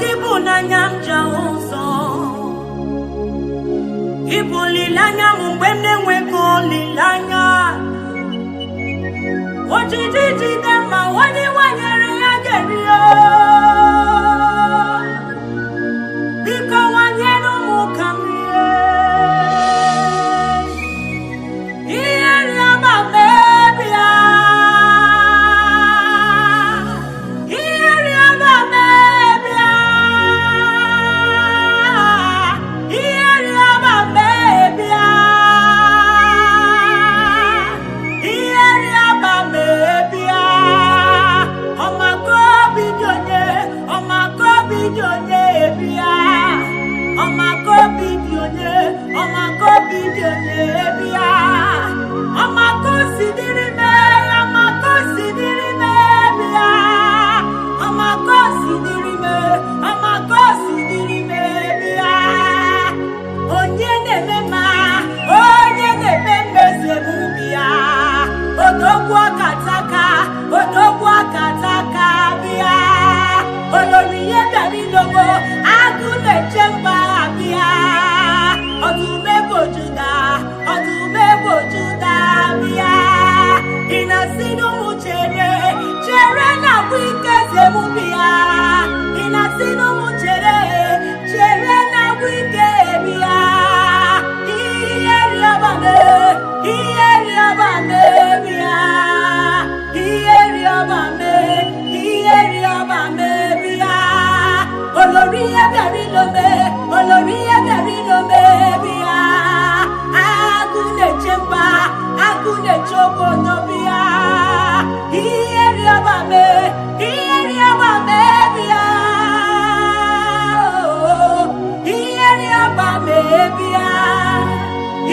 Gị bụ n'anya m ji ahụ ụzọ. Ịbụ olileanya m mgbe m na-enweghị olileanya. Ojiji jide ma onye nwanyere ya ga-eri. Biko nwanyere m ka m rie. Ihe rịọba mebia. Ihe rịọba mebia. Ihe rịọba mebia. Ihe rịọba mebia. Ọmako obi dị onye, ọmako obi dị onye bịa. Ọmako obi dị onye, ọmako obi dị onye bịa. Ọmako si dịrị mee, ọmako si dịrị mee bịa. Ọmako si dịrị mee, ọmako si dịrị mee bịa. Onye na-eme mma, onye na-eme mmezi emume ya. Odogwu akataka, odogwu akataka bịa. Olori ihe bịara ilogo, agụ na-eche mba bịa. Ọdụm ebo Juda, ọdụm ebo Juda bịa. Ị na-asị n'ụmụ chere, chere na agwụ ike zemubi ya. Ị na-asị n'ụmụ chere, chere na agwụ ike bịa. Ihe rịọba mee, ihe rịọba mee bịa. Ihe rịọba mee, ihe rịọba mee bịa. Olori ihe bịara ilome, olori ihe bịara ilome bịa. Agụ na-eche mba, agụ na-eche obodo bịa. Ihe rịọba mee, ihe rịọba mee bịa. Ihe rịọba mee bịa.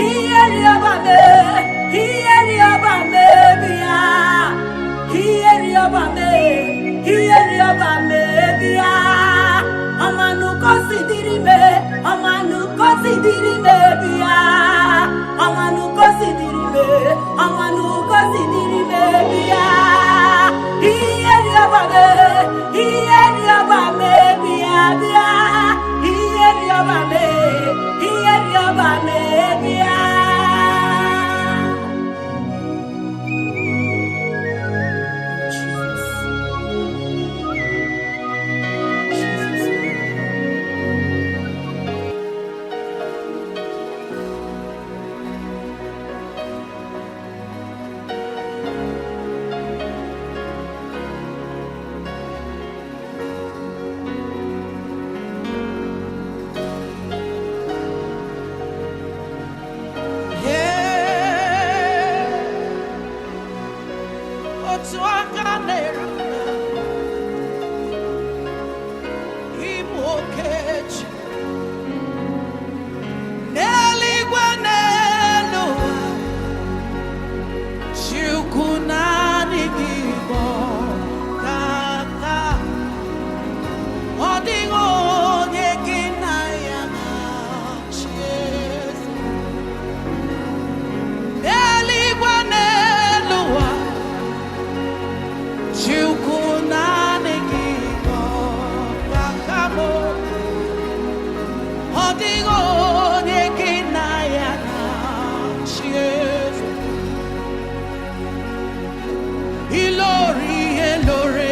Ihe rịọba mee, ihe rịọba mee bịa. Ihe rịọba mee, ihe rịọba mee bịa. Ọmanụkọ si dịrị mee, ọmanụkọ si dịrị mee bịa. Ọmanụkọ si dịrị mee, ọmanụkọ si dịrị mee bịa. Ihe rịọba mee, ihe rịọba mee bịa bịa. Ihe rịọba mee, ihe rịọba mee bịa. Jesus. Jesus. Ee, otu aka na-eru ịbụ oke chi n'eluigwe n'elu ụwa. Chukwu naanị gị bụ ọkaka. Ọ dịghị onye gị na ya na-achị eze. N'eluigwe n'elu ụwa, Chukwu naanị gị bụ ọkaka m. Ọ dịghị onye gị na ya na-achị eze. Ilori ihe lore,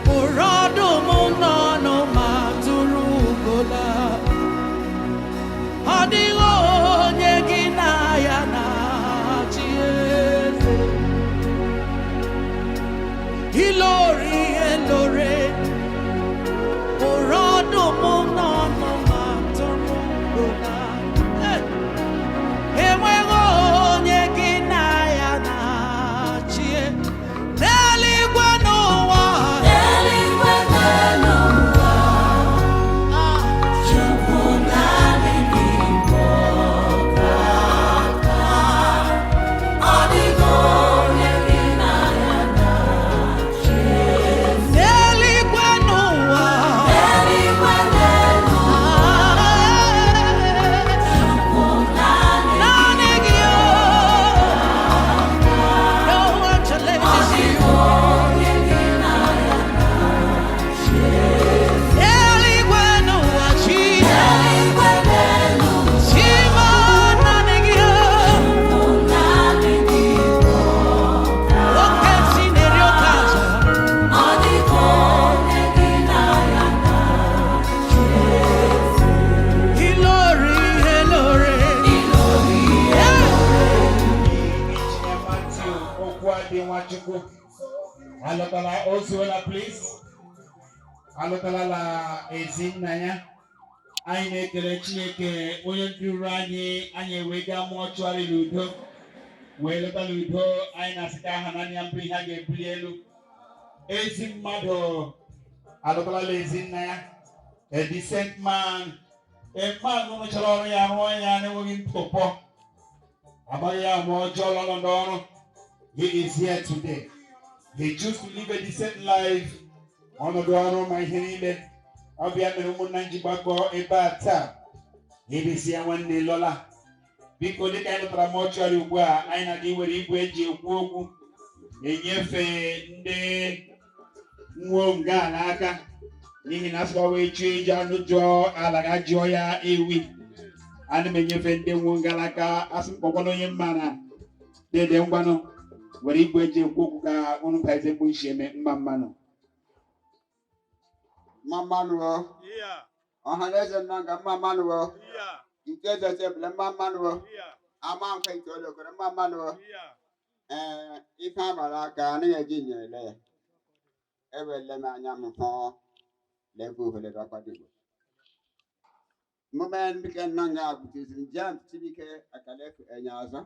kpụrụ ọdụm n'ọnụ ma tụrụ ugola. Ọ dịghị onye gị na ya na-achị eze. Ilori ihe lore, kpụrụ ọdụm n'ọnụ ma tụrụ ugola. Hey! Enweghị onye gị na ya na-achị n'eluigwe n'ụwa. Eluigwe n'elu ụwa, Chukwu naanị gị bụ ọkaka. Ọ dịghị onye gị na ya na-achị. Nwachukwu alọtala, ozuola, please, alọtala la ezi nna ya. Anyị na-ekele Chineke onye duru anyị, anyị ewee gaa mortuary n'udo wee lọta n'udo. Anyị na-asị ka aha naanị ya mbụ ihe a ga-ebuli elu. Ezi mmadụ alọtala ezi nna ya, a decent man, a man rụchara ọrụ ya, rụọ ya na-enweghị ntụpọ, amaghị ya ma ọjọọ n'ọnọdụ ọrụ. He is here today. He choose to live a decent life, ọnọdụ ọrụ ma ihe niile. Ọ bịa mere ụmụnna ji gbakọ ebe a taa ebesi ya. Nwanne lọla, biko, dịka anyị lọtara mortuary ugbu a, anyị na-aga iwere igwe eji ekwu okwu enyefe ndị nwuo nga n'aka, n'ihi na asịkwa wee chụọ iji anụ jụọ ala ga jụọ ya ewi. Ana m enyefe ndị nwuo nga n'aka, asị m kpọkwana onye mma na dede ngwanụ were igwe eji ekwu okwu ka unu bazie mkpu isi eme mma mmanụ. Mma mmanụ o. Ọhaneze nọ nga, mma mmanụ o. Nke eze tebụl, mma mmanụ o. Ama nkwe nke olokoro, mma mmanụ o. Ee, ife agbara aka anaghị eji nyere ya. Ewele m anya m hụ lebe ohere ọkwadigbo mume nke nọ nga buteziri James Chibuike Akalefu enye ọzọ.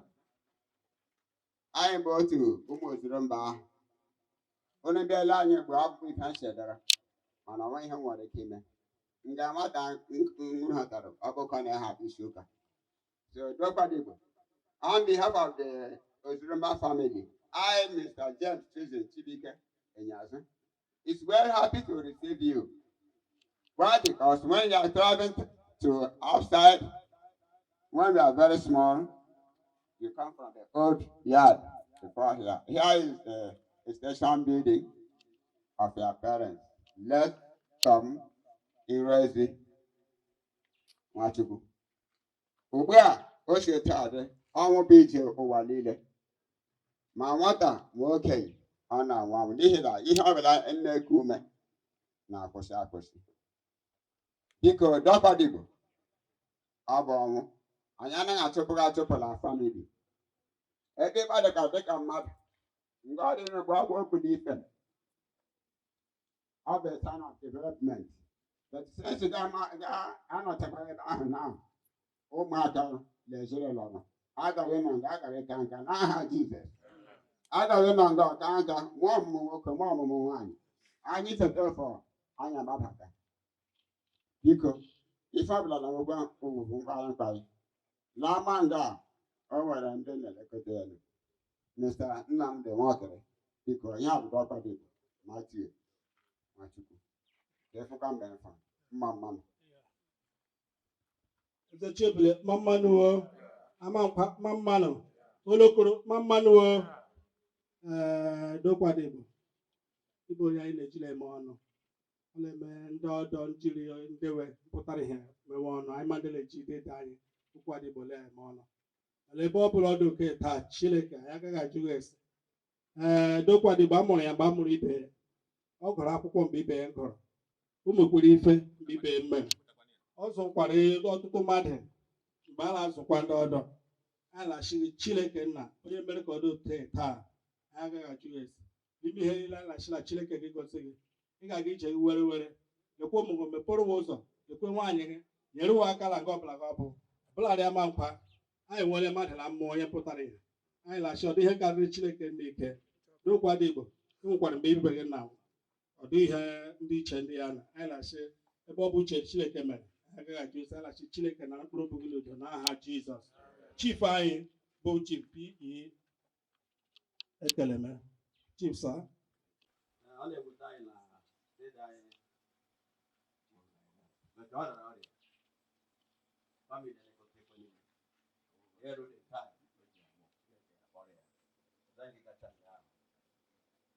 Anyị bụ otu ụmụ ozuru mba ahụ. Unu bịala anyị mgbe ọ bụ ife nchedara, mana onwe ihe m nwere ike ime nga nwata m ghọtara ọkụkọ na-ahapụ isi ụka. So Dokwadigbo, on behalf of the Ozurumba family, I, Mr. James Chosen Chibuike Enyazu, is very happy to receive you. Why? Because when you are traveling to outside, when we are very small, you come from the old yard before here. Here is the station building of your parents. Let come Irezi Nwachukwu. Ugbu a, o si etu a dị, ọnwụ bụ ije ụwa niile. Ma nwata ma okenye, ọ na-anwụ anwụ n'ihi na ihe ọbụla na-eku ume na-akwụsị akwụsị. Biko, Dokwadigbo, ọ bụ ọnwụ. Anyị anaghị achụpụghị achụpụ na family. Ebe mmadụ ka dịka mmadụ, mgbe ọ dị mgbe ọ bụ okwu n'ife. Ọ bụ a sign of development. But since ga-anọchakwa ebe ahụ na ụmụaka na ezinụlọ nọ, agaghị nọ nga agaghị ka nka n'aha Jizọs. Agaghị nọ nga ọka nka, nwa ọmụmụ nwoke, nwa ọmụmụ nwaanyị. Anyị cheta fọ anyị agbabata. Biko, ife ọbụla na nwekwa ugwu mkparị mkparị. N'ama nga a, o nwere ndị na-elekọta elu. Mr. Nnamdi Nwokere, biko, ihe a bụ Dokwadigbo Matthew Nwachukwu. Ka ịfụkwa mgbe mfa, mma mmanụ. Eze Chiebule, mma mmanụ o. Amankwa, mma mmanụ. Olokoro, mma mmanụ o. Ee, Dokwadigbo, ịbụ onye anyị na-ejila eme ọnụ. Ọ na-eme ndị ọdọ njiri ndewe pụtara ihe mewe ọnụ anyị madịla eji dede anyị Dokwadigbo eme ọnụ. Mana ebe ọ bụla ọ dị oke taa, Chineke anyị agaghị ajụ ya ese. Ee, Dokwadigbo, a mụrụ ya mgbe a mụrụ ibe ya. Ọ gụrụ akwụkwọ mgbe ibe ya gụrụ. Ụmụ kwere ife mgbe ibe ya mere. Ọ zụkwara ọtụtụ mmadụ mgbe a na-azụkwa ndị ọdọ. A na-achị Chineke nna onye mere ka ọ dị otu taa, anyị agaghị ajụ ya ese. N'ime ihe niile a na-achị na Chineke gị gosi gị, ị ga-aga ije gị were were lekwa ụmụ gị, mepụrụ ụwa ụzọ, lekwe nwaanyị gị, nyere ụwa aka na nke ọbụla gị ọ bụ ọbụladị ama nkwa. Anyị nwere mmadụ na mmụọ onye pụtara ihe. Anyị na-achị ọ dị ihe karịrị Chineke nna ike. Dokwadigbo, ị nwekwara mgbe ibe gị na ọ dị ihe ndị iche ndị ya na anyị na-achị ebe ọ bụ uche Chineke mere, anyị agaghị ajụ ese. Anyị na-achị Chineke na mkpụrụ obi gị n'udo n'aha Jizọs. Chief anyị bụ Chief P.E. Ekeleme, Chief sir. Ọ na-ewute anyị na dede anyị maka ọ rịara ọrịa, family elekọta ekwe niile eru the time o ji anwụ, Chineke akpọrọ ya. Ọzọ nke kacha nke ahụ,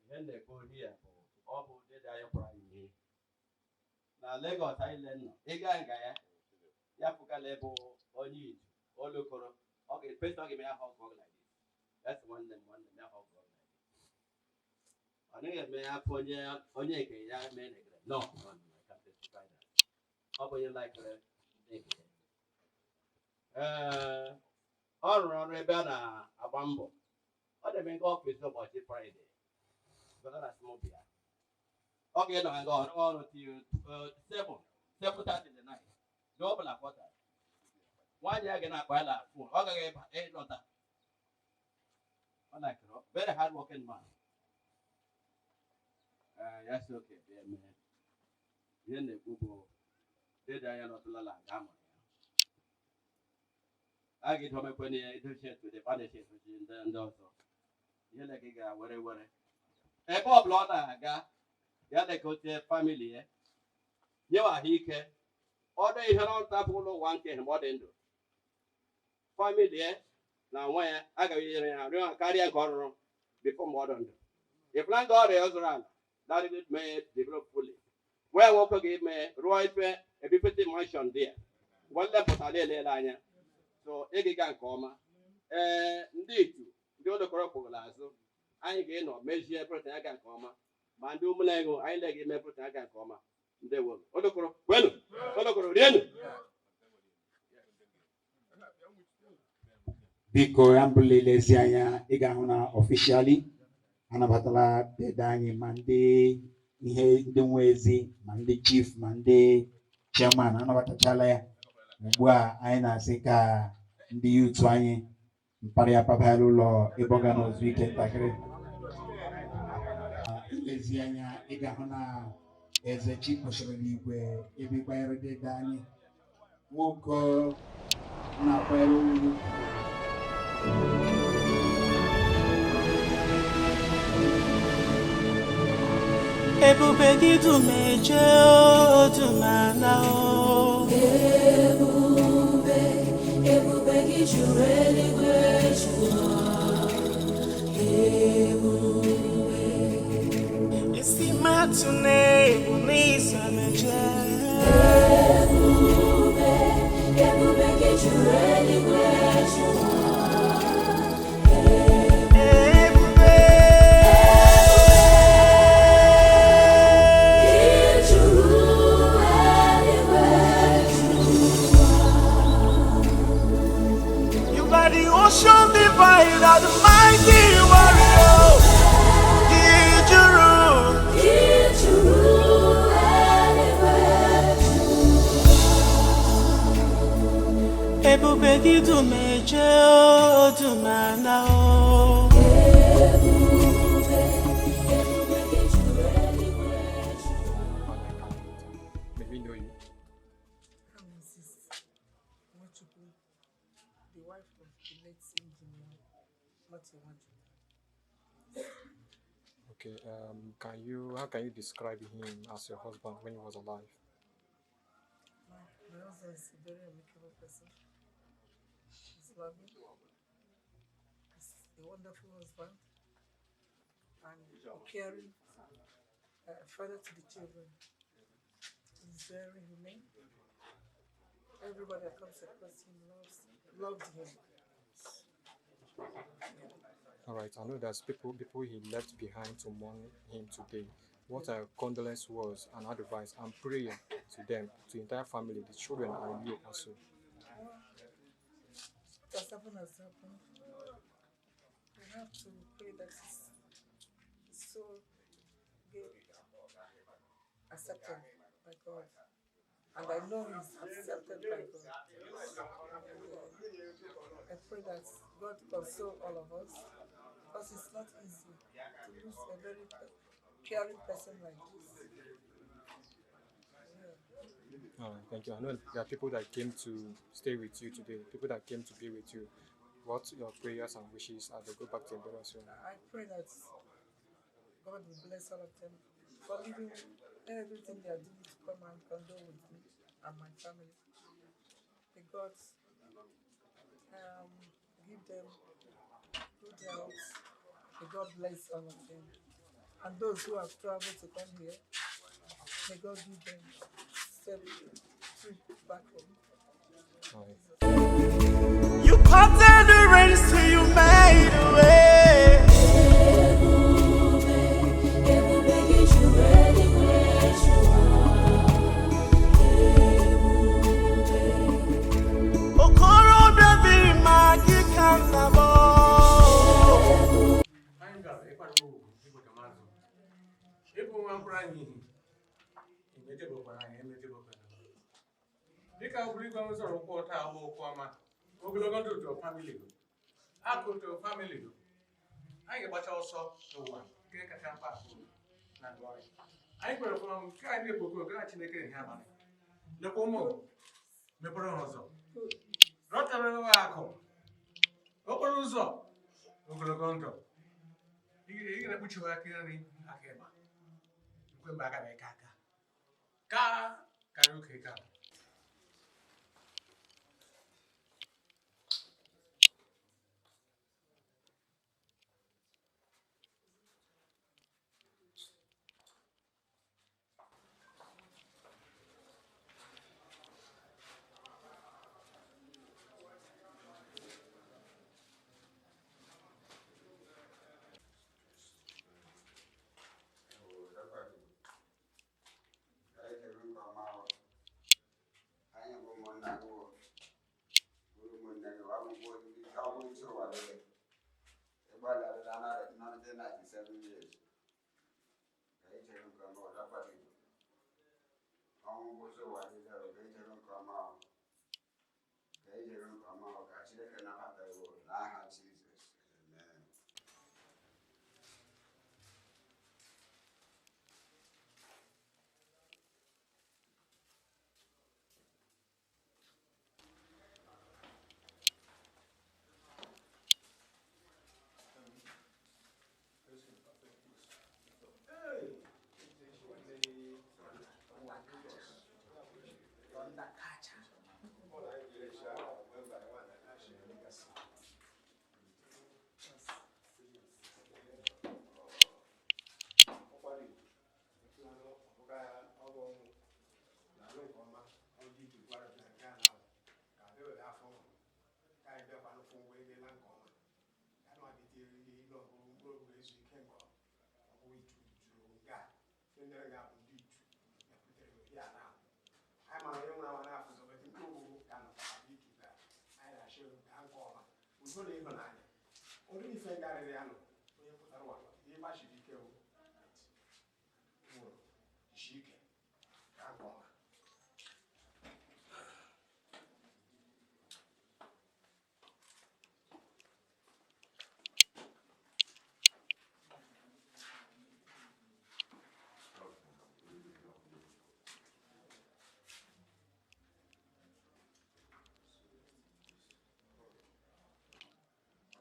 ihe m na-ekwu ya bụ ọ bụ dede anyị kwara anyị ihe na Lagos anyị le nọ ịga nga ya ya pụgala ebe onye Idu Olokoro, ọ ga-efesa, ọ ga-eme ya hug hug like this. That's nwanne m, nwanne m ya hug hug like this. Ọ naghị eme ya afọ onye onye nke ya mee negere. No, no, no, I can't testify that. Ọ bụ onye laikere ndị nke ya. Ee, ọ rụrụ ọrụ ebe a na-agba mbọ. Ọ na-eme nke office ụbọchị Friday. Ga-ịnọ nga ọrụ ọrụ till 7, 7:30 in the night. Mgbe ọ bụla kwọta nwaanyị ya ga na-akpa ya na phone, ọ gaghị ịba ịlọta. Ọ like very hard working man. Ya si oke bịa mee ihe m na-ekwu bụ dede anya nọtụlala nga amụrụ ya, a ga-edomekwana ya edochi etu dị panish edochi ndị ọzọ ihe na gị ga were were ebe ọbụla ọ na-aga ya lekote family ya, nye ahụike. Ọ dị ihe na ọnta bụ ụlọ ụwa nke mgbe ọ dị ndụ, family ya na nwa ya agaghị enyere ya rịọ ha karịa nke ọ rụrụ before mgbe ọ dị ndụ. Ịfụla nga ọrịa ọ zụrụ ala that it may develop fully wee nwoke ga-eme rụọ ife ebifete mansion dị ya mgbe nlepụta na-elele anya so ịgịga nke ọma. Ee, ndị itu ndị ụlọkọrọ kwụrụ azụ, anyị ga-enọ mezie protein aga nke ọma, ma ndị ụmụlego anyị na eme protein aga nke ọma. Ndewo. Olokoro kwenu, Olokoro rienu. Biko, ya mbụla ilezi anya, ị ga-ahụ na officially anabatala dede anyị, ma ndị ihe ndị nwe ezi, ma ndị chief, ma ndị chairman anabatachala ya. Ugbu a anyị na-asị ka ndị youth anyị mkparị apabala ụlọ ebe ọ ga n'ozu ike ntakịrị. Ilezi anya, ị ga-ahụ na eze chi kwụsịrị n'igwe ebe ịkwanyere dede anyị nwoke na-akwanyere ugwu. Ebube gị dum eje o, dum ala o. Ebube, ebube gị juru eluigwe jụọ. Ebube, Isi matụ na-ebu n'ịsa meje. Ebube, ebube gị juru eluigwe jụọ. Ebube. Gị juru eluigwe jụọ. You are the ocean divider, the mighty warrior. Gị juru. Gị juru eluigwe jụọ. Ebube gị dum eje o, dum ala o. Ebube, ebube gị juru eluigwe jụọ. May we know you? I'm Mrs. Nwachukwu, the wife of the late Engineer Matthew Nwachukwu. Okay. Can you? How can you describe him as your husband when he was alive? My husband is a very amicable person. He's loving. He's a wonderful husband and a caring father to the children. He's very humane. Everybody that comes across him loved him. All right. I know there's people he left behind to mourn him today. What are your condolence words and advice and prayer to them, to the entire family, the children, and you also? What has happened has happened. We have to pray that his soul get accepted by God. And I know he's accepted by God. And I pray that God console all of us, because it's not easy to lose a very caring person like this. Yeah. All right, thank you. I know there are people that came to stay with you today, people that came to be with you. What your prayers and wishes as they go back to their soon? I pray that God will bless all of them for leaving everything they are doing to come and condole with me and my family. May God give them good health. May God bless all of them. And those who have traveled to come here, may God give them safe trip back home. All right. You parted the Red Sea, you made a way. Ebube, ebube gị juru eluigwe jụọ. Ebube, Okorobịa dị mma gị ka nna m. Anyị bịara ịkwanye ugwu ịbụ ka mazụ ịbụ nwa mkpụrụ anyị ihi. Imejebekwara anyị emejebekwara. Dịka oburu igwe m zọrọ ụkwụ taa bụ okwu ọma, ogologo ndụ to family go. Akụ to family go. Anyị ga-agbacha ọsọ n'ụwa nke kacha mkpa na ndụ anyị. Anyị kwere fọrọ nke anyị na-ekpokọ nke na Chineke ihe abalị. Lekwa ụmụ mepere ha ụzọ. Rọtara ha akụ. Okporo ụzọ ogologo ndụ. Ị ga-ekpuchiwe aka nri aka ịgba. Nkwe mba aka na-eke aka. Ka karịa oke ka.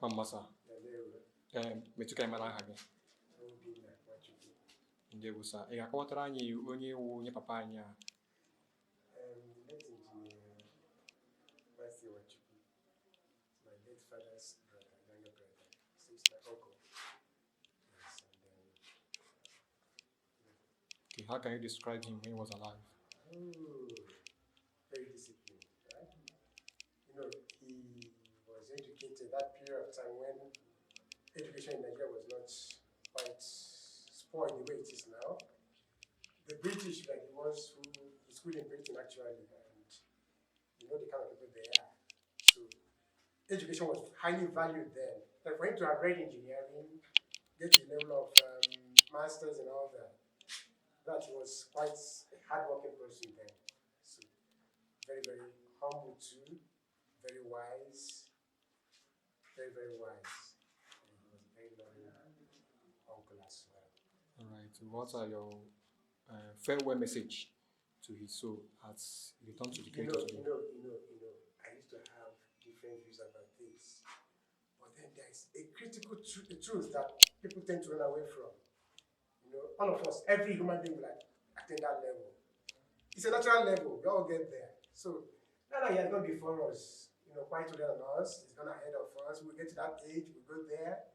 Mama sir. Metụ ka anyị mara aha gị. Ndewo sir. Ị ga-akọwatara anyị onye wu onye papa anyị a? Late Engineer Matthew Nwachukwu, my late father's brother, younger brother. So he's my uncle. Yes, and then. Okay, how can you describe him when he was alive? Oh, very disciplined, right? You know, he was educated that period of time when education in Nigeria was not quite spoiled the way it is now. The British were the ones who he schooled in Britain actually, and you know the kind of people they are. So education was highly valued then. Like for him to have read engineering, get to the level of masters and all that, that he was quite a hardworking person then. So very, very humble too, very wise, very, very wise. And he was a very loving uncle as well. All right. What are your farewell message to his soul as he returned to the You Creator know, today? you know, you know, you know, I used to have different views about this. But then there is a critical truth that people tend to run away from. You know, all of us, every human being will attain that level. It's a natural level. We all get there. So now that he has gone before us, you know, quite older than us, he's gone ahead of us. We'll get to that age, we'll go there.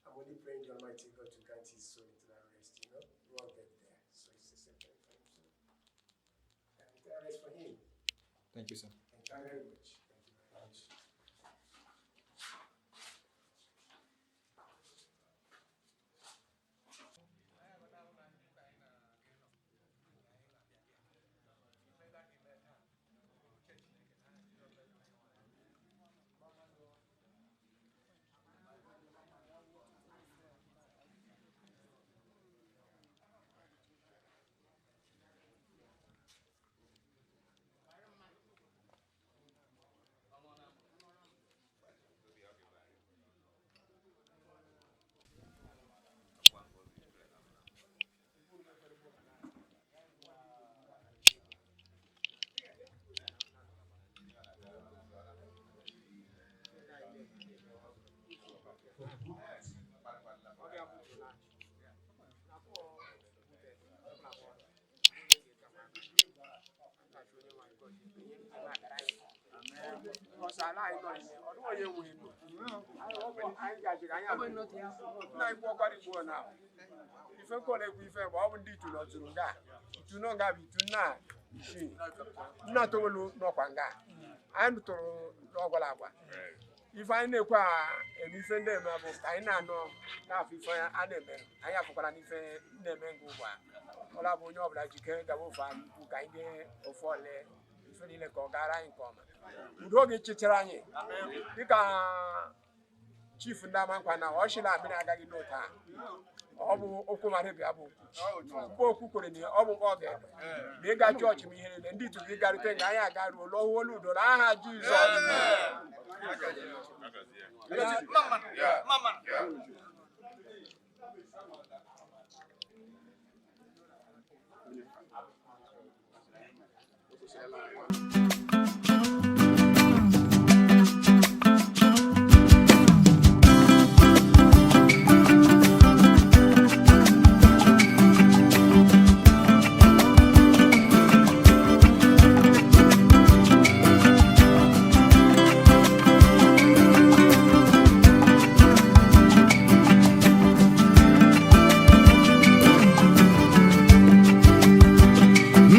I'm only praying the Almighty God to grant his soul eternal rest, you know. We all get there. So it's a separate time. So eternal rest for him. Thank you, sir. Thank you very much. Thank you very much. Ọsọ ala anyị nọ ime ọ dịghị onye nwe ego. Anyị gajiri anyị nna ikwu ọkwara igbo na ife nkọla ekwu ife bụ ọ bụ ndị itu nọtụrụ nga itu nọ nga bụ itu nna isii nna towelu nọkwa nga anyị nụtụrụ n'ọgwara agwa ife anyị na-ekwe eme ife ndị eme bụ ka anyị na-anọ n'afọ ife a na-eme anyị afụkwara n'ife na-eme nga ugbu a ọla bụ onye ọbụla jikere gaba ofe anyị ikwu ka anyị dee ofe ole ife niile ka ọ gara anyị nke ọma udo oge chịchara anyị dịka chief ndị Amankwa na ọ chịla mmiri agaghị n'otu a ọ bụ okwu mara bịa bụ okwu okwu kwere na ọ bụ mkpọ ọ ga-eme ma ịga chọọchị ma ihe niile ndị itu gị garute nga anyị aga ruo lọọ olu udo n'aha Jizọs.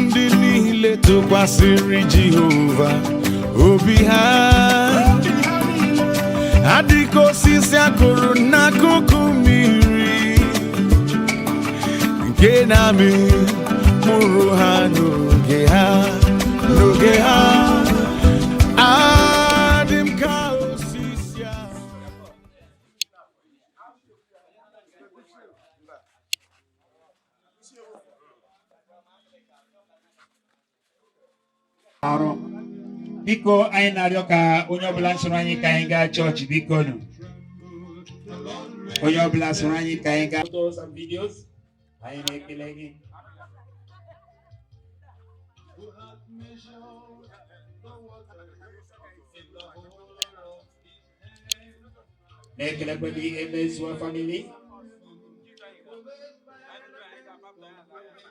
Ndị niile tụkwasịrị Jehova obi ha adịka osisi akụrụ n'akụkụ mmiri nke na-amị mkpụrụ ha n'oge ha n'oge ha adị m ka osisi ahụ. Arụ biko anyị na-arịọ ka onye ọbụla soro anyị ka anyị gaa chọọchị biko nụ onye ọbụla soro anyị ka anyị gaa photos and videos anyị na-ekele gị. Na-ekelekwe gị Emezua family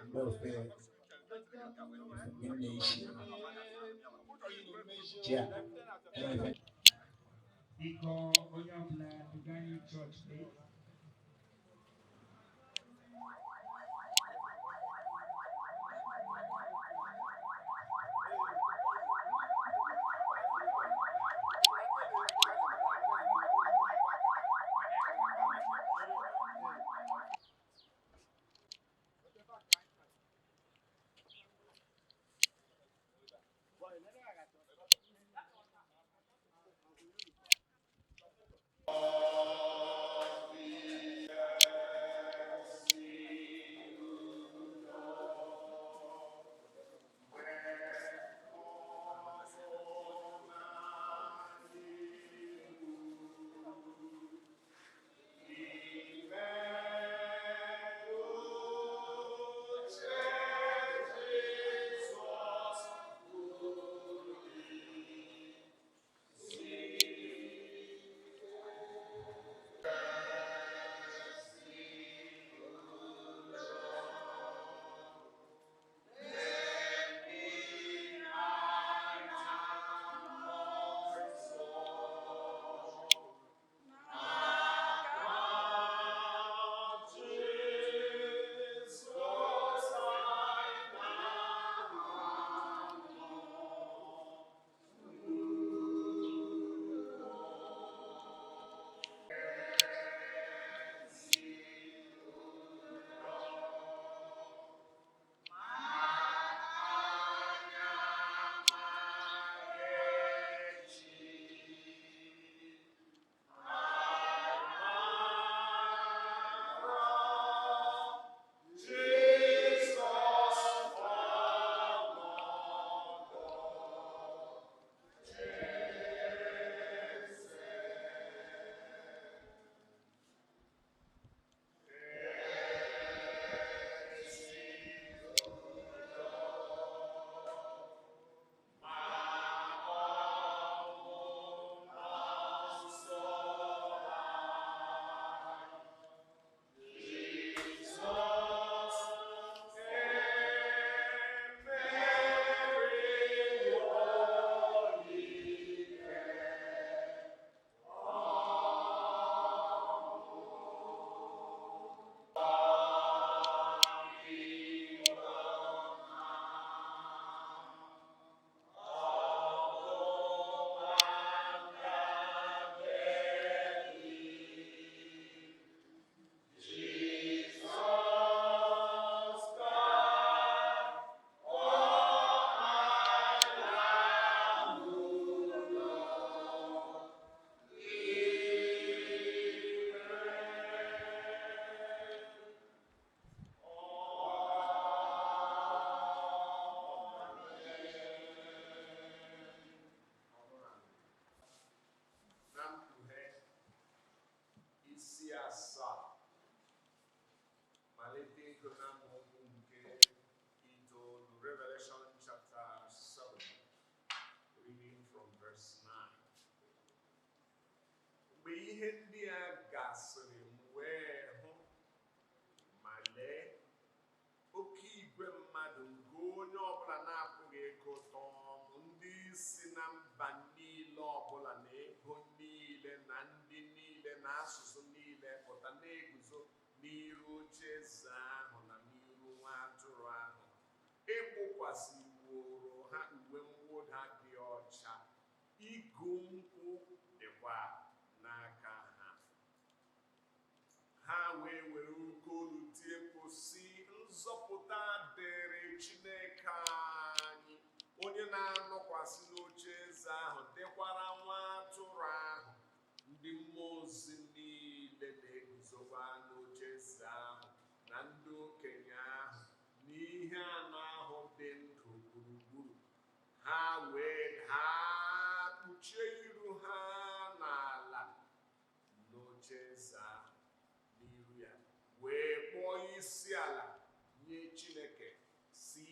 mgbe ofe nne isi ji a biko onye ọbụla duga anyị chọọchị please. Bido na amaokwu nke 9, Revelation chapter 7, reading from verse 9. Mgbe ihe ndị a gasịrị, m wee hụ, ma lee, oke igwe mmadụ nke onye ọbụla na-apụghị ịgụta ọnụ, ndị si na mba niile ọbụla na ebo niile na ndị niile na asụsụ niile pụta, na-eguzo n'iru oche eze ahụ na n'iru nwa atụrụ ahụ. Egbokwasịworo ha uwe mwụda dị ọcha, igu nkwụ dịkwa n'aka ha. Ha wee were oke olu tie mkpu sị, "Nzọpụta dịrị Chineke anyị, onye na-anọkwasị n'oche eze ahụ, dịkwara nwa atụrụ ahụ." Ndị mmụọ ozi niile na-eguzokwa n'oche eze ahụ na ndị okenye ahụ na ihe anọ ahụ dị ndụ gburugburu ha, wee daa kpuchie iru ha n'ala n'oche eze ahụ n'iru ya, wee kpọọ isi ala nye Chineke, si,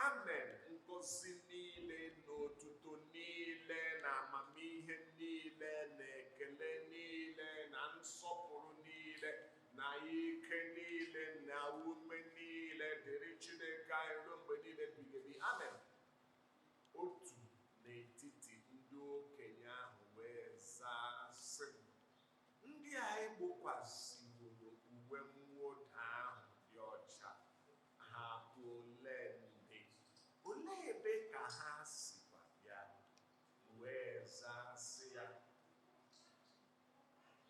"Amen, ngọzi niile na otuto niile na amamihe niile na ekele niile na nsọpụrụ niile na ike niile na ume niile dịrị Chineke anyị ruo mgbe niile ebighị ebi. Amen." Otu n'etiti ndị okenye ahụ wee zaa sị m, "Ndị a egbokwasịworo uwe mwụda ahụ dị ọcha, ha bụ ole ndị, olee ebe ka ha sikwa bịa?" M wee zaa sị ya,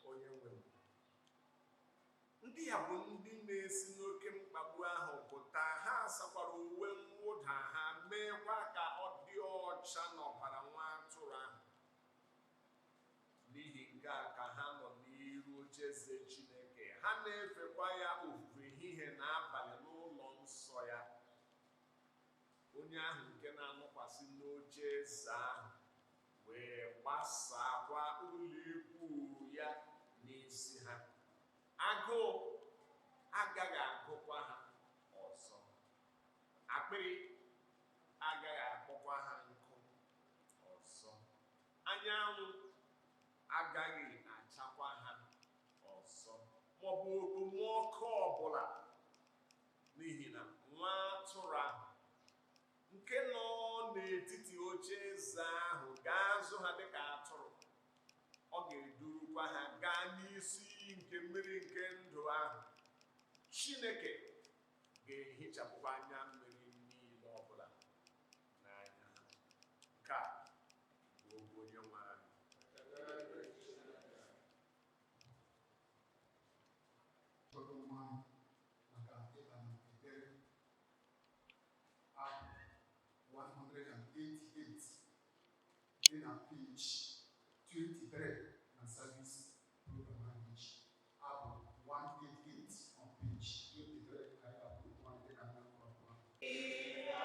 "Onye nwe m, ndị a bụ ndị na-esi n'oke mkpagbu ahụ pụta. Ha sakwara uwe mwụda ha, meekwa ka ọ dị ọcha n'ọbara nwa atụrụ ahụ. N'ihi nke a ka ha nọ n'iru ocheeze Chineke, ha na-efekwa ya ofufe ehihie na abalị n'ụlọ nsọ ya. Onye ahụ nke na-anọkwasị n'oche eze ahụ wee gbasakwa ụlọikwu ya n'isi ha. Agụụ agaghị agụkwa ha ọzọ, akpịrị agaghị akpọkwa ha nkụ ọzọ, anyanwụ agaghị achakwa ha ọzọ, maọbụ okpomọkụ ọbụla, n'ihi na nwa atụrụ ahụ nke nọ n'etiti oche eze ahụ ga-azụ ha dịka atụrụ. Ọ ga-edurukwa ha gaa n'isi iyi nke mmiri nke ndụ ahụ. Chineke ga-ehichapụkwa anya mmiri niile ọbụla n'anya ha." Nke a bụ okwu Onye nwe anyị. Chọrọ onwe anyị maka ịba na ekpere. Abụ 188 dị na page 23 na service program anyị ji. Abụ 188 on page 23 ka anyị ga-abụ onwe anyị dịka nna nkwa abụọ.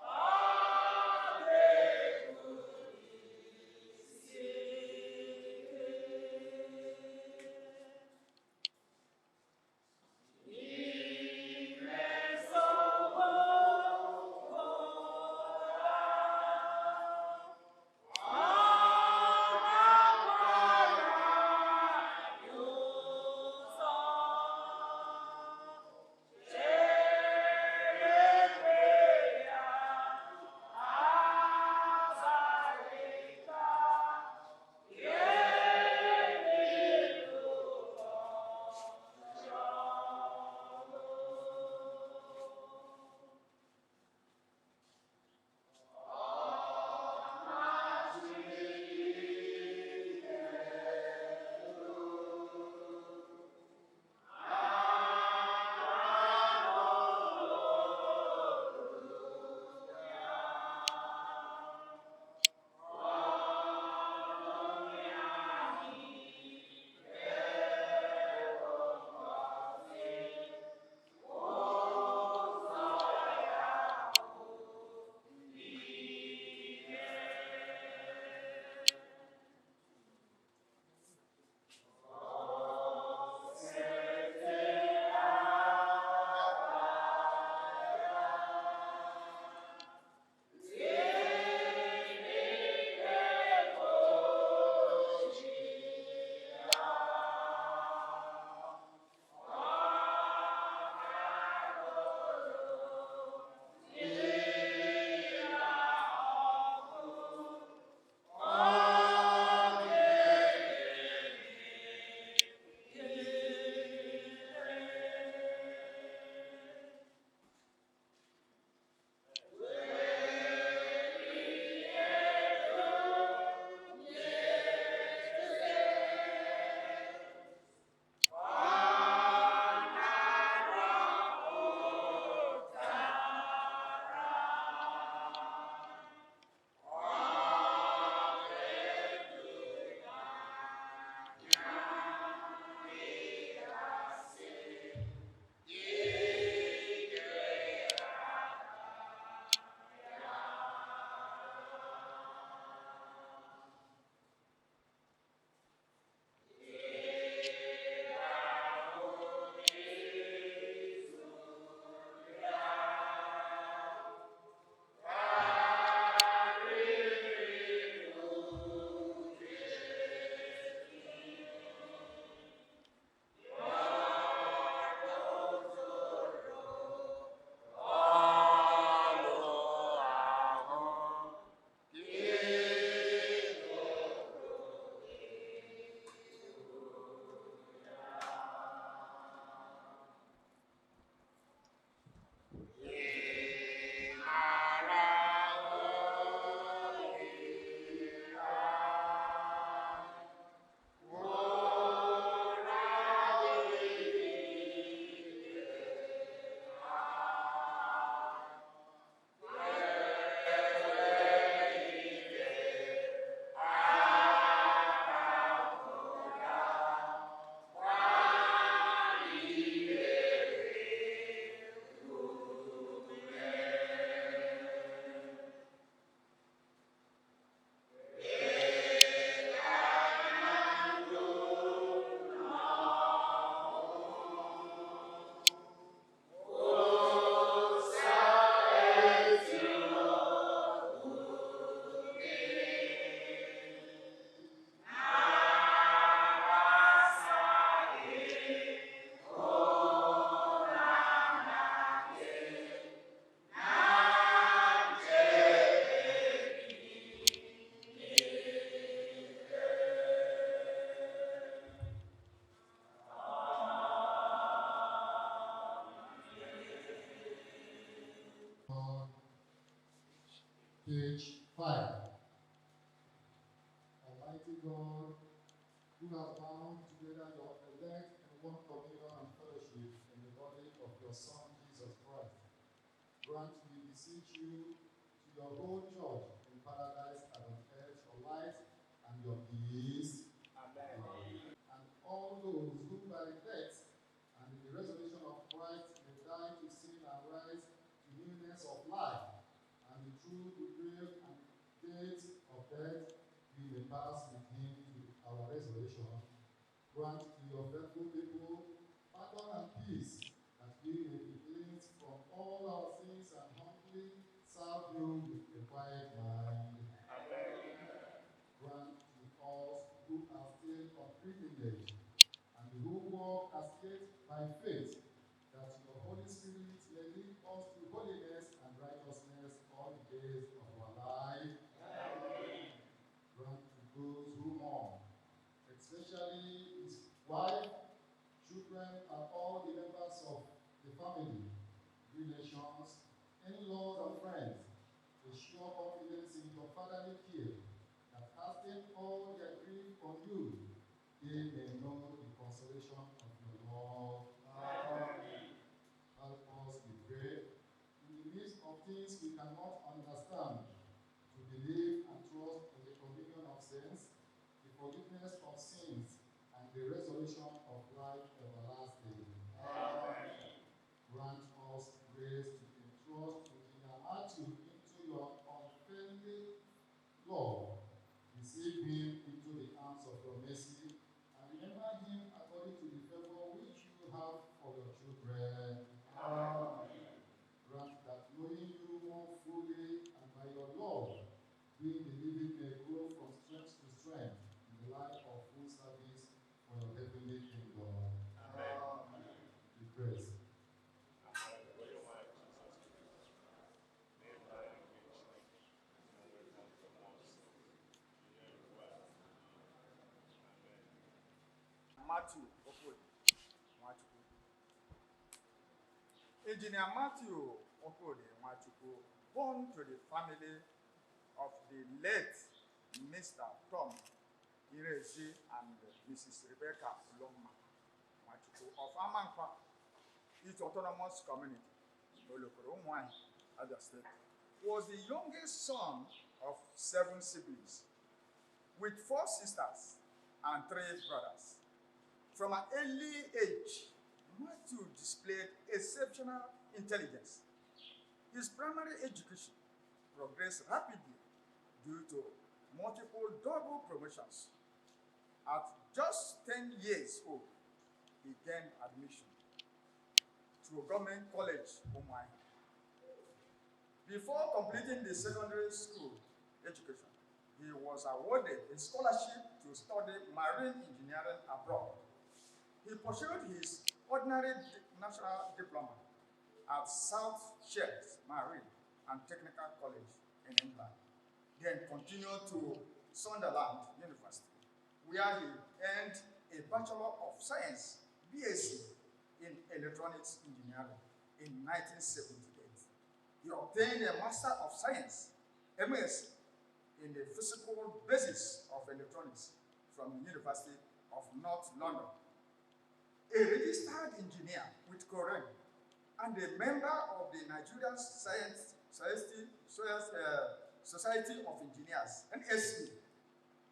Ọ Page 5. Almighty God, who has bound together your elect in one communion and fellowship in the body of your Son, Jesus Christ, grant, we beseech you, to your whole church in paradise and on earth your light and your peace. Amen. And all those who by death and in the resurrection of Christ may die to sin and rise to newness of life, and through the grave and gate of death we may pass with him to our resurrection. Grant to your faithful people pardon and peace, that we may be cleansed from all our sins and humbly serve you with a quiet mind. Amen. Grant to us who are still on pilgrimage and who walk as yet by faith, that your Holy Spirit may lead us to holiness and righteousness all the days of our life. Amen. Grant to those who mourn, especially his wife, children, and all the members of the family, relations, in-laws, and friends, a sure confidence in your fatherly care, that casting all their grief on you, they may know the consolation of your love. Amen. Help us, we pray, in the midst of things we cannot understand, to believe and trust in the communion of saints, the forgiveness of sins, and the resurrection of life everlasting. Amen. Grant us grace to entrust Engineer Matthew into your unfailing love. Receive him into the arms of your mercy, and remember him according to the favor which you have for your children. Amen. Grant that knowing you more fully and by your love, we the living may grow from strength to strength in the life of full service for your heavenly kingdom. Amen. With grace. Matthew Okorie Nwachukwu. Engineer Matthew Okorie Nwachukwu, born to the family of the late Mr. Tom Irezi and Mrs. Rebecca Uloma Nwachukwu of Amankwa, its autonomous community, Olokoro Umuahia, Abia State, was the youngest son of 7 siblings, with 4 sisters and 3 brothers. From an early age, Matthew displayed exceptional intelligence. His primary education progressed rapidly due to multiple double promotions. At just 10 years old, he gained admission to Government College, Umuahia. Before completing the secondary school education, he was awarded a scholarship to study marine engineering abroad. He pursued his ordinary national diploma at South Shields Marine and Technical College in England, then continued to Sunderland University, where he earned a Bachelor of Science, BSc, in Electronics Engineering in 1978. He obtained a Master of Science, MS, in the Physical Basis of Electronics from the University of North London. A registered engineer with COREN and a member of the Nigerian Science Society of Engineers, NSE,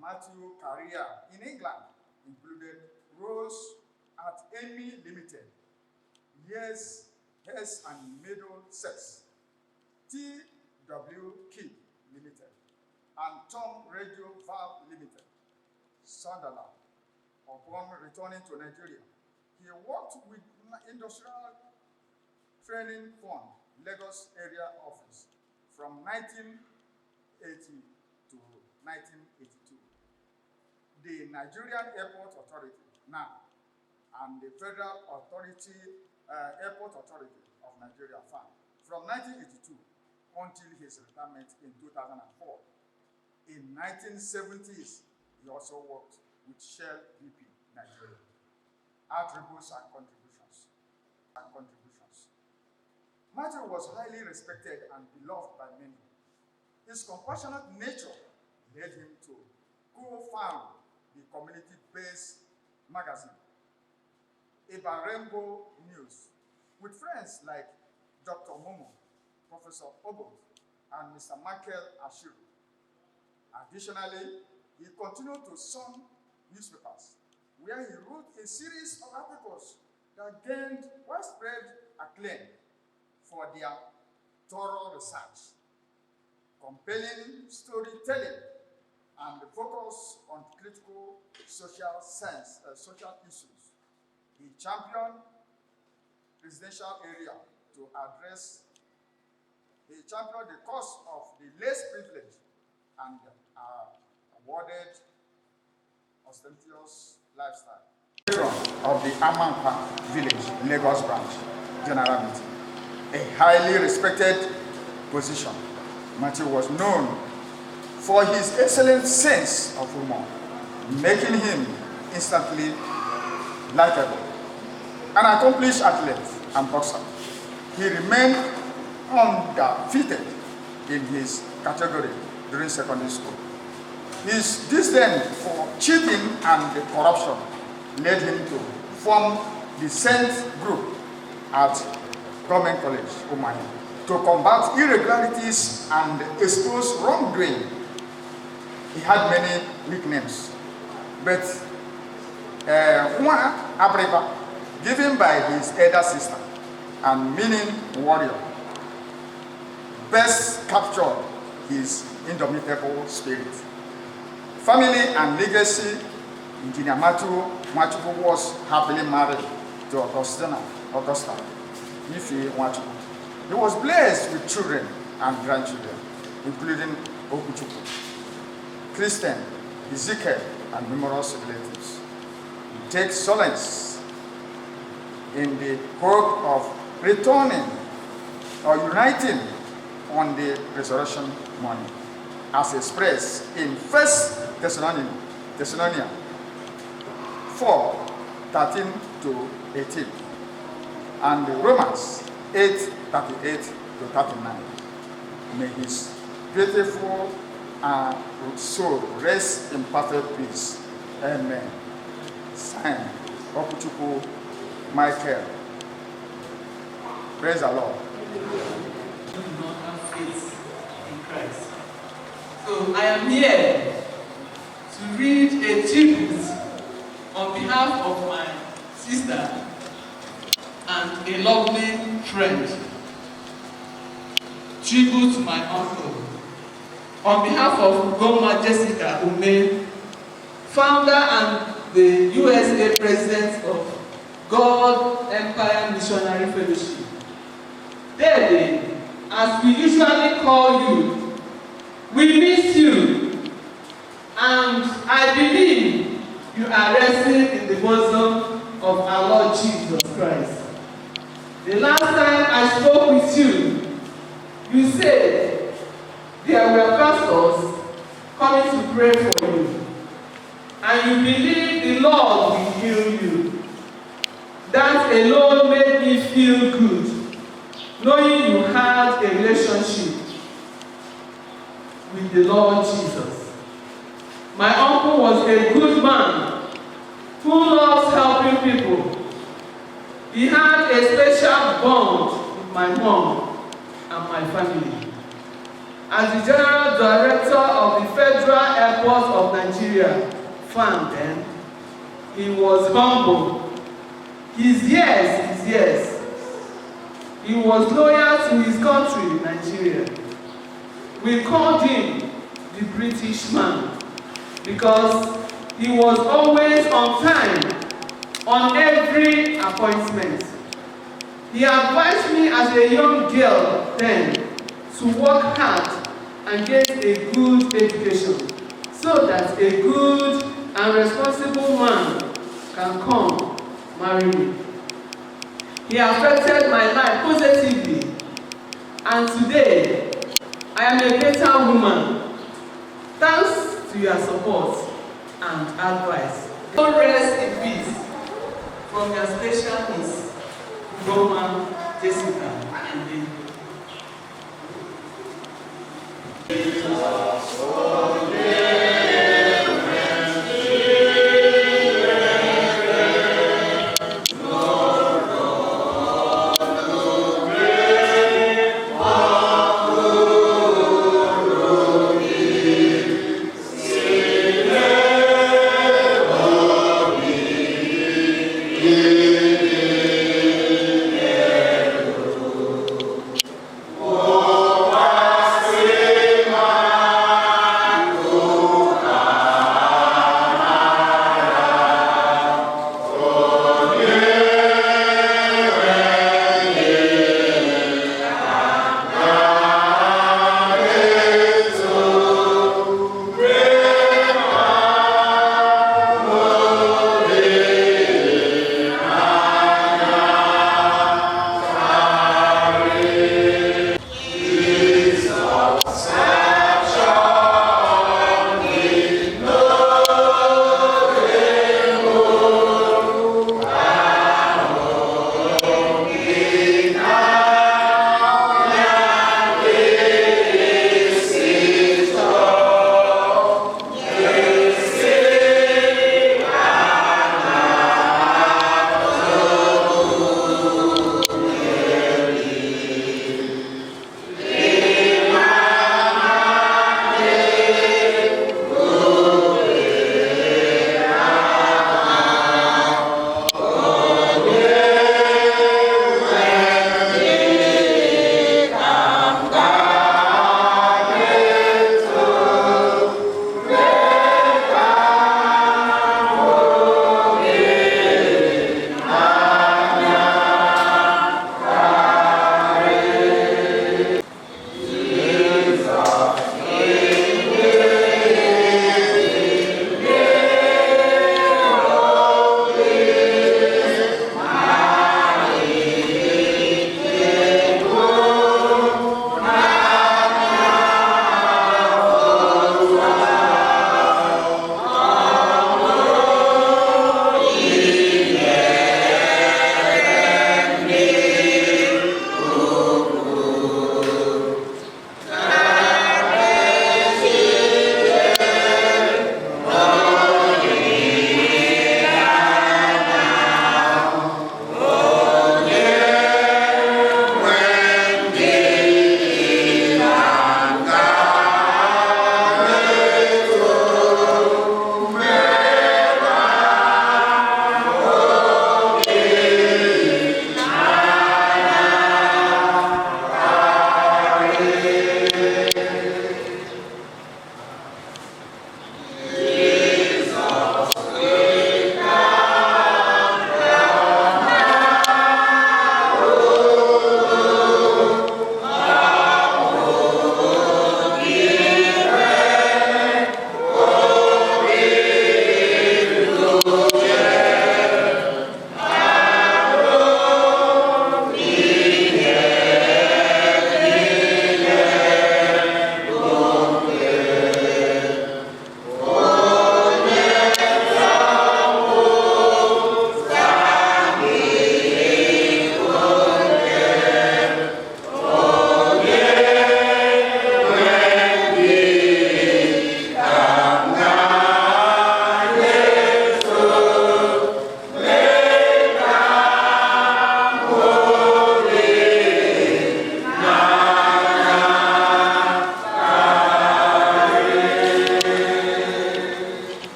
Matthew's career in England included roles at EMI Limited, Yes, Hesse and Middlesex, TWK Limited, and Tom Radio Valve Limited, Sunderland. Upon returning to Nigeria, he worked with Industrial Training Fund, Lagos Area Office, from 1980 to 1982. The Nigerian Airport Authority, NAN, and the Federal Authority, Airport Authority of Nigeria, FAN, from 1982 until his retirement in 2004. In 1970s, he also worked with Shell BP Nigeria. Attributes and contributions. Matthew was highly respected and beloved by many. His compassionate nature led him to co-found the community-based magazine, Iba Rainbow News, with friends like Dr. Momo, Professor Obot, and Mr. Michael Ashiru. Additionally, he continued to some newspapers, where he wrote a series of articles that gained widespread acclaim for their thorough research, compelling storytelling, and the focus on critical social social issues. He championed residential area to address, he championed the cause of the less privileged and awarded ostentatious lifestyle. Of the Amankwa Village, Lagos Branch, General Meeting, a highly respected position. Matthew was known for his excellent sense of humor, making him instantly likable. An accomplished athlete and boxer, he remained undefeated in his category during secondary school. His disdain for cheating and corruption led him to form the Saint Group at Government College, Umuahia, to combat irregularities and expose wrongdoing. He had many nicknames, but one, Abriba, given by his elder sister and meaning warrior, best captured his indomitable spirit. Family and legacy, Engineer Matthew Nwachukwu was happily married to Augusta Ife Nwachukwu. He was blessed with children and grandchildren, including Okuchukwu, Christian, Ezekiel, and numerous relatives. He takes solace in the hope of returning or uniting on the resurrection morning, as expressed in 1 Thessalonians 4:13 to 18, and Romans 8:38 to 39. May his beautiful soul rest in perfect peace. Amen. Signed, Okuchukwu Michael. Praise the Lord. Do not have faith in Christ. So I am here to read a tribute on behalf of my sister and a lovely friend. Tribute to my uncle. On behalf of Ugomma Jessica Ume, founder and the USA president of God Empire Missionary Fellowship. Dede, as we usually call you, we miss you, and I believe you are resting in the bosom of our Lord Jesus Christ. The last time I spoke with you, you said there were pastors coming to pray for you, and you believe the Lord will heal you. That alone made me feel good, knowing you had a relationship with the Lord Jesus. My uncle was a good man who loves helping people. He had a special bond with my mom and my family. As the General Director of the Federal Airport of Nigeria, FAN then, he was humble. His yes is yes. He was loyal to his country, Nigeria. We called him the British man because he was always on time on every appointment. He advised me as a young girl then to work hard and get a good education so that a good and responsible man can come marry me. He affected my life positively, and today I am a better woman thanks to your support and advice. Go rest in peace from your special niece, Ugomma Jessica Ume.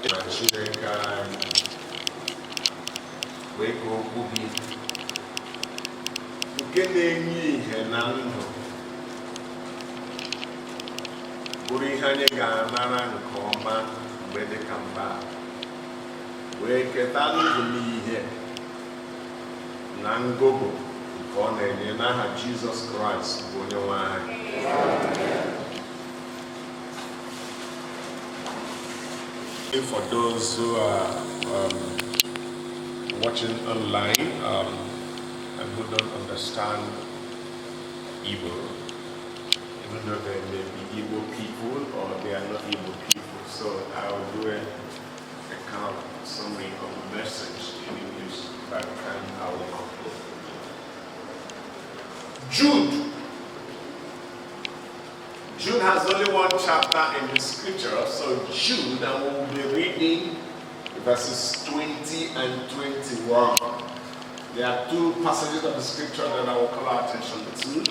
Na Chineke anyị wee ka okwu gị nke na-enye ìhè na ndụ bụrụ ihe anyị ga-anara nke ọma mgbe dị ka mba wee keta ndụ n'ihe na ngụgụ nke ọ na-enye n'aha Jizọs Kraịst bụ onye nwe anyị. For those who are watching online and who don't understand Igbo, even though they may be Igbo people or they are not Igbo people, so I will do a kind of summary of the message in English by the time I will conclude. Jude. Jude has only one chapter in the scripture, so Jude, and we will be reading verses 20 and 21. There are two passages of the scripture that I will call our attention to.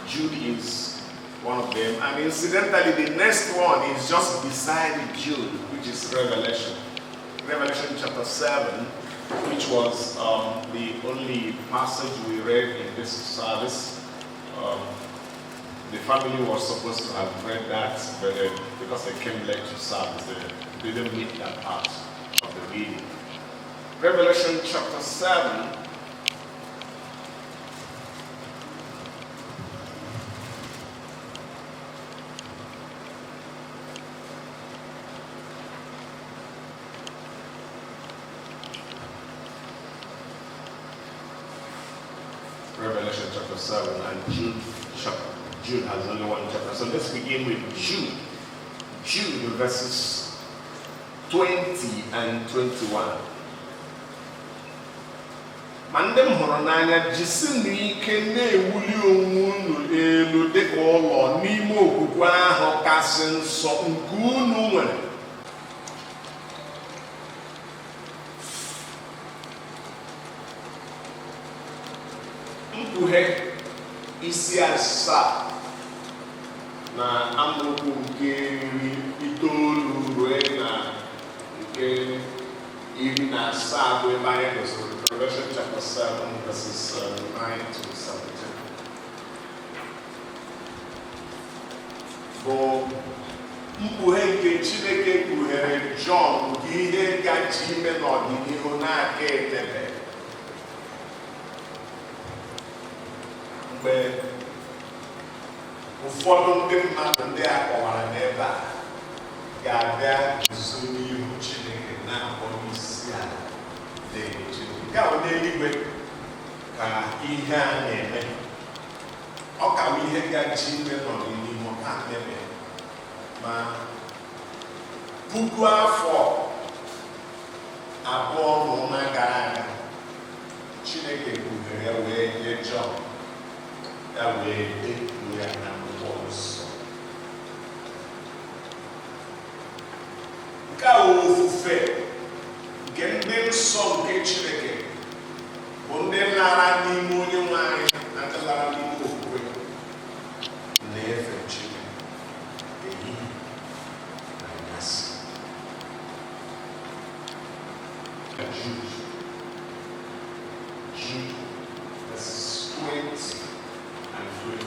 Jude is one of them, and incidentally, the next one is just beside Jude, which is Revelation. Revelation chapter 7, which was the only passage we read in this service. The family was supposed to have read that, but because they came late to service, they didn't meet that part of the reading. Revelation chapter 7. Revelation chapter 7 and Jude chapter. Jude has only one chapter. So let's begin with Jude. Jude verses 20 and 21. Ma ndị m hụrụ n'anya, jisinụ ike na-ewuli onwe unu elu dịka ụlọ n'ime okwukwe ahụ kasị nsọ nke unu nwere. Mkpughe isi 7 na amaokwu nke 19 ruo na nke 17 bụ ebe anyị gụsịrị. Revelation chapter 7 verses 9 to 17 bụ mkpughe nke Chineke kpughere Jọn nke ihe gaji ime n'ọdịnihu n'aka edebe. Mgbe ụfọdụ ndị mmadụ ndị a kọwara n'ebe a ga-abịa guzo n'ihu Chineke na-akpọ isi ala na-enye Chineke. Nke a bụ n'eluigwe ka ihe a na-eme. Ọ ka bụ ihe gaji ime n'ọdịnihu ha mebe ma 2000 afọ gara aga, Chineke kpughere ya wee nye Jọn, ya wee detuo ya na akwụkwọ nsọ. Nke a bụ ofufe nke ndị nsọ nke Chineke, bụ ndị lara n'ime Onye nwe anyị na ndị lara n'ime okwukwe, na-efe Chineke ehihie na anyasị. Jude, Jude verses 20 and 21.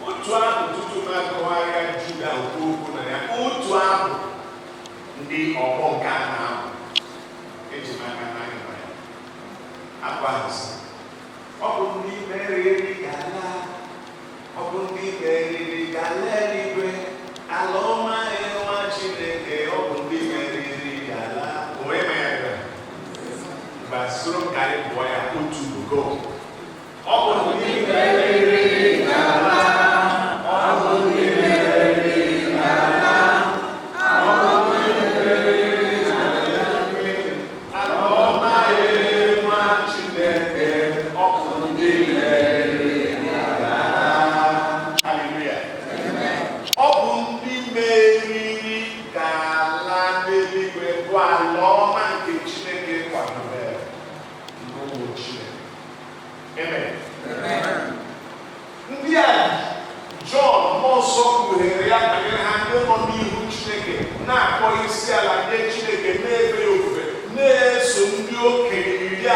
Otu abụ tutu m agụgharịa Jude ahụ kwuo okwu na ya, otu abụ ndị ọgbọ nke a na-abụ, eji m aka n'anya na ya. Abụ ahụ sị, ọ bụ ndị meriri ga-ala, ọ bụ ndị meriri ga-ala eluigwe, ala ọma nwa Chineke, ọ bụ ndị meriri ga-ala. Onwe ma ya ebe a? Mgbe soro m ka anyị pụọ ya otu ugo. Ọ bụ ndị meriri ga-ala, ọ bụ ndị meriri ga-ala, ọ bụ ndị meriri ga-ala. Ala ọma nwa Chineke, ọ bụ ndị meriri ga-ala. Hallelujah. Ọ bụ ndị meriri ga-ala n'eluigwe, bụ ala ọma nke Chineke kwadobere ndị ụmụ Chineke. Amen. Ndị a Jọn mmụọ nsọ kpughere ya banyere ha, ndị nọ n'ihu Chineke na-akpọ isi ala nye Chineke, na-efe ya ofufe, na-eso ndị okenye 24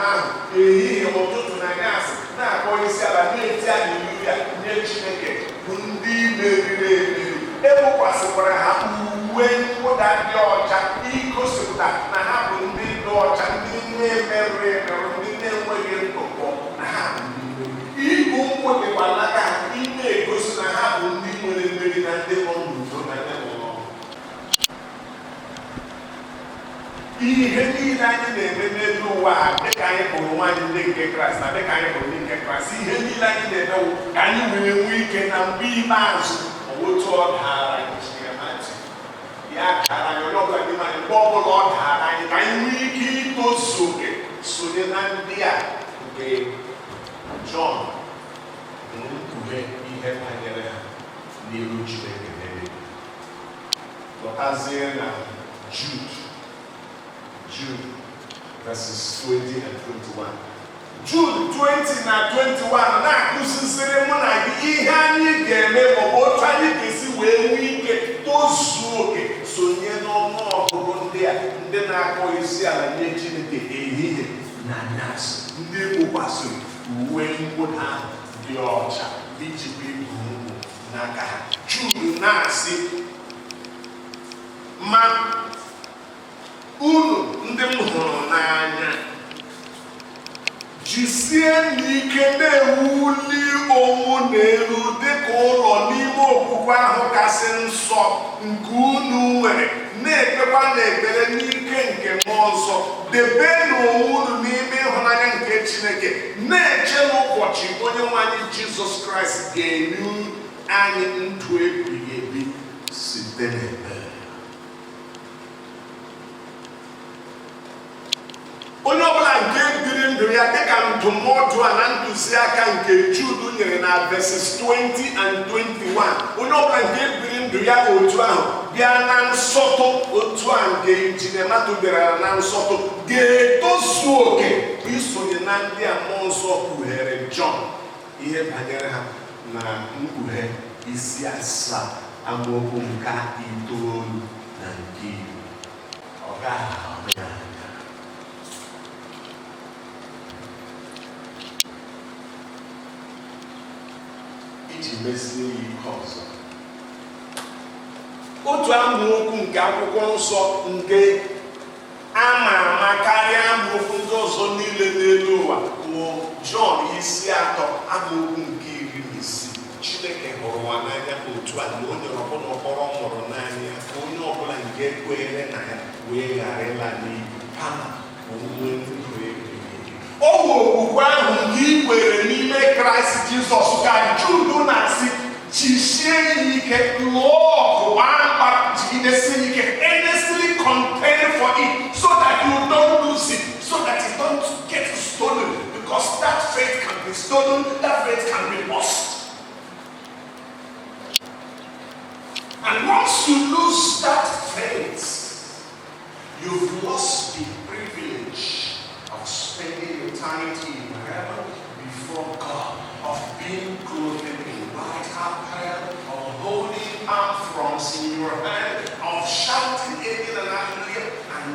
ahụ ehihie, ụtụtụ na anyasị, na-akpọ isi ala, na-eti haleluya nye Chineke, bụ ndị meriri emeri. Ewukwasịkwara ha uwe mwụda dị ọcha igosipụta na ha bụ ndị dị ọcha, ndị na-emerụ emerụ, ndị na-enweghị ntụpọ, na ha bụ ndị mmeri. Igu nkwụ dịkwa n'aka ha ị na-egosi na ha bụ ndị nwere mmeri na ndị nọ n'udo na ndị nọ n'ọṅụ. Ihe niile anyị na-eme n'elu ụwa a, dịka anyị bụrụ nwaanyị ndị nke Kraịst na dịka anyị bụrụ ndị nke Kraịst, ihe niile anyị na-eme wụ ka anyị wee nwee ike na mgbe ikpeazụ. Otu ọ daara Injinia Matthew, ya kara anyị onye ọbụla n'ime anyị mgbe ọbụla ọ daara anyị ka anyị nwee ike itozu oke sonye na ndị a nke Jọn mkpughe ihe banyere ha n'iru Chineke n'eluigwe. Lọtazie na Jude, Jude verses 20 and 21. Jude 20 na 21 na-akụziziri mụ na gị ihe anyị ga-eme maọbụ otu anyị ga-esi wee nwee ike tozuo oke sonye n'ọnụ ọgụgụ ndị a ndị na-akpọ isi ala nye Chineke ehihie na anyasị, ndị kpukwasịrị uwe mwụda ahụ dị ọcha ndị jikwa igu nkwụ n'aka ha. Jude na-asị, ma unu ndị m hụrụ n'anya, jisie n'ike na-ewuli onwe n'elu dịka ụlọ n'ime okwukwe ahụ kasị nsọ nke unu nwere, na-ekpekwa n'ekpere n'ike nke mmụọ nsọ. Debenụ onwe unu n'ime ịhụnanya nke Chineke, na-eche n'ụbọchị onye nwe anyị Jizọs Kraịst ga-enye anyị ndụ ebighị ebi site n'ebere. Onye ọbụla nke biri ndụ ya dịka ndụmọdụ a na ntụziaka nke Jude nyere na verses 20 and 21, onye ọbụla nke biri ndụ ya otu ahụ bịa na nsọtụ otu a nke Injinia Matthew bịara na nsọtụ, ga-etozu oke isonye na ndị a mmụọ nsọ kpughere Jọn ihe banyere ha na mkpughe isi 7 amaokwu nke 9 na nke 10. Ọ gaghị ahụ ya anya. Iji mezie ya ike ọzọ, otu amaokwu nke akwụkwọ nsọ nke ama ama karịa amaokwu ndị ọzọ niile n'elu ụwa bụ Jọn isi 3 amaokwu nke 16. Chineke hụrụ ụwa n'anya otu a na o nyere ọbụna ọkpọrọ mụrụ n'anya ya ka onye ọbụla nke kweere na ya wee ghara ịla n'iyi kama o nwee ndụ ebighị ebi. Ọ bụ okwukwe ahụ nke ị kwere n'ime Kraịst Jizọs ka Jude na-asị jisie ya ike, lụọ ọgụ, gbaa mgba, jigidesie ike, earnestly contend for it so that you don't lose it, so that you don't get stolen, because that faith can be stolen, that faith can be lost. And once you lose that faith, you've lost the privilege of spending eternity in heaven before God, of being clothed in white apparel, of holding palm fronds in your hand, of shouting amen and hallelujah, and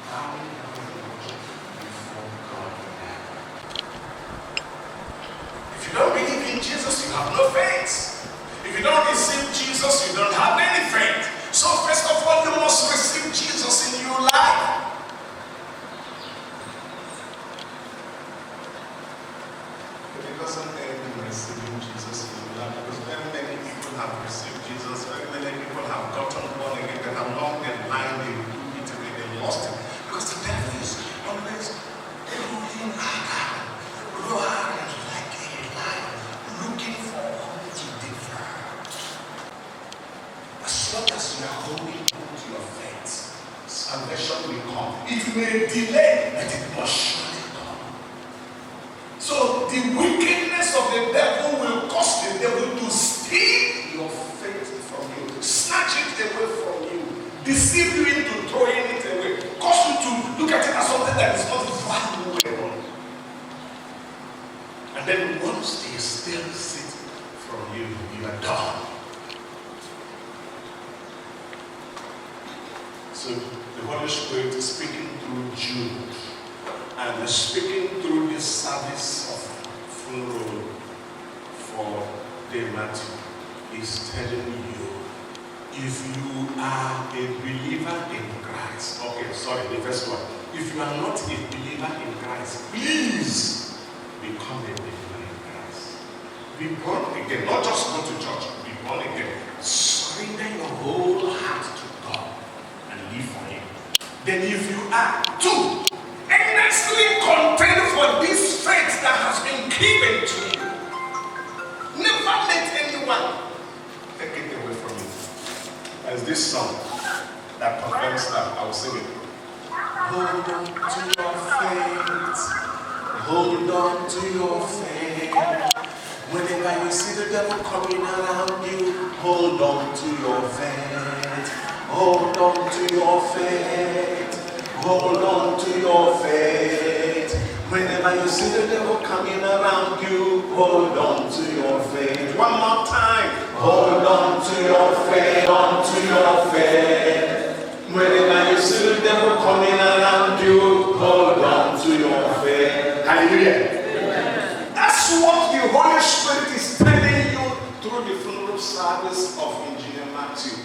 bowing down in worship before God in heaven. If you don't believe in Jesus, you have no faith. If you don't receive Jesus, you don't have any faith. So first of all, you must receive Jesus in your life. But it doesn't end in receiving Jesus in your life, because very many people have received Jesus, very many people have gotten born again, but along the line they took it away, they lost it. Because the devil is always rolling roaring like a lion, looking for whom to devour. As long as you are holding on to your faith, salvation will come. It may delay, but it must surely come. So the wickedness of the devil will cause the devil to steal your faith from you, snatch it away from you, deceive you into throwing it away, cause you to look at it as something that is not valuable. And then once they steal it from you, you are done. So the Holy Spirit is speaking through Jude and speaking through this service of funeral for Dave Matthew is telling you, if you are a believer in Christ, okay, sorry, the first one. If you are not a believer in Christ, please become a believer in Christ. Be born again, not just go to church, be born again. Surrender your whole heart to God and live for Him. Then if you are too earnestly contend for this faith that has been given to you, never let anyone take it away. song that confirms that. I will sing it. Hold on to your faith. Hold on to your faith. Whenever you see the devil coming around you, hold on to your faith. Hold on to your faith. Hold on to your faith. Whenever you see the devil coming around you, hold on to your faith. One more time. Hold on to your faith. On to your faith. Whenever you see the devil coming around you, hold on to your faith. Hallelujah. That's what the Holy Spirit is telling you through the funeral service of Engineer Matthew.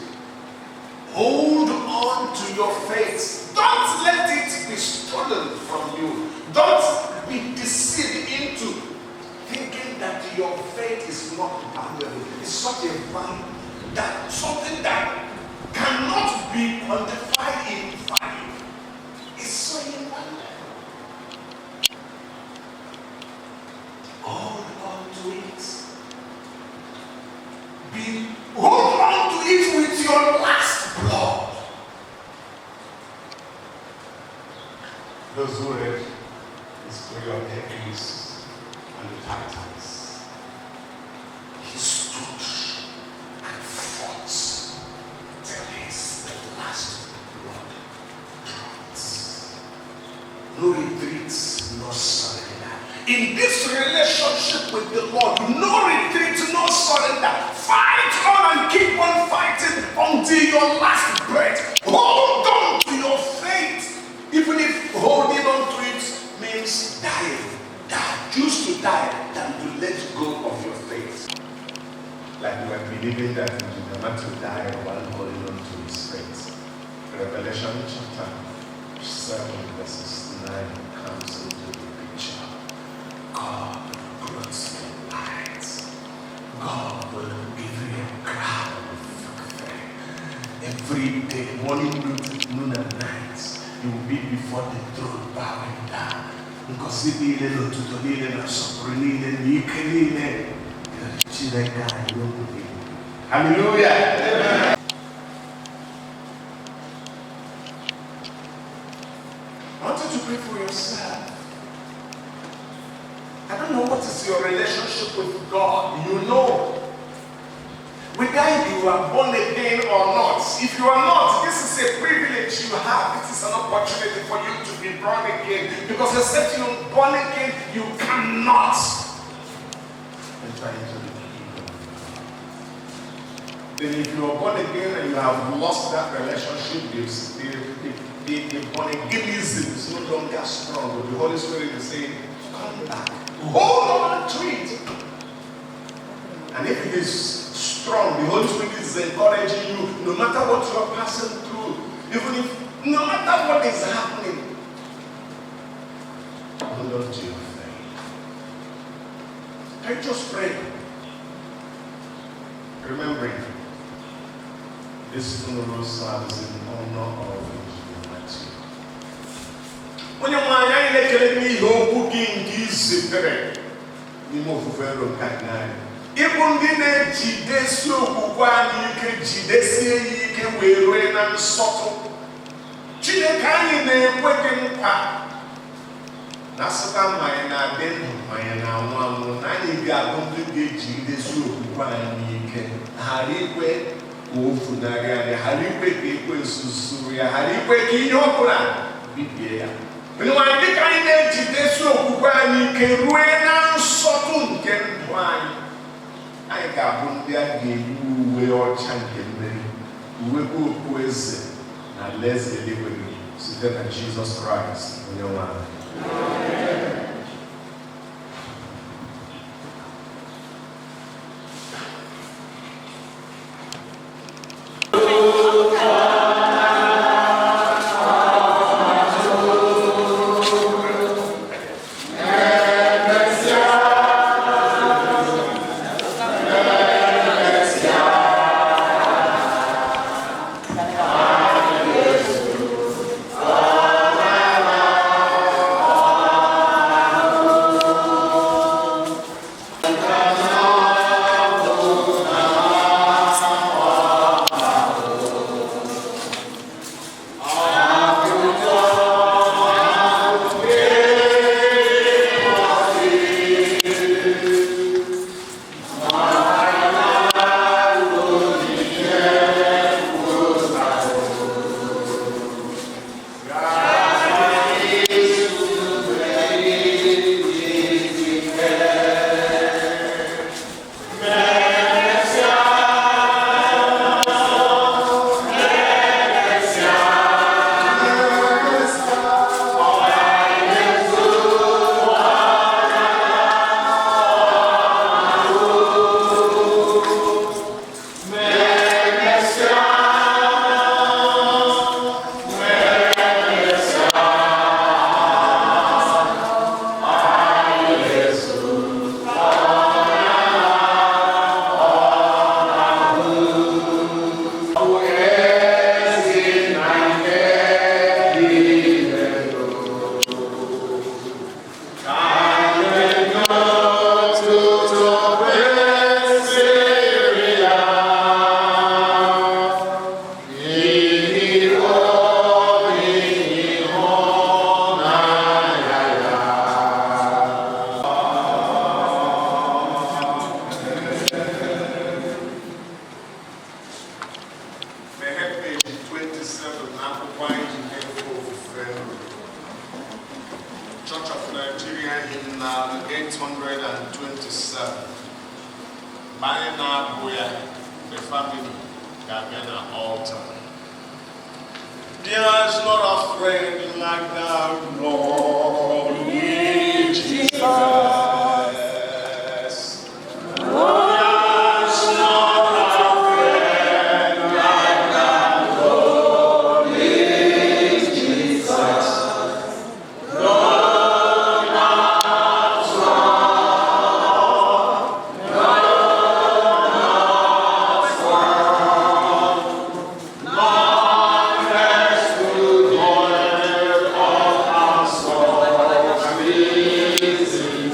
Hold on to your faith. Don't let it be stolen from you. Don't be deceived into thinking that your faith is not valuable. It's such a value that something that cannot be quantified in value. It's so invaluable. Hold on to it. Hold on to it with your last blood. Those who read the story of Hercules and the Titans, he stood and fought till his last blood dropped. No retreats, no surrender. In this relationship with the Lord, no retreat, no surrender. Fight on and keep on fighting until your last breath. Hold on to your faith. Even if holding on to it means dying. Die. Choose to die than to let go of your faith. Like we were believing that Engineer Matthew died while holding on to his faith. Revelation chapter 7 verses 9 comes into the picture. God will clothe you in light. God will give you a crown of victory. Every day, morning, noon, and night, you will be before the throne bowing down. Ngọzi niile na otuto niile na nsọpụrụ niile na ike niile dịrị Chineke anyị n'oge niile. Hallelujah. Amen. I want you to pray for yourself. I don't know what is your relationship with God. You know. Whether you are born again or not. If you are not, this is a privilege you have. This is an opportunity for you to be born again. Because except you are born again, you cannot enter into the kingdom. Then if you are born again and you have lost that relationship, the born againism is no longer strong. The Holy Spirit is saying, come back. Hold on to it. And if it is strong, the Holy Spirit is encouraging you, no matter what you are passing through, even if, no matter what is happening, hold on to your faith. Can you just pray? Remembering this funeral service in honor of Engineer Matthew. Onye nwe anyị, anyị na-ekele n'ihi okwu gị nke i zitere n'ime ofufe nro nke anyị. Ịbụ ndị na-ejidesi okwukwe anyị ike, jidesie ya ike wee rue na nsọtụ. Chineke anyị na-ekwe gị nkwa na asịta ma anyị na-adị ndụ ma anyị na-anwụ anwụ na anyị ga-abụ ndị ga-ejidesi okwukwe anyị ike, ghara ikwe ka o funarị anyị, ghara ikwe ka ekwensu zuru ya, ghara ikwe ka ihe ọ bụla bibie ya. Onye nwe anyị, dịka anyị na-ejidesi okwukwe anyị ike rue na nsọtụ nke ndụ anyị, anyị ga-abụ ndị a ga-eyi uwe ọcha nke mmeri, uwe okpu eze na alaeze eluigwe gị site na Jizọs Kraịst onye nwe anyị. Amen. Church of Nigeria hymnal 827. Mgbe anyị na-abụ ya, the family ga-abịa na altar. There's not a friend like the Lord Jesus. There's not a friend like the Lord Jesus. No, not one. No, not one. None has good oil of our souls visited.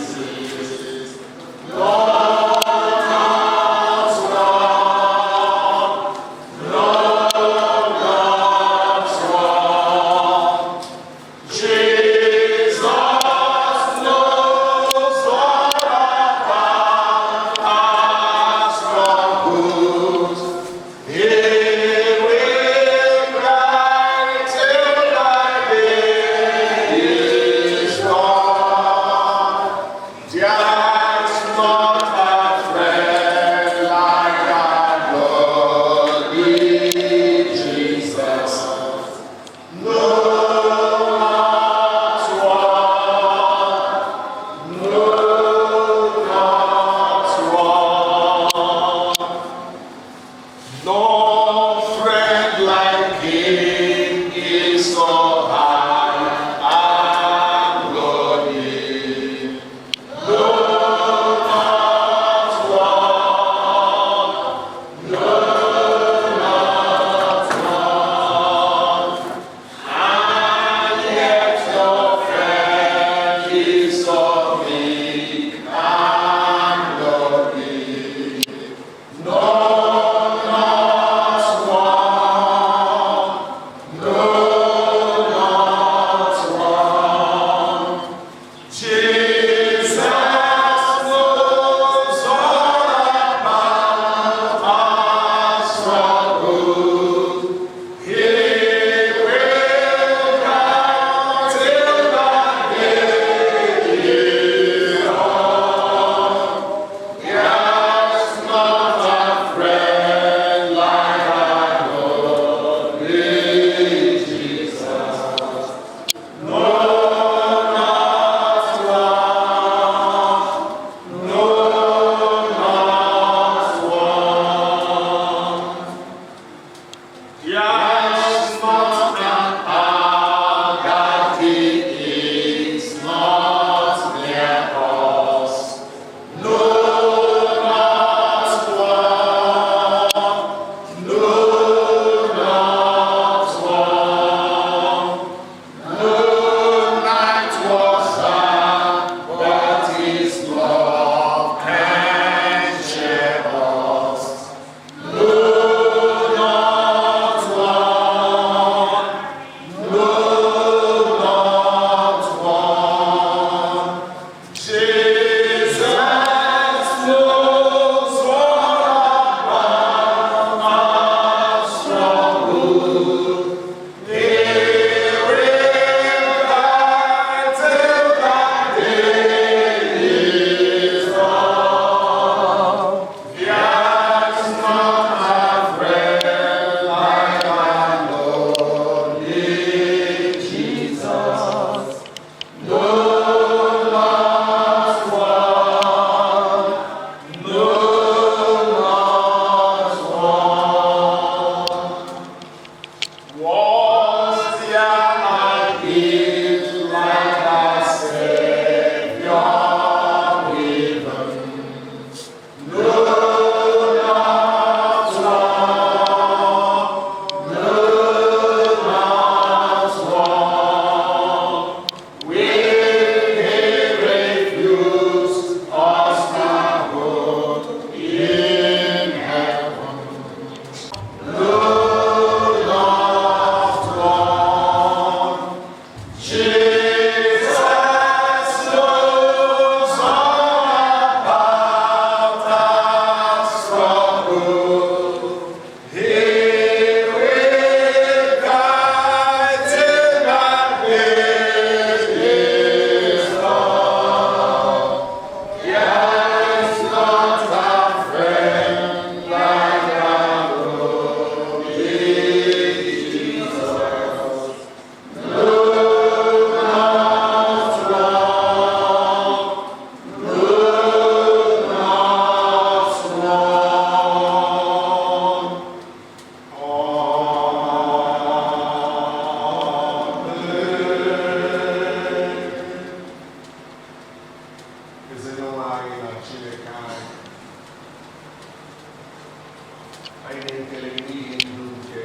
Na-ekele gị n'ihi ndụ nke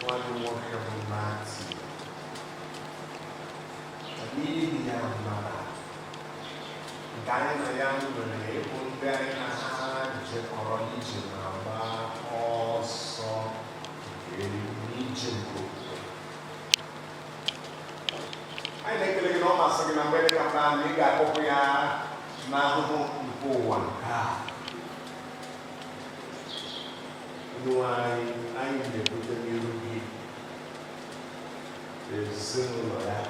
nwanne nwoke bụ Matthew. N'ihi ya mara nke anyị na ya nwere ịbụ ndị anyị na ha jekọrọ ije na-agba ọsọ nke ije nke okwukwe. Anyị na-ekele gị na ọ masị gị na mgbe dị ka mgbe ahụ ị ga-akpọpụ ya n'ahụhụ nke ụwa nke a. Onyenwe anyị, anyị na-ebute n'iru gị ezinụlọ ya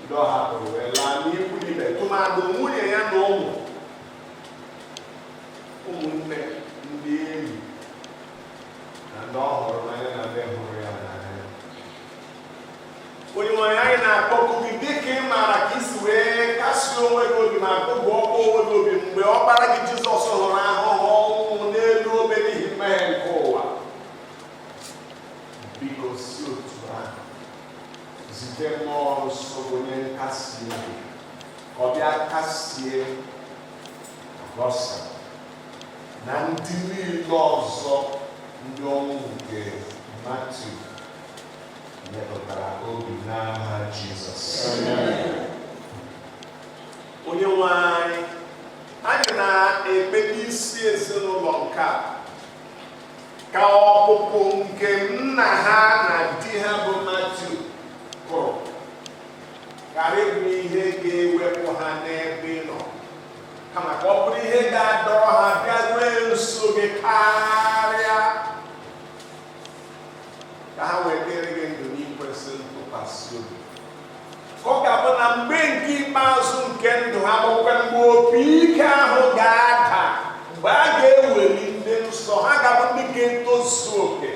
ndị ọ hapụrụ wee laa n'ikwu ibe, tụmadụ nwunye ya na ụmụ ụmụnne, ndị enyi na ndị ọ hụrụ n'anya na ndị hụrụ ya n'anya. Onye nwe anyị na-akpọku gị dịka ị maara ka isi wee kasie onwe gị obi ma gụgụọ onwe gị obi mgbe ọkpara gị Jizọs hụrụ ahụhụ ọnwụ n'elu obe n'ihi mmehie nke ụwa. Biko si otu ahụ zite mmụọ nsọ bụ onye nkasi obi ka ọ bịa kasie Ọgọsta na ndị niile ọzọ ndị ọnwụ nke Matthew metụtara obi n'aha Jizọs. Onye nwe anyị, anyị na-ekpe n'isi ezinụlọ nke a ka ọpụpụ nke nna ha na di ha bụ Matthew pụrụ ghara ịbụ ihe ga-ewepụ ha n'ebe ị nọ, kama ka ọ bụrụ ihe ga-adọrọ ha bịa rue nso gị karịa, ka ha wee dịrị gị ndụ n'ikwesị ntụkwasị obi. Ka ọ ga-abụ na mgbe nke ikpeazụ nke ndụ ha bụkwa mgbe opi ike ahụ ga-ada, mgbe a ga-eweli ndị nsọ ha ga-abụ ndị ga-etozu oke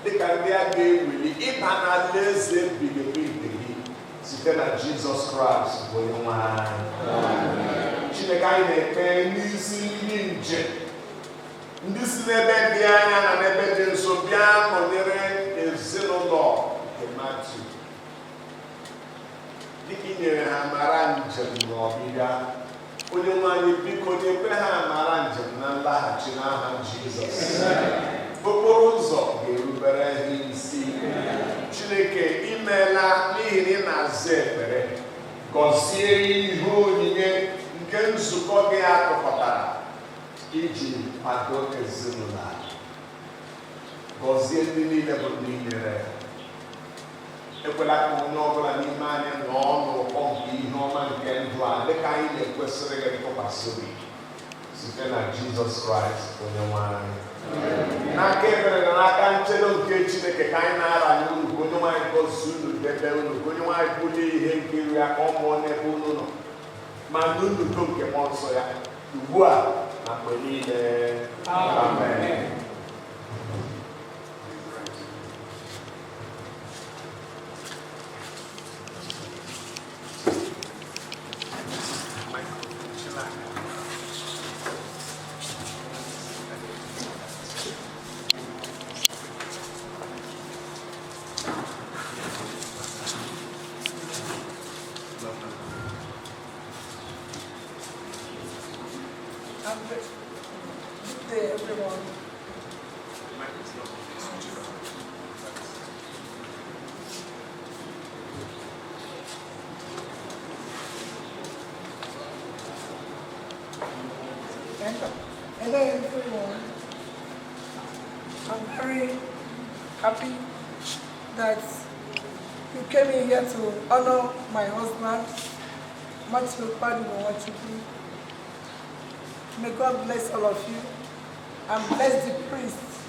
dịka ndị a ga-eweli ịba n'alaeze ebighị ebi nke gị site na Jizọs Kraịst bụ onye nwe anyị. Chineke, anyị na-ekpe n'isi ndị njem ndị si n'ebe dị anya na n'ebe dị nso bịa nọnyere ezinụlọ nke Matthew, dịka i nyere ha mara njem na ọbịbịa. Onye nwe anyị, biko nyekwe ha mara njem na nlaghachi n'aha Jizọs. Okporo ụzọ ga-erubere ha isi. Chineke, imeela n'ihi na ị na-aza ekpere. Gọzie ihe onyinye nke nzukọ gị atụkọtara iji kwado ezinụlọ a. Gọzie ndị niile bụ ndị nyere ya. Ekwela ka onye ọbụla n'ime anyị nọọ n'ụkọ nke ihe ọma nke ndụ a dịka anyị na-ekwesịrị gị ntụkwasị obi site na Jizọs Kraịst onye nwe anyị. N'aka ebere na n'aka nchedo nke Chineke ka anyị na-aranye unu, ka onye nwe anyị gọzie unu, debe unu, ka onye nwe anyị bulie ihe nke iru ya ka ọ mụọ n'ebe unu nọ ma n'udo nke mmụọ nsọ ya ugbu a na mgbe niile. Amen. Good day, everyone. Hello, everyone. I'm very happy that you came in here to honor my husband, Matthew Nwachukwu. May God bless all of you and bless the priests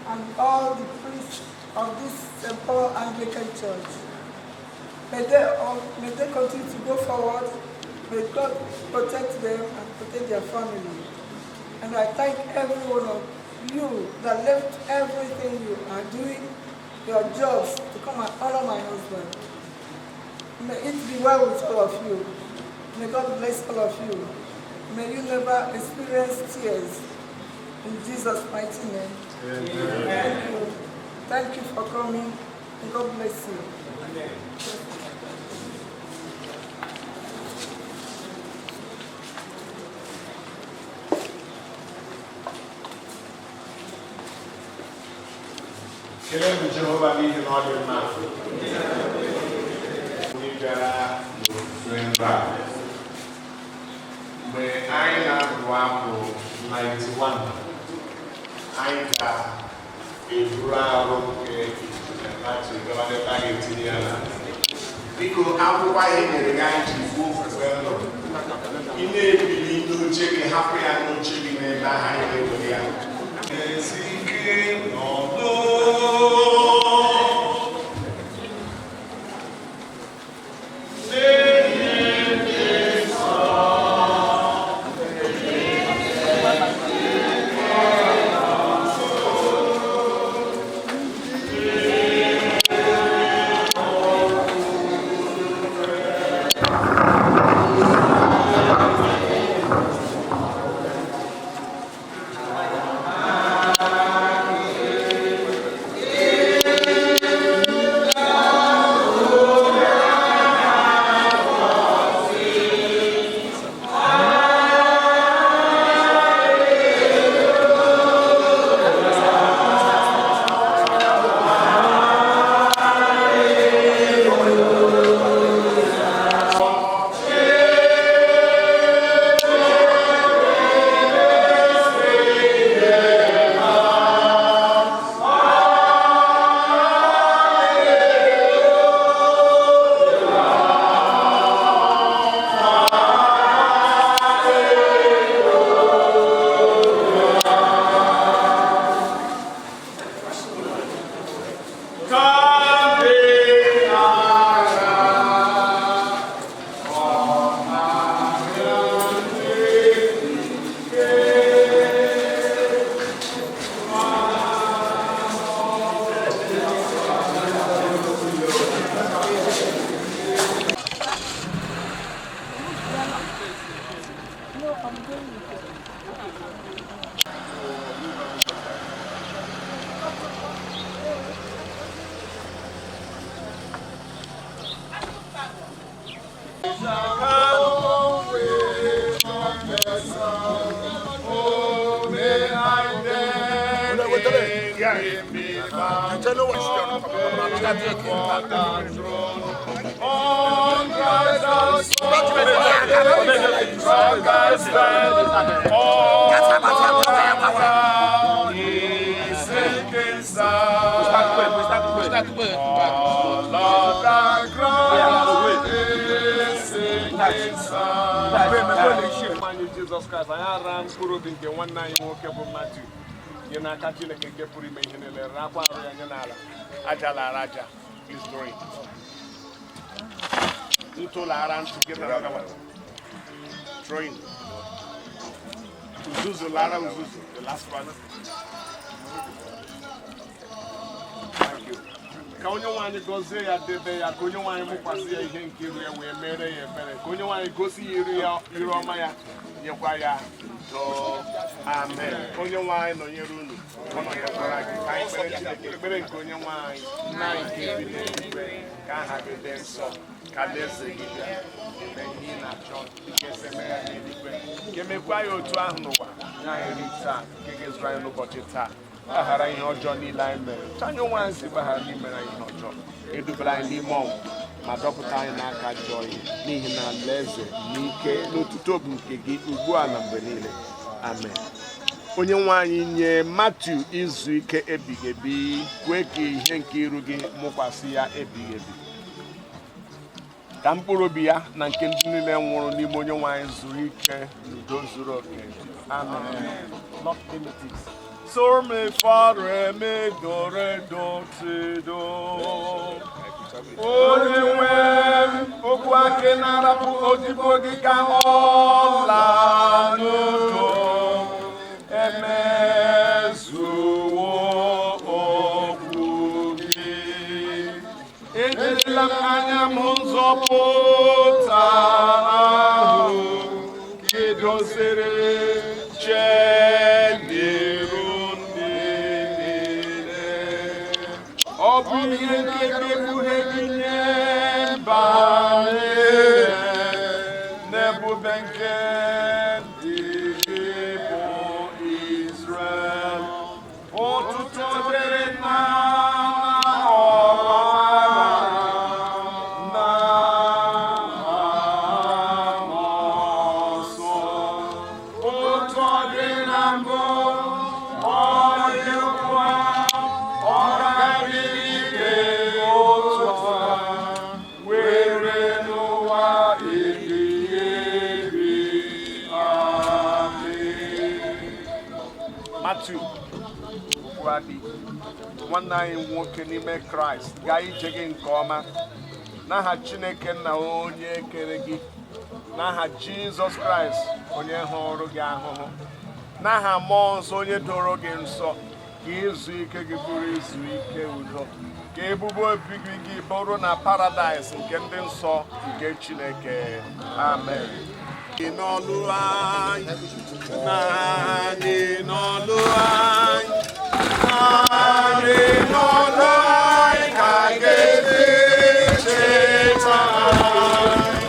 and all the priests of this St. Paul Anglican Church. May they continue to go forward. May God protect them and protect their family. And I thank every one of you that left everything you are doing, your jobs, to come and honor my husband. May it be well with all of you. May God bless all of you. May you never experience tears. In Jesus' mighty name. Amen. Thank you. Thank you for coming. And God bless you. Amen. Kelee Jehova n'ihi na ọ dị mma. Onye bịara n'ofufe mba a. Mgbe anyị na-abụ abụ 91, anyị ga-eburu arụ nke Matthew gawa n'ebe a ga-etinye ya na. Biko, akwụkwọ anyị nyere gị anyị ji kwuo ofufe ndụ. Ị na-ebili n'oche gị, hapụ ya n'oche gị n'ebe ahụ anyị na-ewere ya. Ezi ike n'ọdụ. Jizọs Kraịst, anyị ara mkpụrụ obi nke nwanne anyị nwoke bụ Matthew nye n'aka Chineke nke pụrụ ime ihe niile, rakwa arụ ya nye n'ala aja lara aja. Please throw it. Ntụ lara ntụ, get another one. Throw it. Uzuzu lara uzuzu, the last one. Thank you. Ka onye nwe anyị gọzie ya, debe ya, ka onye nwe anyị mụkwasị ya ihe nke iru ya wee mere ya ebere, ka onye nwe anyị gosi ya iru ya, iru ọma ya, nyekwa ya udo. Amen. Onye nwe anyị nọnyere unu, ọ nọnyekwara gị. Ka anyị kpere Chineke ekpere nke onye nwe anyị. Nna anyị nke bi n'eluigwe, ka aha gị dị nsọ, ka alaeze gị bịa, eme ihe ị na-achọ dịka esi eme ya n'eluigwe, ka emekwa ya otu ahụ n'ụwa. Nye anyị nri taa nke ga-ezuru anyị n'ụbọchị taa. Gbaghara ihe ọjọọ niile anyị mere, ka anyị onwe anyị si gbaghara n'imere anyị ihe ọjọọ. Edubara anyị n'ime ọnwụ, ma dọpụta anyị n'aka ajọ ihe, n'ihi na alaeze na ike na otuto bụ nke gị ugbu a na mgbe niile. Amen. Onye nwe anyị, nye Matthew izu ike ebighị ebi, kwee ka ihe nke iru gị mụkwasị ya ebighị ebi, ka mkpụrụ obi ya na nke ndị niile nwụrụ n'ime onye nwe anyị zuru ike n'udo zuru oke. Amen. Not limited. So mi fa re mi do re do ti do. Onye nwe m, okwu aka na-arapụ odibo gị ka ọ laa n'udo. Emezuwo okwu gị. Ejirila m anya m nzọpụta ahụ ka ị doziri chee n'iru ndị niile. Ọ bụ ihe nke ga-ekpughe gị nye mba niile n'ebube nke ndị gị bụ Israel. Otuto dịrị nna. Matthew Okwuadi, nwanne anyị nwoke n'ime Kraịst, gaa ije gị nke ọma n'aha Chineke nna onye kere gị, n'aha Jizọs Kraịst onye hụrụ gị ahụhụ, n'aha Mmụọ Nsọ onye doro gị nsọ, ka izu ike gị bụrụ izu ike udo, ka ebubo obibi gị bụrụ na paradaịs nke ndị nsọ nke Chineke. Amen. N'ọlụ anyị, naanị n'ọlụ anyị, naanị n'ọlụ anyị ka a ga-eji cheta anyị.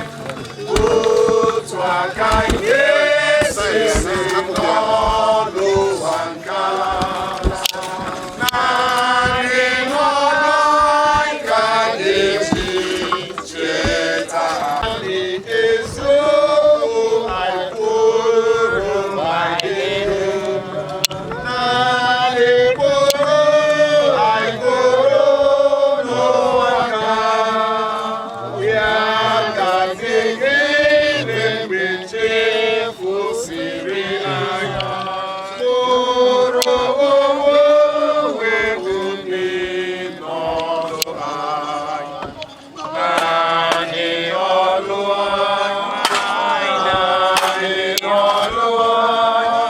Otu aka anyị ga-esi n'ọlụ ụwa nke a. Naanị n'ọlụ anyị ka a ga-eji cheta anyị. Eziokwu anyị kwuru ma gịnị? Naanị kwuru anyị kwuru n'ụwa ka ya ka gị gịnị mgbe chefusiri anya kpụrụ onwe onwe n'ọlụ anyị. Naanị ọlụ anyị, naanị ọlụ anyị,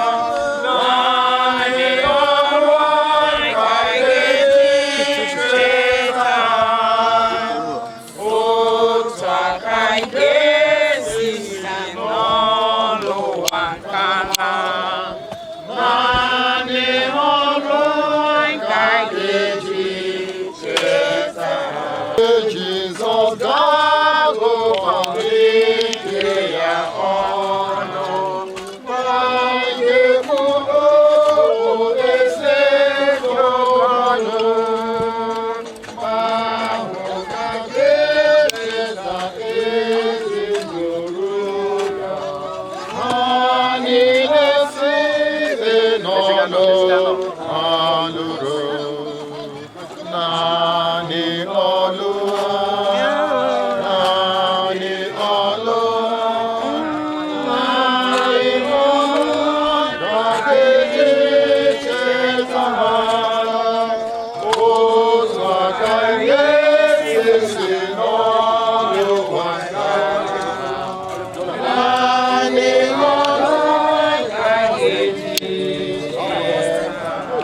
naanị ọlụ anyị ka a ga-eji cheta anyị. Otu aka anyị ga-esi si n'ọlụ ụwa nke a. Naanị ọlụ anyị ka a ga-eji cheta. Jizọs ga-agụkọ ike ya ọnụ. Anyị ga-ekwu okwu eze ọnụ. Ahụ ka ga-echeta ezinụlọ ya. Ha niile site n'ọnụ ha nụrụ. Naanị ọlụ, naanị ọlụ, naanị ọlụ ka ga-eji cheta ha. Otu aka ga-esi si n'ọlụ ụwa ya. Naanị ọlụ ka ga-eji cheta ha.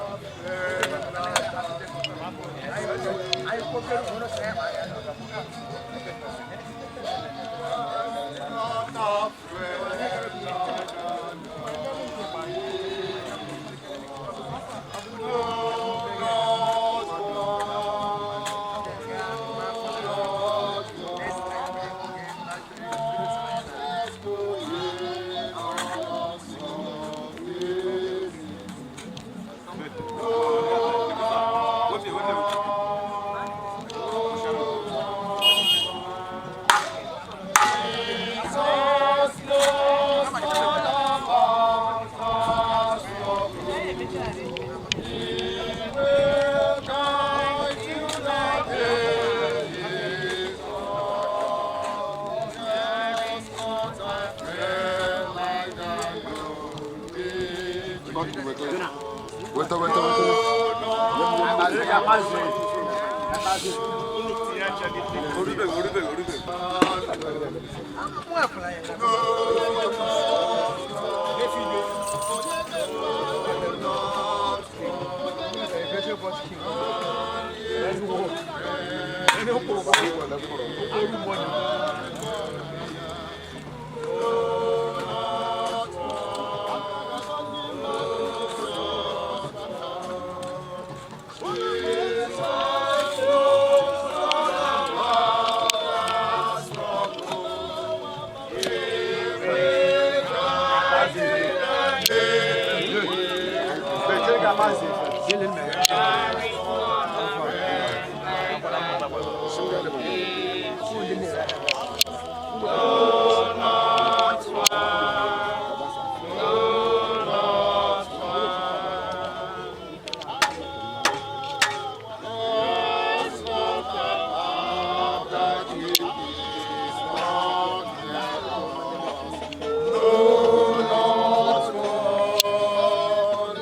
Wait, wait, wait.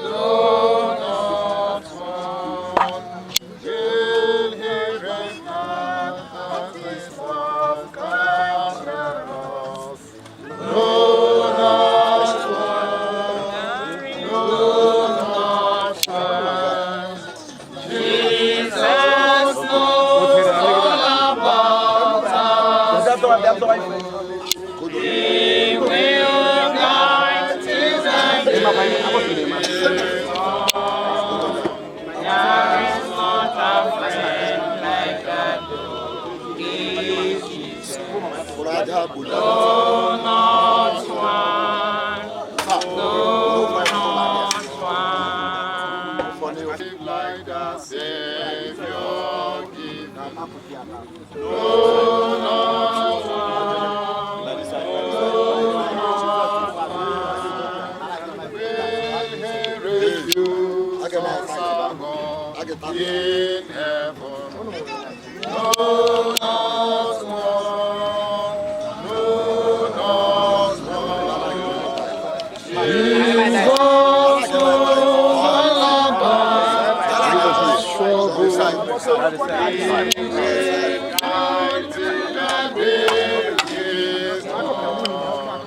No. No, not one. No, not one. Live like the Savior give. No, not one. No, not one. Will he refuse us our God in heaven? No, not one. No, not one. Jesus knows all about our struggles. He will fight till the day is done.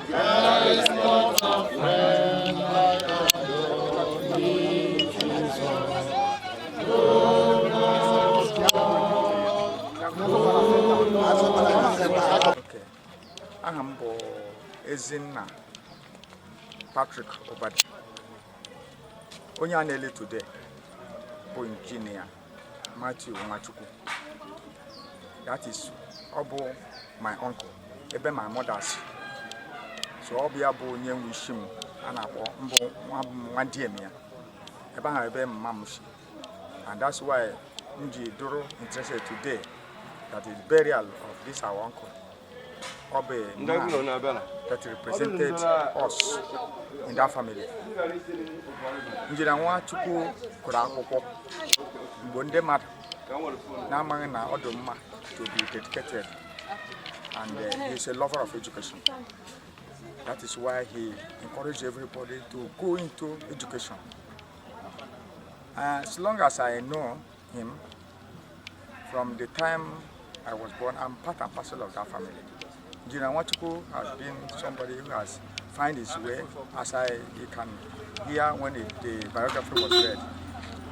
There is not a friend like our lonely Jesus. No, not one. No, not one. Okay. Aha m bụ Ezinna Patrick Obadi. Onye a na-ele today bụ Injinia Matthew Nwachukwu. That is, ọ bụ my uncle, ebe my mother si. So ọ bụ ya bụ onye nwe isi m a na-akpọ mbụ nwa bụ m nwa di m ya. Ebe ahụ ebe mama m si. And that's why m ji dụrụ interested today that the burial of this our uncle, ọ bụ a man that represented us in that family. Injinia Nwachukwu gụrụ akwụkwọ mgbe ndị mmadụ na-amaghị na ọ dị mma to be dedicated, and he is a lover of education. That is why he encouraged everybody to go into education. As long as I know him, from the time I was born, I'm part and parcel of that family. Engineer Nwachukwu has been somebody who has find his way, as you can hear when the biography was read.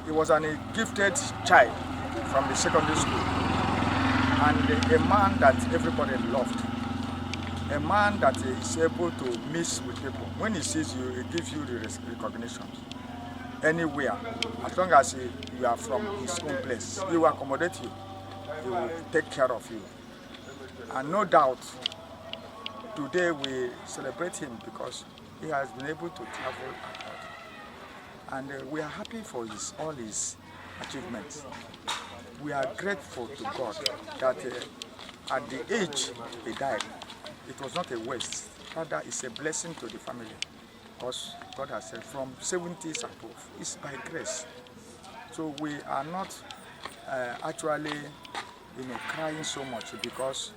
He was a gifted child from the secondary school, and a man that everybody loved. A man that is able to mix with people. When he sees you, he gives you the recognition. Anywhere, as long as you are from his own place, he will accommodate you. He will take care of you. And no doubt, today we celebrate him because he has been able to travel abroad. And we are happy for all his achievements. We are grateful to God that at the age he died, it was not a waste. Rather, it's a blessing to the family. Because God has said from 70s above, it's by grace. So we are not actually, crying so much because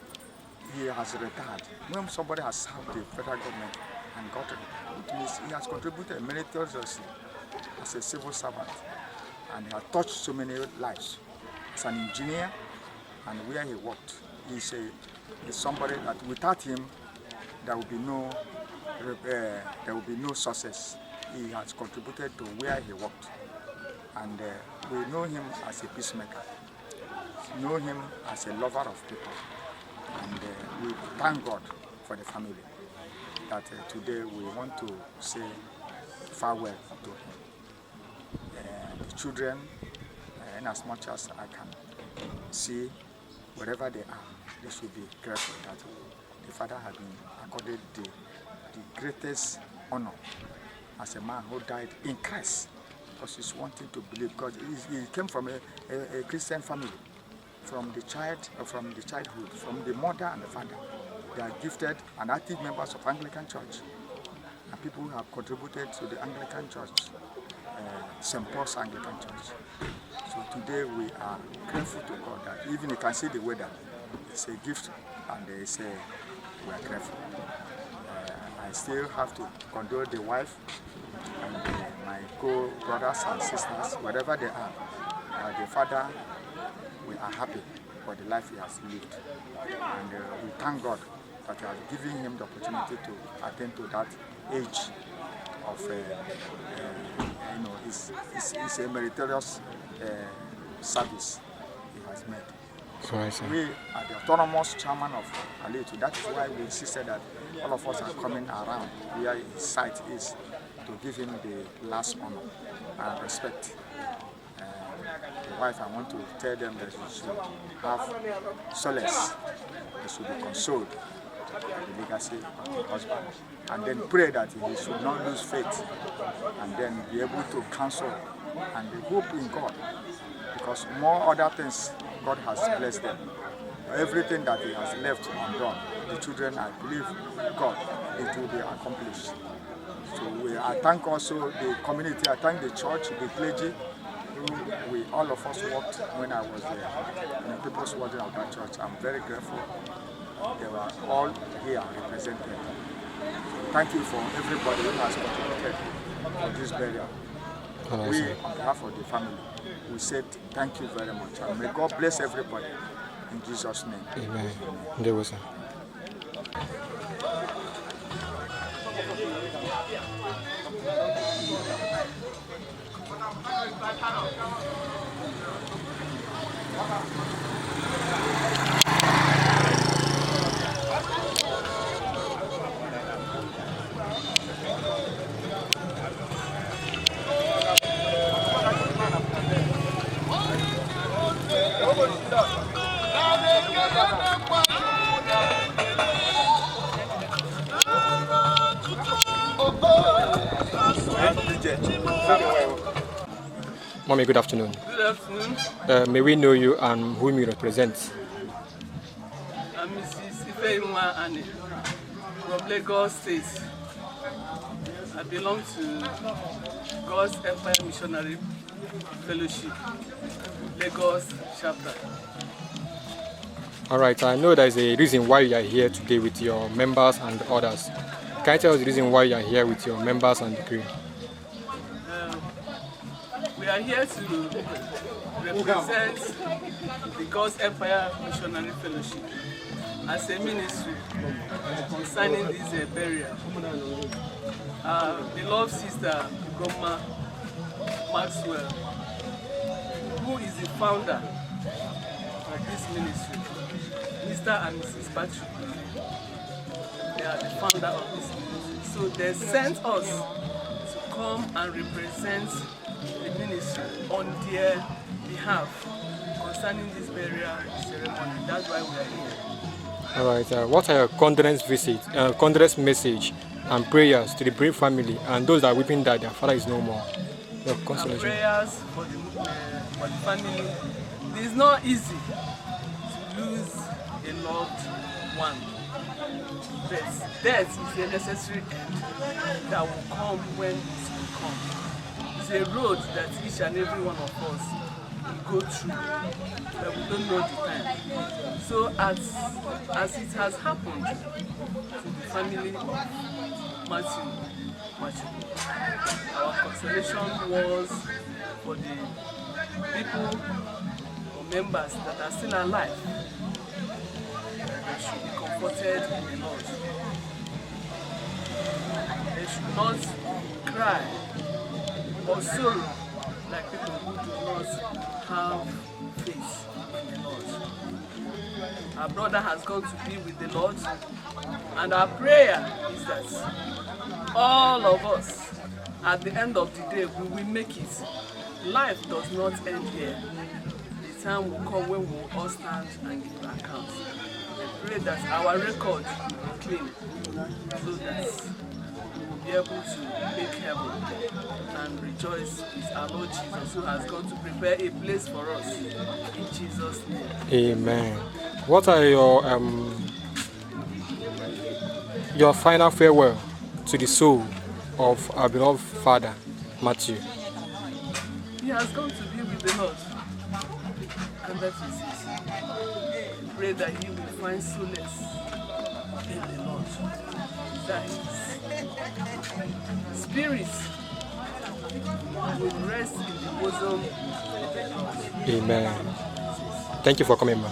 he has retired. When somebody has served the federal government and got retired, it means he has contributed meritoriously as a civil servant, and he has touched so many lives. As an engineer, and where he worked, he's somebody that without him, there will be no success. He has contributed to where he worked, and we know him as a peacemaker, know him as a lover of people, and we thank God for the family that today we want to say farewell to him. The children, in as much as I can see, wherever they are, they should be grateful that the father has been accorded the greatest honor as a man who died in Christ, because he's wanting to believe God. He came from a Christian family, from the childhood, from the mother and the father. They are gifted and active members of Anglican Church, and people who have contributed to the Anglican Church, St. Paul's Anglican Church. So today we are grateful to God that even you can see the weather. It's a gift, and they say we are grateful. I still have to condole the wife and my co-brothers and sisters, wherever they are. The father, we are happy for the life he has lived. And we thank God that he has given him the opportunity to attend to that age of, his a meritorious service he has made. So I see. We are the autonomous chairman of Aleto. That is why we insisted that all of us are coming around where his site is to give him the last honor and respect. The wife, I want to tell them that she should have solace, they should be consoled, the legacy of the husband, and then pray that he should not lose faith, and then be able to counsel and hope in God, because more other things God has blessed them. Everything that he has left undone, the children, I believe God, it will be accomplished. So I thank also the community, I thank the church, the clergy, who we all of us worked when I was there, in the people's warden of that church. I'm very grateful. They were all here represented. So thank you for everybody who has contributed for this burial. We, on behalf of the family, we said thank you very much, and may God bless everybody in Jesus' name. Amen. Ndewo, sir. Mommy, good afternoon. Good afternoon. May we know you and whom you represent? I'm Mrs. Ifeyinwa Ani from Lagos State. I belong to God's Empire Missionary Fellowship, Lagos chapter. All right, I know there is a reason why you are here today with your members and others. Can you tell us the reason why you are here with your members and the crew? We are here to represent the God's Empire Missionary Fellowship as a ministry concerning this burial. Our beloved sister Ugomma Maxwell, who is the founder of this ministry, Mr. and Mrs. Patrick, they are the founder of this ministry. So they sent us to come and represent the ministry on their behalf concerning this burial ceremony. That's why we are here. All right. What are your condolence message and prayers to the brave family and those that are weeping that their father is no more? Your consolation. Prayers for the family. It is not easy to lose a loved one. But death is a necessary end that will come when it will come. It's a road that each and every one of us will go through, but we don't know the time. So as it has happened to the family of Matthew Nwachukwu, our consolation was for the people or members that are still alive, they should be comforted in the Lord. They should not cry or sorrow like people who do not have faith in the Lord. Our brother has gone to be with the Lord, and our prayer is that all of us, at the end of the day, we will make it. Life does not end here. The time will come when we will all stand and give account. I pray that our record will be clean so that we will be able to make heaven and rejoice with our Lord Jesus, who has gone to prepare a place for us. In Jesus' name. Amen. What are your final farewell to the soul of our beloved father, Matthew? He has gone to be with the Lord, and that is it. Pray that he will find solace in the Lord, that his spirit will rest in the bosom of the Lord. Amen. Thank you for coming, ma.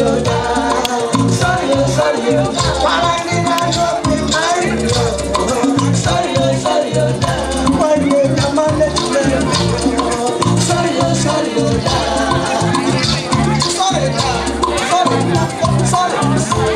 oh, sorry, oh, sorry, oh. Why did I go be married? Oh, sorry, oh, sorry, oh. Why did I manage to Sorry, oh, sorry, oh. Sorry, sorry, sorry.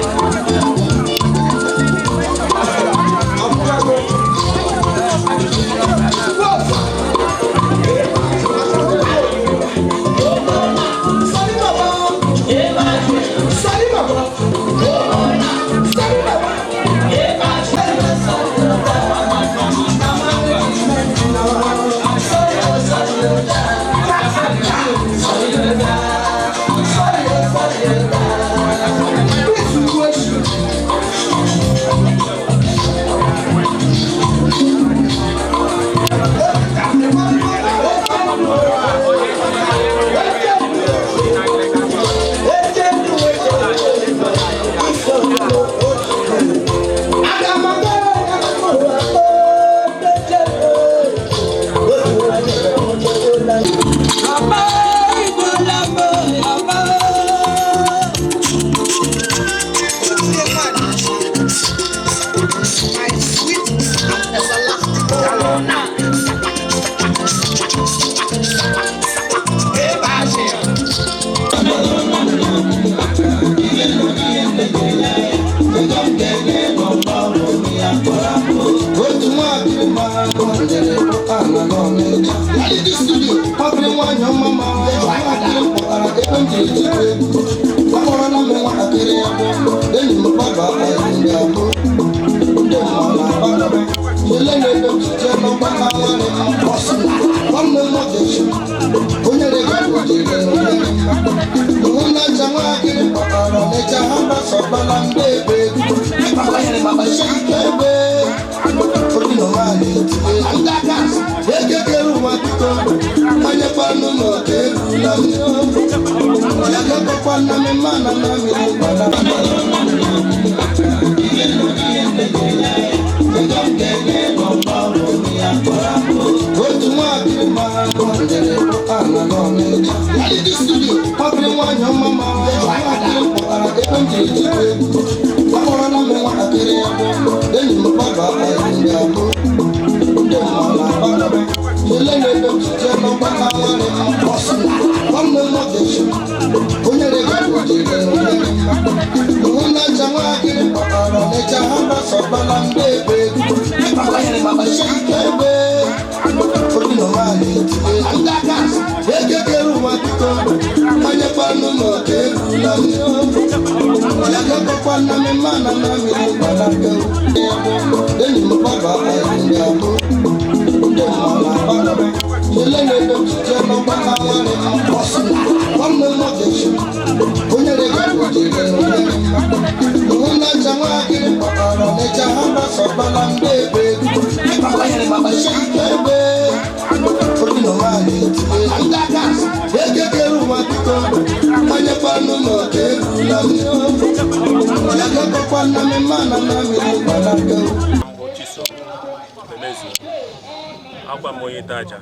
Agwa m onye taja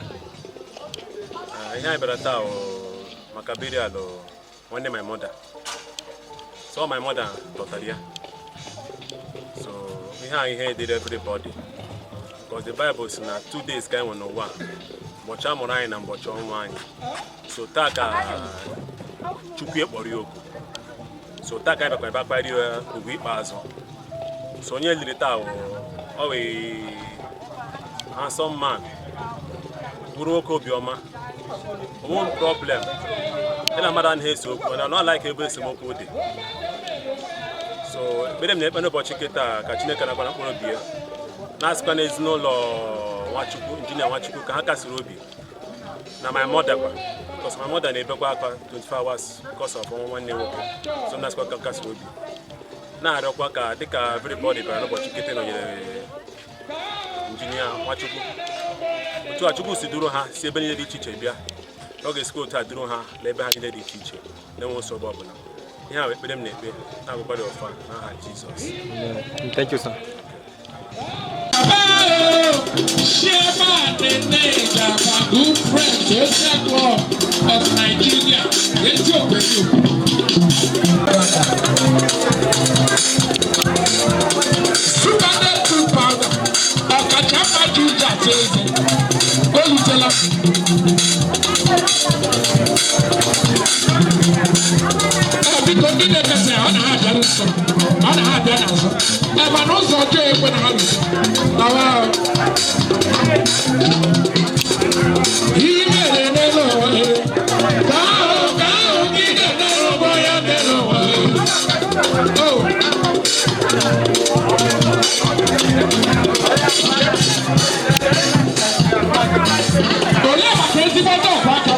ihe anyị bịara taa maka burial nwanne my mother, so my mother dọtara ya, so ihe a ihe dịrị everybody because the Bible si na 2 days ka anyị nwere n'ụwa, ụbọchị a mụrụ anyị na ụbọchị ọnwụ anyị, so taa ka Chukwu ekpọrọ ya oku, so taa ka anyị bịakwa ebe akparị ya ugwu ikpeazụ, so onye liri taa ọ wee handsome man, bụrụ nwoke obiọma, onwe problem ya na mmadụ anaghị ese okwu, na ọ like ebe esemokwu dị, so ekpere m na-ekpe n'ụbọchị nke taa ka Chineke nakwana mkpụrụ obi ya, na-asịkwa n'ezinụlọ Nwachukwu, injinia Nwachukwu, ka ha kasiri obi na my mother kwa, because my mother na-ebekwa akwa 24 hours because of ọnwụ nwanne nwoke, so m na-asịkwa ka kasiri obi, na-arịọkwa ka dịka everybody bịara n'ụbọchị nkete nọnyere injinia Nwachukwu, otu a Chukwu si duru ha si ebe niile dị iche iche bịa, ọ ga-esikwa otu a duru ha na ebe ha niile dị iche iche na-enwe nsogbu ọbụla. Ihe a bụ ekpere m na-ekpe na-agụkwa dị ọfa n'aha Jizọs. Thank you, sir. Chairman Nene Good Friends Social Club of Nigeria. Chineke sị ọ na-abịa nso, ọ na-abịa n'azụ. Ebe na ụzọ ọjọọ ekwe na ha rute. Lawa ahụ. Ihe mere n'elu ụwa ka ahụ gị ga-enere ụgbọ ya n'elu ụwa. Oh. Olee maka ezigbo ndị ọkwa aka?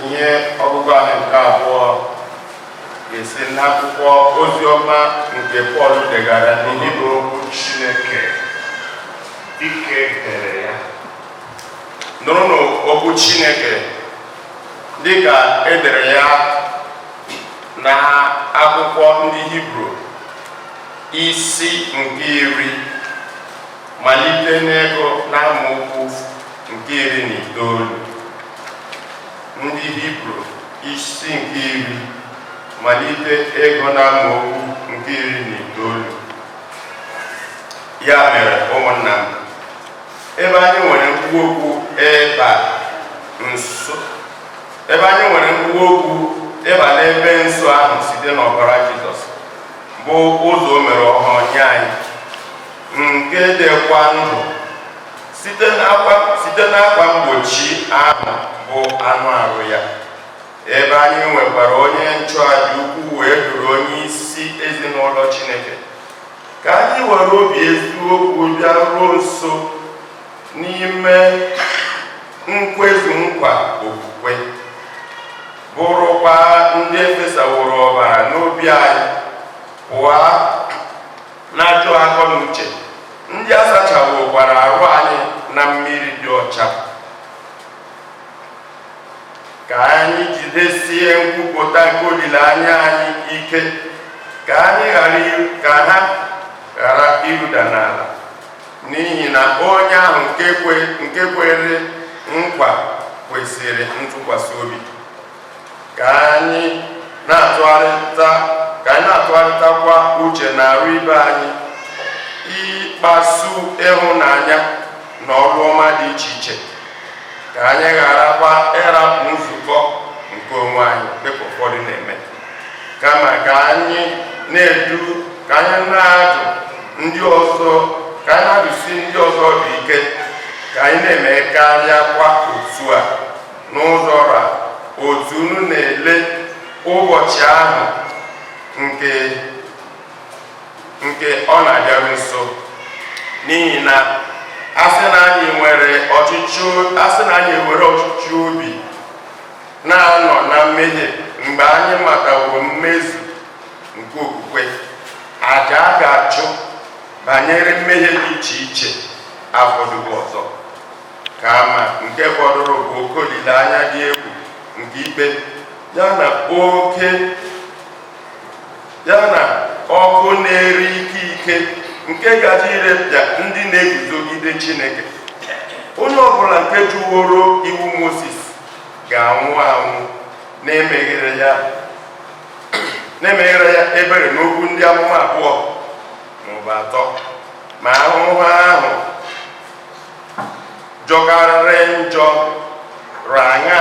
Ihe ọgụgụ anyị nke abụọ ga-esi n'akwụkwọ oziọma nke Pọl degara ndị Hibru. Okwu Chineke ike dere ya. Nụrụnụ okwu Chineke dịka edere ya na akwụkwọ ndị Hibru, isi nke 10, malite n'ịgụ n'amaokwu nke 19. Ndị Hibru, isi nke 10, malite ịgụ n'amaokwu nke 19. Ya mere, ụmụnna m, ebe anyị nwere nkwuwa okwu ịba nso, ebe anyị nwere nkwuwa okwu ịba n'ebe nsọ ahụ site n'ọbara Jizọs, bụ ụzọ o mere ọhụrụ nye anyị, nke dịkwa ndụ site n'akwa mgbochi ahụ, bụ anụ arụ ya, ebe anyị nwekwara onye nchụàjà ukwu wee duru onye isi ezinụlọ Chineke, ka anyị were obi eziokwu bịa ruo nso n'ime nkwezu nkwa okwukwe, bụrụkwa ndị efesaworo ọbara n'obi anyị pụọ n'ajọ akọ na uche, ndị a sachawokwara arụ anyị na mmiri dị ọcha. Ka anyị jidesie nkwupụta nke olileanya anyị ike, ka ha ghara iruda n'ala, n'ihi na onye ahụ nke kwere nkwa kwesịrị ntụkwasị obi. Ka anyị na-atụgharịtakwa uche na arụ ibe anyị ịkpasu ịhụnanya na ọrụ ọma dị iche iche, ka anyị gharakwa ịrapụ nzukọ nke onwe anyị dịka ụfọdụ na-eme, kama ka anyị na-edu ka anyị na-adụ ndị ọzọ, ka anyị na-adụsi ndị ọzọ ọdụ ike, ka anyị na-eme karịakwa otu a n'ụzọ ra otu unu na-ele ụbọchị ahụ nke ọ na-abịaru nso. N'ihi na asị na anyị nwere ọchịchị obi na-anọ na mmehie mgbe anyị mataworo mmezu nke okwukwe, aja a ga-achụ banyere mmehie dị iche iche afọdụghị ọzọ, kama nke fọdụrụ bụ oke olileanya dị egwu nke ikpe ya na ọkụ na-eri ike ike nke gaji irepịa ndị na-eguzogide Chineke. Onye ọbụla nke jụworo iwu Moses ga-anwụ anwụ na-emeghere ya ebere n'okwu ndị amụma abụọ maọbụ atọ. Ma ahụhụ ahụ jọkarịrị njọ raṅa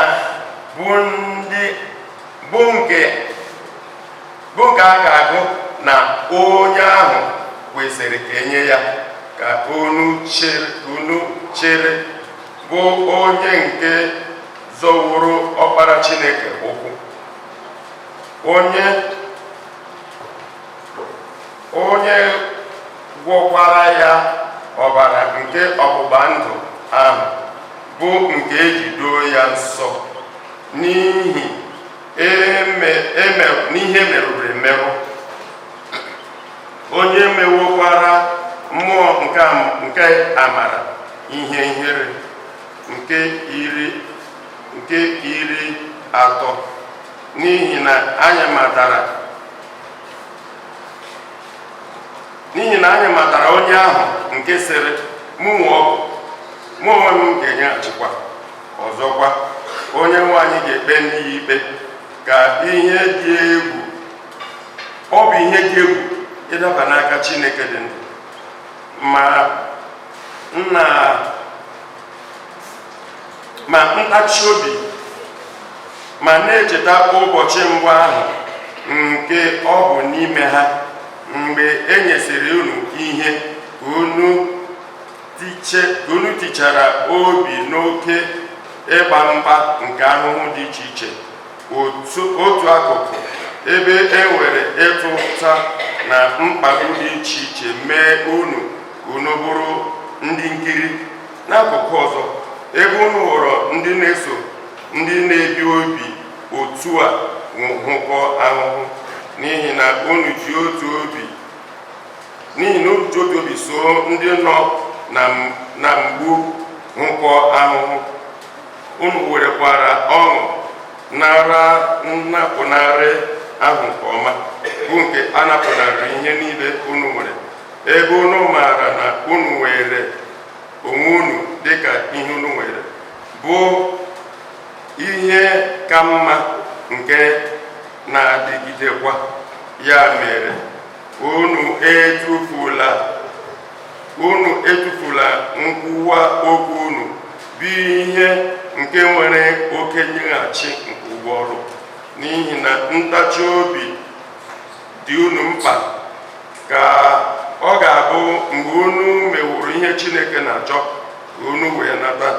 bụ nke a ga-agụ na onye ahụ kwesịrị ka enye ya ka unu chere, bụ onye nke zọworo ọkpara Chineke ụkwụ, onye gwọkwara ya ọbara nke ọgbụgba ndụ ahụ, bụ nke eji doo ya nsọ n'ihi n'ihe merụrụ emerụ, onye mewokwara mmụọ nke amara ihe ihere. Nke 13. N'ihi na anyị matara onye ahụ nke sịrị, "Mụ nwe ọbọ, mụ onwe m ga-enyeghachikwa. Ọzọkwa, onye nwe anyị ga-ekpe ndị ya ikpe." Ka ihe dị egwu ọ bụ, ihe dị egwu ịdaba n'aka Chineke dị ndụ! Ma nna, ma ntachi obi, ma na-echeta ụbọchị mbụ ahụ nke ọ bụ n'ime ha, mgbe e nyesịrị unu ihe, ka unu tichara obi n'oke ịgba mgba nke ahụhụ dị iche iche, otu akụkụ, ebe e nwere ịta ụta na mkpagbu dị iche iche mee unu ka unu bụrụ ndị nkiri, n'akụkụ ọzọ, ebe unu hụrụ ndị na-eso ndị na-ebi obi otu a hụkọ ahụhụ. N'ihi na unu ji otu obi so ndị nọ na mgbu hụkọ ahụhụ. Unu werekwara ọṅụ nara nnapụnarị ahụ nke ọma, bụ nke a napụnarịrị ihe niile unu nwere, ebe unu maara na unu nwere onwe unu dịka ihe unu nwere bụ ihe ka mma nke na-adịgidekwa. Ya mere, unu etufula nkwuwa okwu unu, bụ ihe nke nwere oke nyeghachi nke ụgwọ ọrụ, n'ihi na ntachi obi dị unu mkpa, ka ọ ga-abụ mgbe unu meworo ihe Chineke na-achọ, ka unu wee nata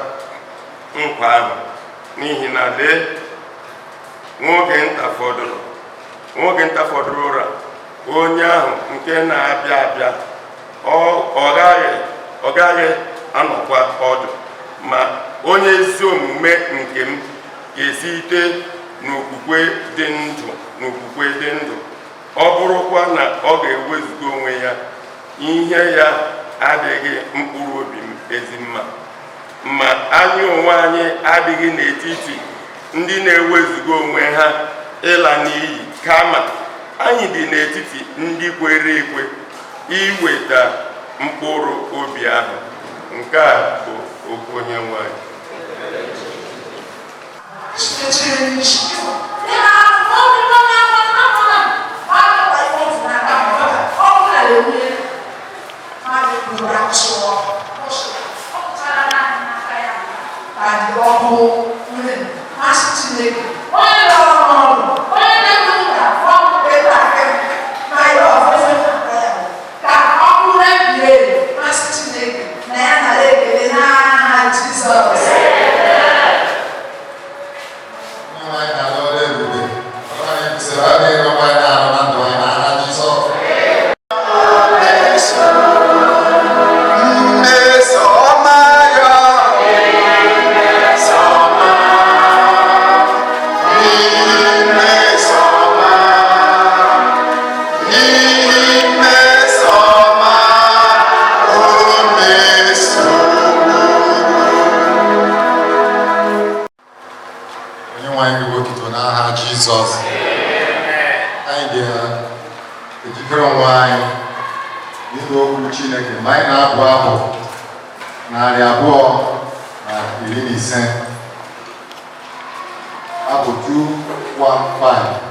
nkwa ahụ. N'ihi na lee, nwoge nta fọdụrụ ụra, onye ahụ nke na-abịa abịa ọ gaghị anọkwa ọdụ, ma onye ezi omume nke m ga-esite n'okwukwe dị ndụ. Ọ bụrụkwa na ọ ga-ewezuga onwe ya, ihe ya adịghị mkpụrụ obi m ezi mma. Ma anyị onwe anyị adịghị n'etiti ndị na-ewezuga onwe ha ịla n'iyi, kama anyị dị n'etiti ndị kwere ekwe iweta mkpụrụ obi ahụ. Nke a bụ okwu Onye nwe anyị. Onye nọrọ n'ọrụ, onye na-enweghị ga-afọ ebe a na ya ọzọ ka ọ bụrụ ebie masị Chineke na ya nara ekele n'aha Jizọs. Onye anyị na-alụ ọrụ ebube, ọrụ anyị kwụsịrị adịghị ọrụ anyị na-arụ na ndụ anyị n'aha Jizọs. Mmesoma ya, mmesoma, mmesoma, mmesoma, o mesoro. Onye nwe anyị bụ otuto n'aha Jizọs. Anyị ga-ejikere onwe anyị n'ịnụ okwu Chineke mgbe anyị na-abụ abụ 215, abụ 215.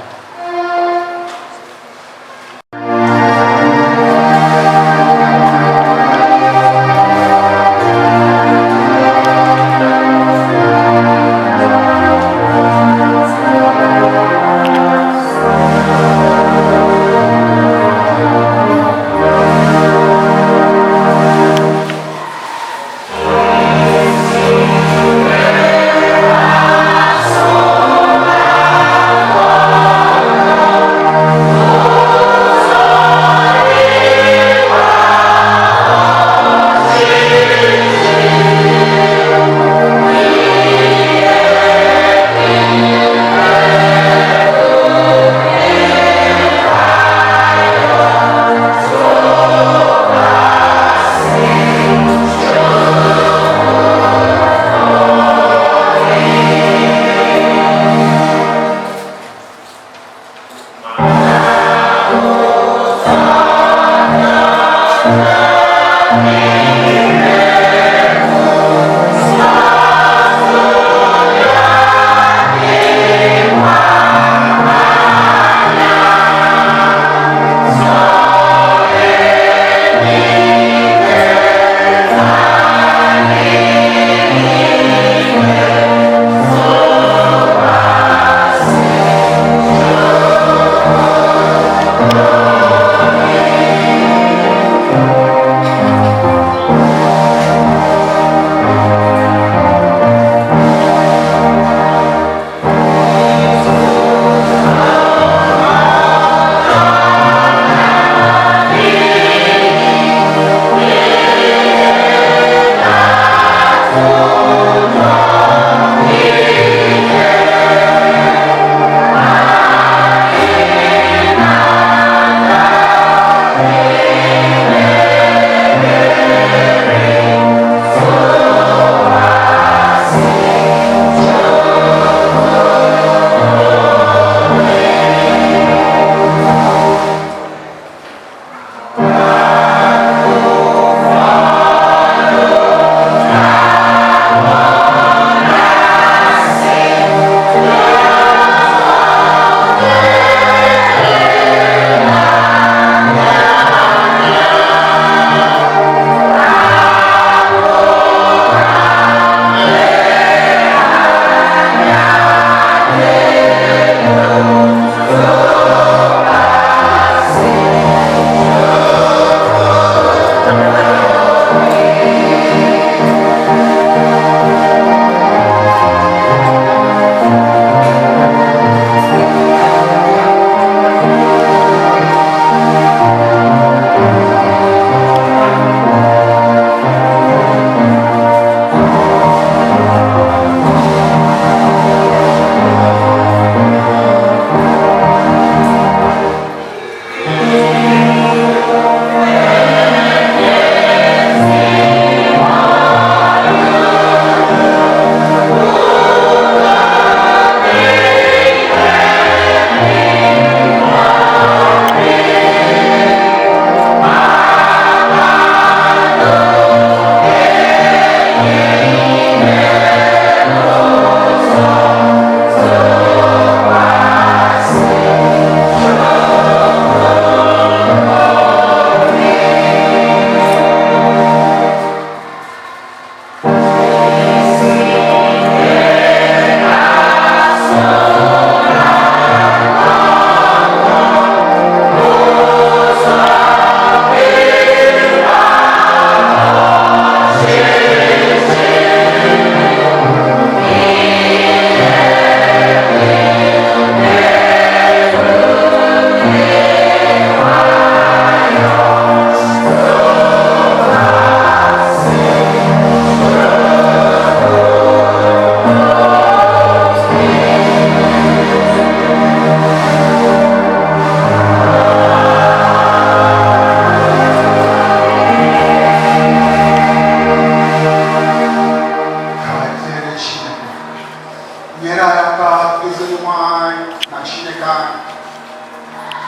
anyị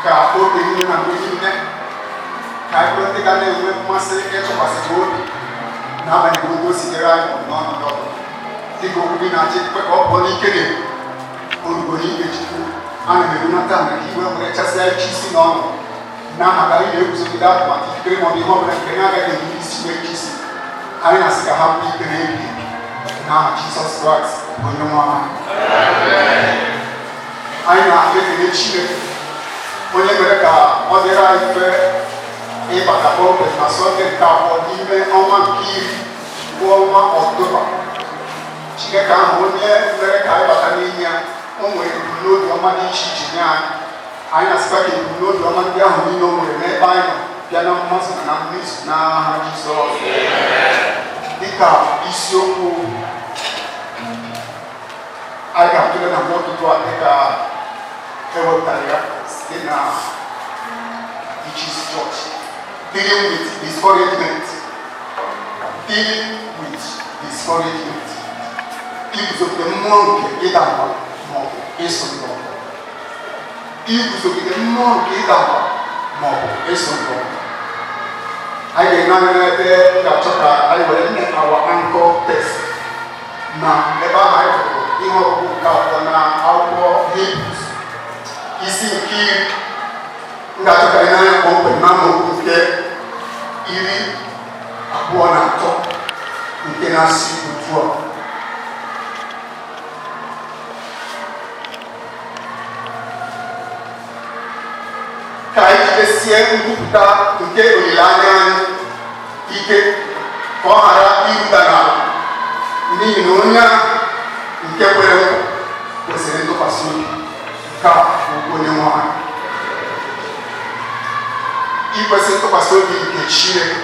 ka oge niile na mgbe niile ka anyị bụrụ ndị ga na-enwe mmasị ịtụkwasị gị obi n'agbanyeghị otu o si dịrị anyị maọbụ n'ọnọdụ ọbụla. Dịka okwu gị na-achị ekwe ka ọ pụọ n'ike na olugo n'ike Chukwu, ana m erunata na ka iwe were chasịa iche isi n'ọnụ n'aha ka anyị na-eguzogide atụmatụ ikikere maọbụ ihe ọbụla nke na-agaghị ebu isi wee iche isi anyị na-asị ka ha bụrụ ikpe na-ebi ebi n'aha Jizọs Kraịst onye nwe anyị. Anyị na-ekele Chineke onye mere ka ọ dịrị anyị mfe ịbata kpọmkwem na Sọnde nke abụọ n'ime ọnwa nke iri bụ ọnwa Ọktoba. Chineke ahụ onye mere ka anyị bata n'ime ya, o nwere ebumnobi ọma dị iche iche nye anyị. Anyị na-asịkwa ka ebumnobi ọma ndị ahụ niile o nwere n'ebe anyị nọ bịa na mmasị na mmezu n'aha Jizọs. Dịka isiokwu anyị ga-atụle na mgbe ụtụtụ a dịka ewepụtara ya site na Ichis Church, dealing with discouragement. Dealing with discouragement. Iguzogide mmụọ nke ịda mba maọbụ ịsụ ngọngọ. Iguzogide mmụọ nke ịda mba maọbụ ịsụ ngọngọ. Anyị ga-ene anya n'ebe m ga-achọ ka anyị were nne our anchor text na ebe ahụ anyị hụrụ ihe ọgụgụ nke abụọ na akwụkwọ Hibru isi nke iri. M ga-achọ ka anyị na-anya kpọmkwem na amaokwu nke 23 nke na-asị otu a: ka anyị jidesie nkwupụta nke olileanya anyị ike ka ọ ghara iruda n'ala, n'ihi na onye ahụ nke kwere nkwa kwesịrị ntụkwasị obi. Nke a bụ okwu onye nwe anyị. Ikwesị ntụkwasị obi nke Chineke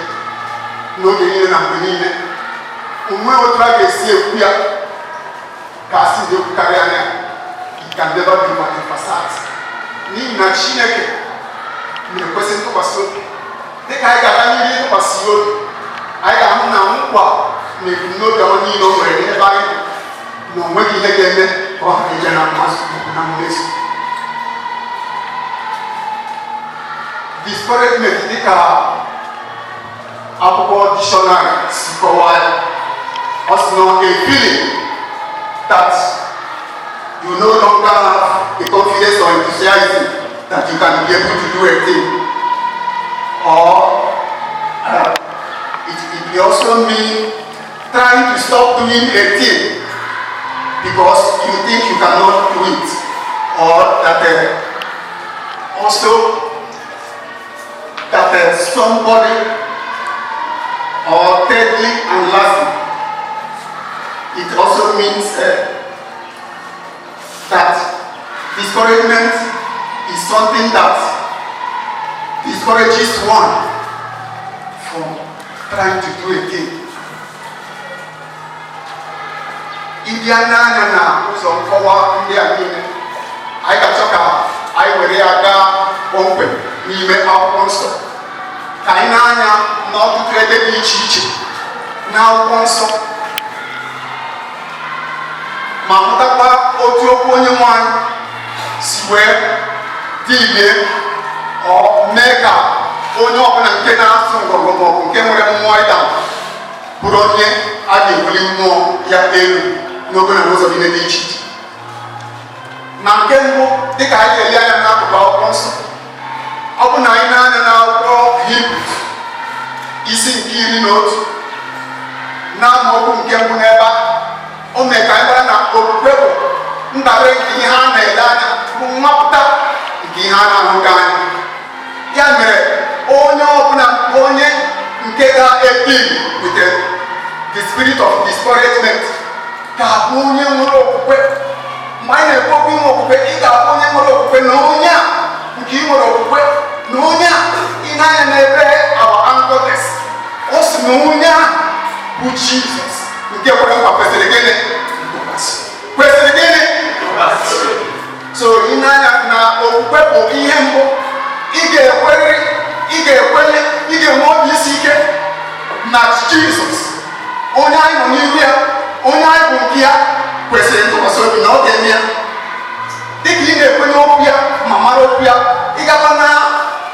n'oge niile na mgbe niile, onwe otu a ga-esi ekwu ya ka a sị na ekwukarị anya, it can never be emphasized. N'ihi na Chineke na-ekwesị ntụkwasị obi. Dịka anyị ga-aga n'ihu ịtụkwasị ya obi, anyị ga-ahụ na nkwa na ebumnobi ọma niile o nwere n'ebe anyị nọ, na o nweghị ihe ga-eme ka ọ ghara ịbịa na mmasị maọbụ na mmezu. Discouragement, dịka akwụkwọ dictionary si kọwaa ya, ọ sị na a feeling that you no longer have the confidence or enthusiasm that you can be able to do a thing, or it may also mean trying to stop doing a thing because you think you cannot do it, or that also that somebody, or thirdly and lastly, it also means that discouragement is something that discourages one from trying to do a thing. Ịbịa n'anya na ụzọ nkọwa ndị a niile, anyị ga-achọ ka anyị were ya gaa kpọmkwem n'ime akwụkwọ nsọ, ka anyị na-anya n'ọtụtụ ebe dị iche iche n'akwụkwọ nsọ ma hụtakwa otu okwu onye nwe anyị si wee dị ile ọ mee ka onye ọbụla nke na-asụ ngọngọ maọbụ nke nwere mmụọ ịda mba bụrụ onye a ga-ebuli mmụọ ya elu n'ogo na n'ụzọ niile dị iche iche. Na nke mbụ, dịka anyị ga-ele anya n'akụkụ akwụkwọ nsọ, ọ bụ na anyị na-anya n'akwụkwọ Hibru isi nke 11 na amaokwu nke mbụ, n'ebe a o mee ka anyị mara na okwukwe bụ ndabere nke ihe a na-ele anya, bụ nnwapụta nke ihe a na-ahụghị anya. Ya mere onye ọbụla onye nke ga-edeal with the spirit of discouragement ga-abụ onye nwere okwukwe. Mgbe anyị na-ekwu okwu inwe okwukwe, ị ga-abụ onye nwere okwukwe na onye a nke ị nwere okwukwe na onye a ị na-anya n'ebe our anchor text, ọ sị na onye a bụ Jizọs nke kwere nkwa kwesịrị gịnị? Ntụkwasị. Kwesịrị gịnị? So ị na-anya na okwukwe bụ ihe mbụ ị ga-ekwerịrị, ị ga-ekwenye, ị ga-enwe obi isi ike na Jizọs onye anyị nọ n'ihu ya, onye anyị bụ nke ya, kwesịrị ntụkwasị obi na ọ ga-eme ya. Dịka ị na-ekwenye okwu ya, N'okwu ya, ịgakwa na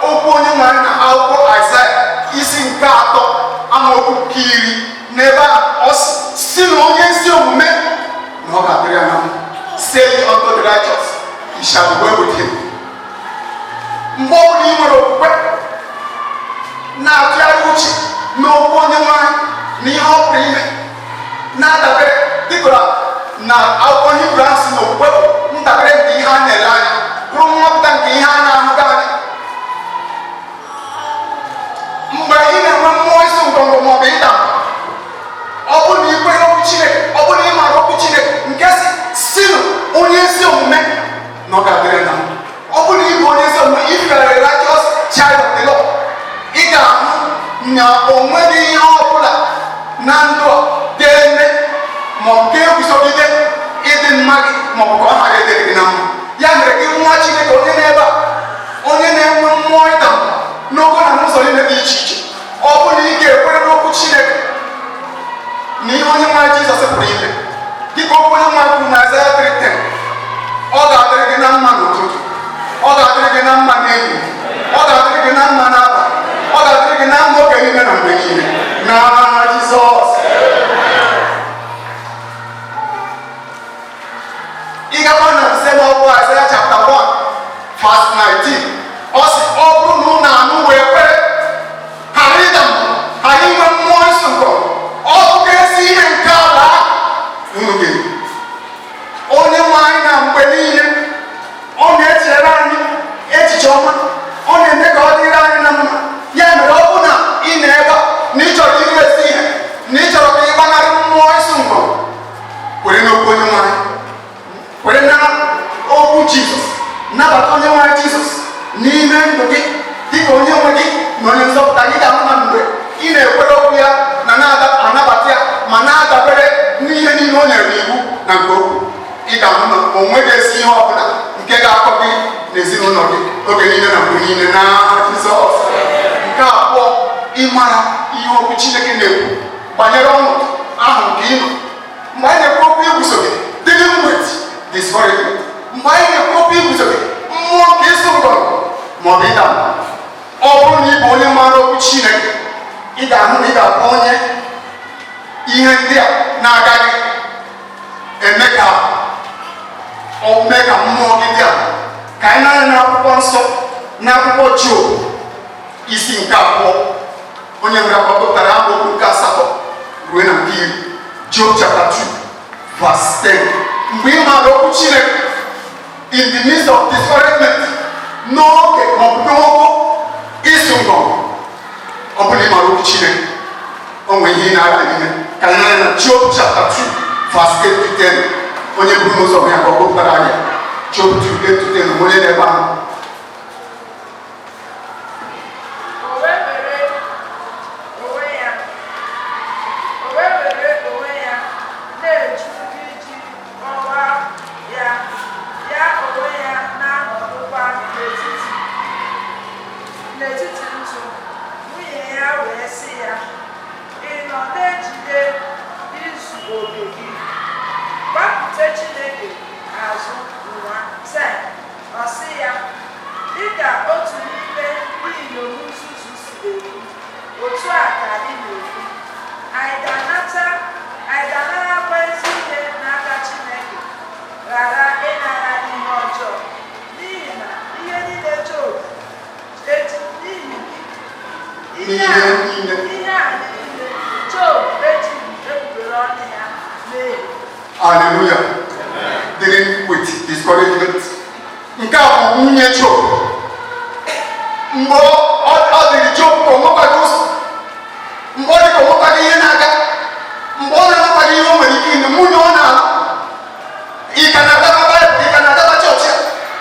okwu onye nwe anyị na akwụkwọ Aịzaya isi nke 3 amaokwu nke 10, n'ebe a ọ sị na onye ezi omume na ọ ga-adịrị ya na mma. Say unto the righteous, it shall be well with him. Mgbe ọ bụla ị nwere okwukwe na-atụgharị uche n'okwu onye nwe anyị na ihe ọ pụrụ ime, na-adabere dịka na akwụkwọ Hibru ahụ si na okwukwe bụ ndabere nke ihe a na-ele anya, bụrụ nwapụta nke ihe a na-ahụghị anya. Mgbe ị na-enwe mmụọ ịsụ ngọngọ maọbụ ịda mba, ọ bụrụ na ị kwere okwu Chineke, ọ bụrụ na ị maara okwu Chineke nke si onye ezi omume na ọ ga-adịrị na mma, ọ bụrụ na ị bụ onye ezi omume, if you are a righteous child of the Lord, ị ga-ahụ na o nweghị ihe ọ bụla na ndụ a ga-eme ma ọ bụ ga-eguzogide ịdị mma gị ma ọ bụ ka ọ ghara ịdịrị gị na mma. Ya mere gị nwa Chineke onye n'ebe a, onye na-enwe mmụọ ịda mba n'ogo na n'ụzọ niile dị iche iche, ọ bụrụ na ị ga-ekwere n'okwu Chineke na ihe onye nwe Jizọs pụrụ ime, dịka okwu onye nwe kwuru na Aịzaya 3:10, ọ ga-adịrị gị na mma n'ụtụtụ, ọ ga-adịrị gị na mma n'ehihie, ọ ga-adịrị gị na mma n'abalị, ọ ga-adịrị gị na mma oge niile na mgbe niile, n'aha Jizọs. Ị gakwa na nsemokwu Aịzaya chapter 1 verse 19, ọ sị ọ bụrụ na unu anụ wee kwere, ghara ịda mba, ghara inwe mmụọ ịsụ ngọngọ, ọ bụ ezi ihe nke ala unu ga-eri. Onye nwe anyị na mgbe niile ọ na-echere anyị echiche ọma, ọ na-eme ka ọ dịrị anyị na mma. Ya mere ọ bụ na ị nọ ebe a na ị chọrọ ime ezi ihe, na ị chọrọ ka ị gbanarị mmụọ ịsụ ngọngọ, kwere n'okwu onye nwe anyị, kwere na okwu Jizọs, nabata onye nwe anyị Jizọs n'ime ndụ gị dịka onye nwe gị na onye nzọpụta gị. Ga-ahụ na mgbe ị na-ekwere okwu ya na na-anabata ya ma na-adabere n'ihe niile o nyere n'iwu na nke okwu, ị ga-ahụ na o nweghị ezi ihe ọbụla nke ga-akọ gị n'ezinụlọ gị oge niile na mgbe niile n'aha Jizọs. Nke abụọ, ịmara ihe okwu Chineke na-ekwu banyere ọnọdụ ahụ nke ị nọ. Mgbe anyị na-ekwu okwu iguzogide, dealing with discouragement, mgbe anyị na-ekwu okwu iguzogide mmụọ nke ịsụ ngọngọ ma ọ bụ ịda mba, ọ bụrụ na ị bụ onye maara okwu Chineke, ị ga-ahụ na ị ga-abụ onye ihe ndị a na-agaghị eme ka ọ mee ka mmụọ gị dị ala. Ka anyị na-anya n'akwụkwọ nsọ, n'akwụkwọ Job isi nke 2, onye nwere akwụkwọ gụpụtara amaokwu nke 8 ruo na nke 10. Job chapter 2 verse 10. Mgbe ị maara okwu Chineke in the midst of discouragement, n'oge maọbụ n'ogo ịsụ ngọngọ, ọ bụrụ na ị maara okwu Chineke, o nwere ihe ị na-agha n'ime. Ka anyị na-anya na Job chapter 2 verse 8 to 10, onye buru n'ụzọ ya ka ọ gụpụtara anyị Job 2 8 to 10, onye na-ebe ahụ. O wee were onwe ya, o wee were onwe ya na-eju iji kọwaa ya, ya onwe ya na-anọdụkwa n'etiti ntụ. Nwunye ya wee sị ya, ị nọ na-ejide izu oke gị? Gbakụta Chineke azụ nwa. 10. Ọ sị ya, dịka otu n'ime ndị inyom nzuzu si ekwu, otu a ka ị na-ekwu. Anyị ga-anata, anyị ga-anarakwa ezi ihe n'aka Chineke, ghara ịnara ihe ọjọọ? N'ihi na ihe niile Job eji n'ihi ihe a ihe a niile Job ejighị egbugbere ọnụ ya mehie. Hallelujah. Dealing with discouragement. Nke a bụ nwunye Job. Mgbe ọ dịrị Job ka ọ nwekwaghị ụzọ, mgbe ọ dị ka ọ nwekwaghị ihe na-aga, mgbe ọ na-enwekwaghị ihe o nwere ike ime, nwunye ọ na-alụ, ị ka na-agaba Baịbụl, ị ka na-agaba chọọchị,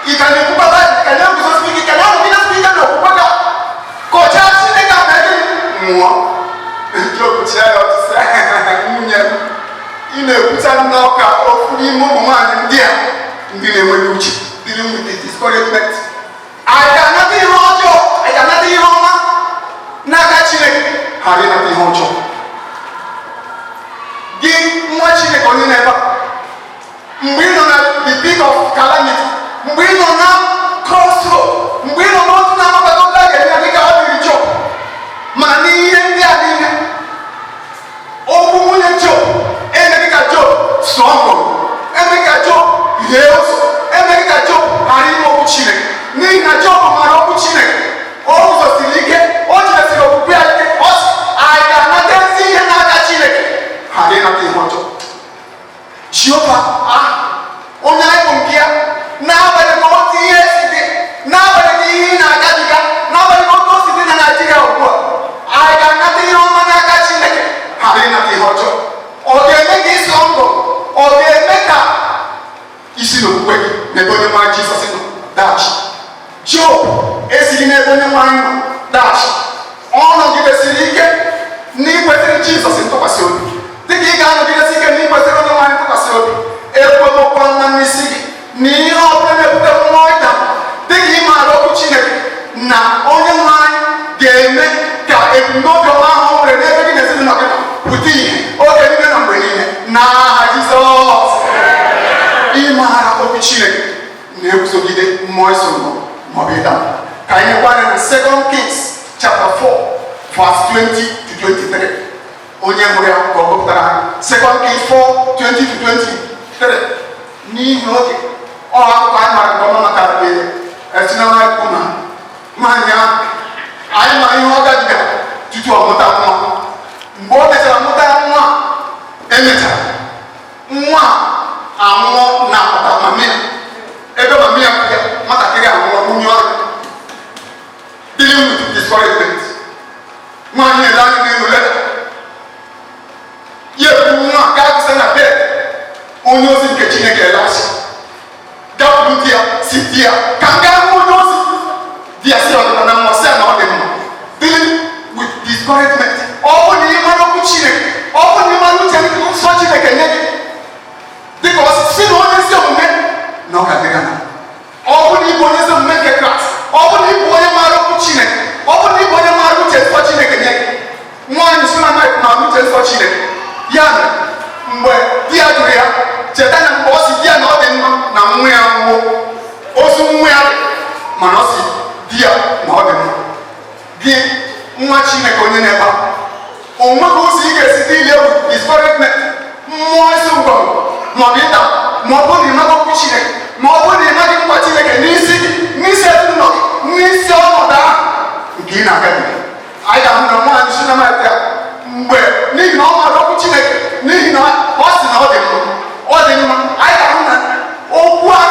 ị ka na-ekwukwa Baịbụl, ị ka na-eguzosi ike, ị ka na-anọgidesi ike n'okwukwe gị, kọchaa Chineke ma gịnị nwụọ. Job chịa ya ọchị sị, nwunye m, ị na-ekwucha nnọọ ka ofu n'ime ụmụ nwaanyị ndị a ndị na-enweghị uche. Dealing with the discouragement. Anyị ga-anata ihe ọjọọ, anyị ga-anata ihe ọma n'aka Chineke, ghara ịnata ihe ọjọọ? Gị nwa Chineke onye na-ebe a, mgbe ị nọ na the peak of calamity, mgbe ị nọ na crossroad, hie ụzọ, emeghị ka Job ghara ime okwu Chineke, n'ihi na Job mara okwu Chineke. O guzosiri ike, o jidesiri okwukwe ya ike. Ọ sị, anyị ga-anata ezi ihe n'aka Chineke, ghara ịnata ihe ọjọọ. Jehova ahụ, onye anyị bụ nke ya, n'agbanyeghị otu ihe si dị, n'agbanyeghị ihe ị na-agabiga, n'agbanyeghị otu o si dị na Naịjirịa ugbu a, anyị ga-anata ihe ọma n'aka Chineke, ghara ịnata ihe ọjọọ. Ọ ga-eme ka ịsọ ndụ, ọ ga-eme ka isi n'okwukwe gị n'ebe onye nwe anyị Jizọs nọ daghachi. Job esighị n'ebe onye nwe anyị nọ daghachi. Ọ nọgidesiri ike n'ikwesịrị Jizọs ntụkwasị obi, dịka ị ga-anọgidesi ike n'ikwesịrị onye nwe anyị ntụkwasị obi. Ekwemokwa mma n'isi gị na ihe ọ bụla na-ebute mmụọ ịda, dịka ị maara okwu Chineke na onye nwe anyị ga-eme ka ebumnobi ọma ahụ o nwere n'ebe gị na ezinụlọ gị nọ pụta ìhè oge niile na mgbe niile, n'aha Jizọs. Ịmara okwu Chineke na-eguzogide mmụọ iso ndụ maọbụ ịda. Ka anyị nekwa anya na 2 Kings chapter 4 verse 20 to 23. Onye hụrụ ya ka ọ gụpụtara anyị 2 Kings 4 20 to 23. N'ihi oge, ọ akụkọ anyị mara nke ọma maka etinama na nwaanyị ahụ. Anyị ma ihe ọ gabigara tutu ọ mụta nwa. Mgbe o mechara mụta nwa, emechara nwa anwụọ na akpata mami ya, ebe mami ya ya nwatakịrị anwụọ nwunye ọrịa, dealing with discouragement. Nwaanyị ele anya n'elu leda ya, ebu nwa gaa gụsa na bed. Onye ozi nke Chineke elachi gakwuru di ya, si di ya, ka m gaa hụ onye ozi. Di ya si ọdịna na mmụọ, si ya na ọ dị mma. Dealing with discouragement. Ọ bụ na ị mara okwu Chineke, ọ bụ na ị mara uche nsọ Chineke nye gị, dịka ọ si na onye ezi omume na ọ ga-adịga na ọ bụ na ịbụ onye ezi omume nke Kraịst, ọ bụ na ịbụ onye maara okwu Chineke, ọ bụ na ịbụ onye maara uche nsọ Chineke nye gị. Nwaanyị Shulamite maara uche nsọ Chineke. Ya mere, mgbe di ya jụrụ ya, cheta na mgbe ọ si di ya na ọ dị mma na nwa ya nwụọ, ozu nwa ya dị, mana ọ si di ya na ọ dị mma. Gị nwa Chineke onye na-ebe a, o nweghị ụzọ ị ga-esi dị ile discouragement, mmụọ isi ngwangwa maọbụ ịda, ma ọ bụrụ na ị maghị okwu Chineke, ma ọ bụrụ na ị maghị nkwa Chineke n'isi gị, n'isi ezinụlọ gị, n'isi ọnọdụ ahụ nke ị na-agabiga. Anyị ga-ahụ na nwaanyị Shulamite ya, mgbe n'ihi na ọ maara okwu Chineke, n'ihi na ọ sị na ọ dị mma, ọ dị mma. Anyị ga-ahụ na okwu a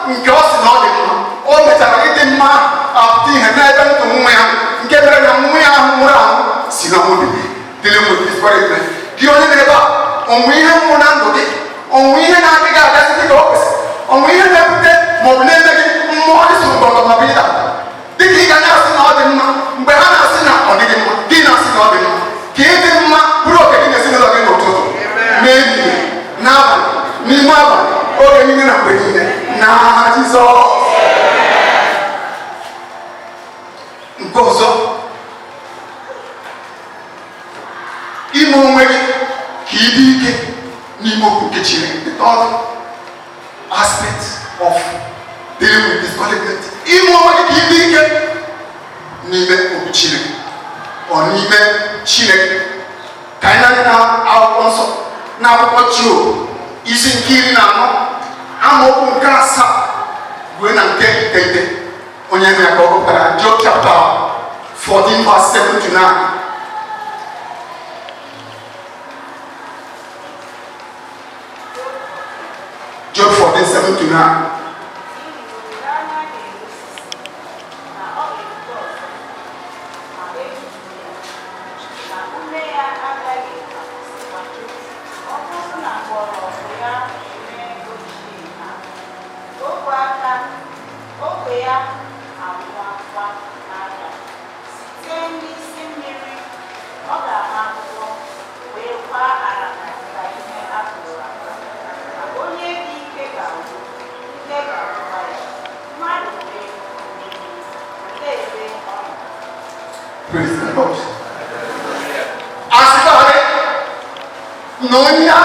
nke ọ sị na ọ dị mma, o mechara ịdị mma apụta ihe n'ebe ndụ nwa ya, nke mere na nwa ya ahụ nwụrụ anwụ si na nwụrụ. Dealing with discouragement. Gị onye na-ebe a, onwe ihe nwụrụ na ndụ gị, onwe ihe na-adịghị agasị dị ka o kwesịrị, onwe ihe na-ebute maọbụ na-eme gị mmụọ ịsụ ngọngọ maọbụ ịda, dịka ị ga na-asị na ọ dị mma mgbe ha na-asị na ọ dịghị mma, gị na-asị na ọ dị mma, ka ịdị mma bụrụ oke gị na ezinụlọ gị n'ụtụtụ, n'ehihie, n'abalị, n'ime abalị, oge niile na mgbe niile, n'aha Jizọs. Nke ọzọ, ime onwe gị ka ị dị ike n'ime okwu nke Chineke. The third aspect of dealing with discouragement, ime onwe gị ka ị dị ike n'ime okwu Chineke, ọ n'ime Chineke. Ka anyị na-anya na akwụkwọ nsọ, na akwụkwọ Job isi nke 14, amaokwu nke 7 ruo na nke 9. Onye nwe ya ka ọ gụpụtara Job chapter 14 verse 7 to 9. Job 14, 7 to 9. Praise the Lord. Asịkwarị na onye a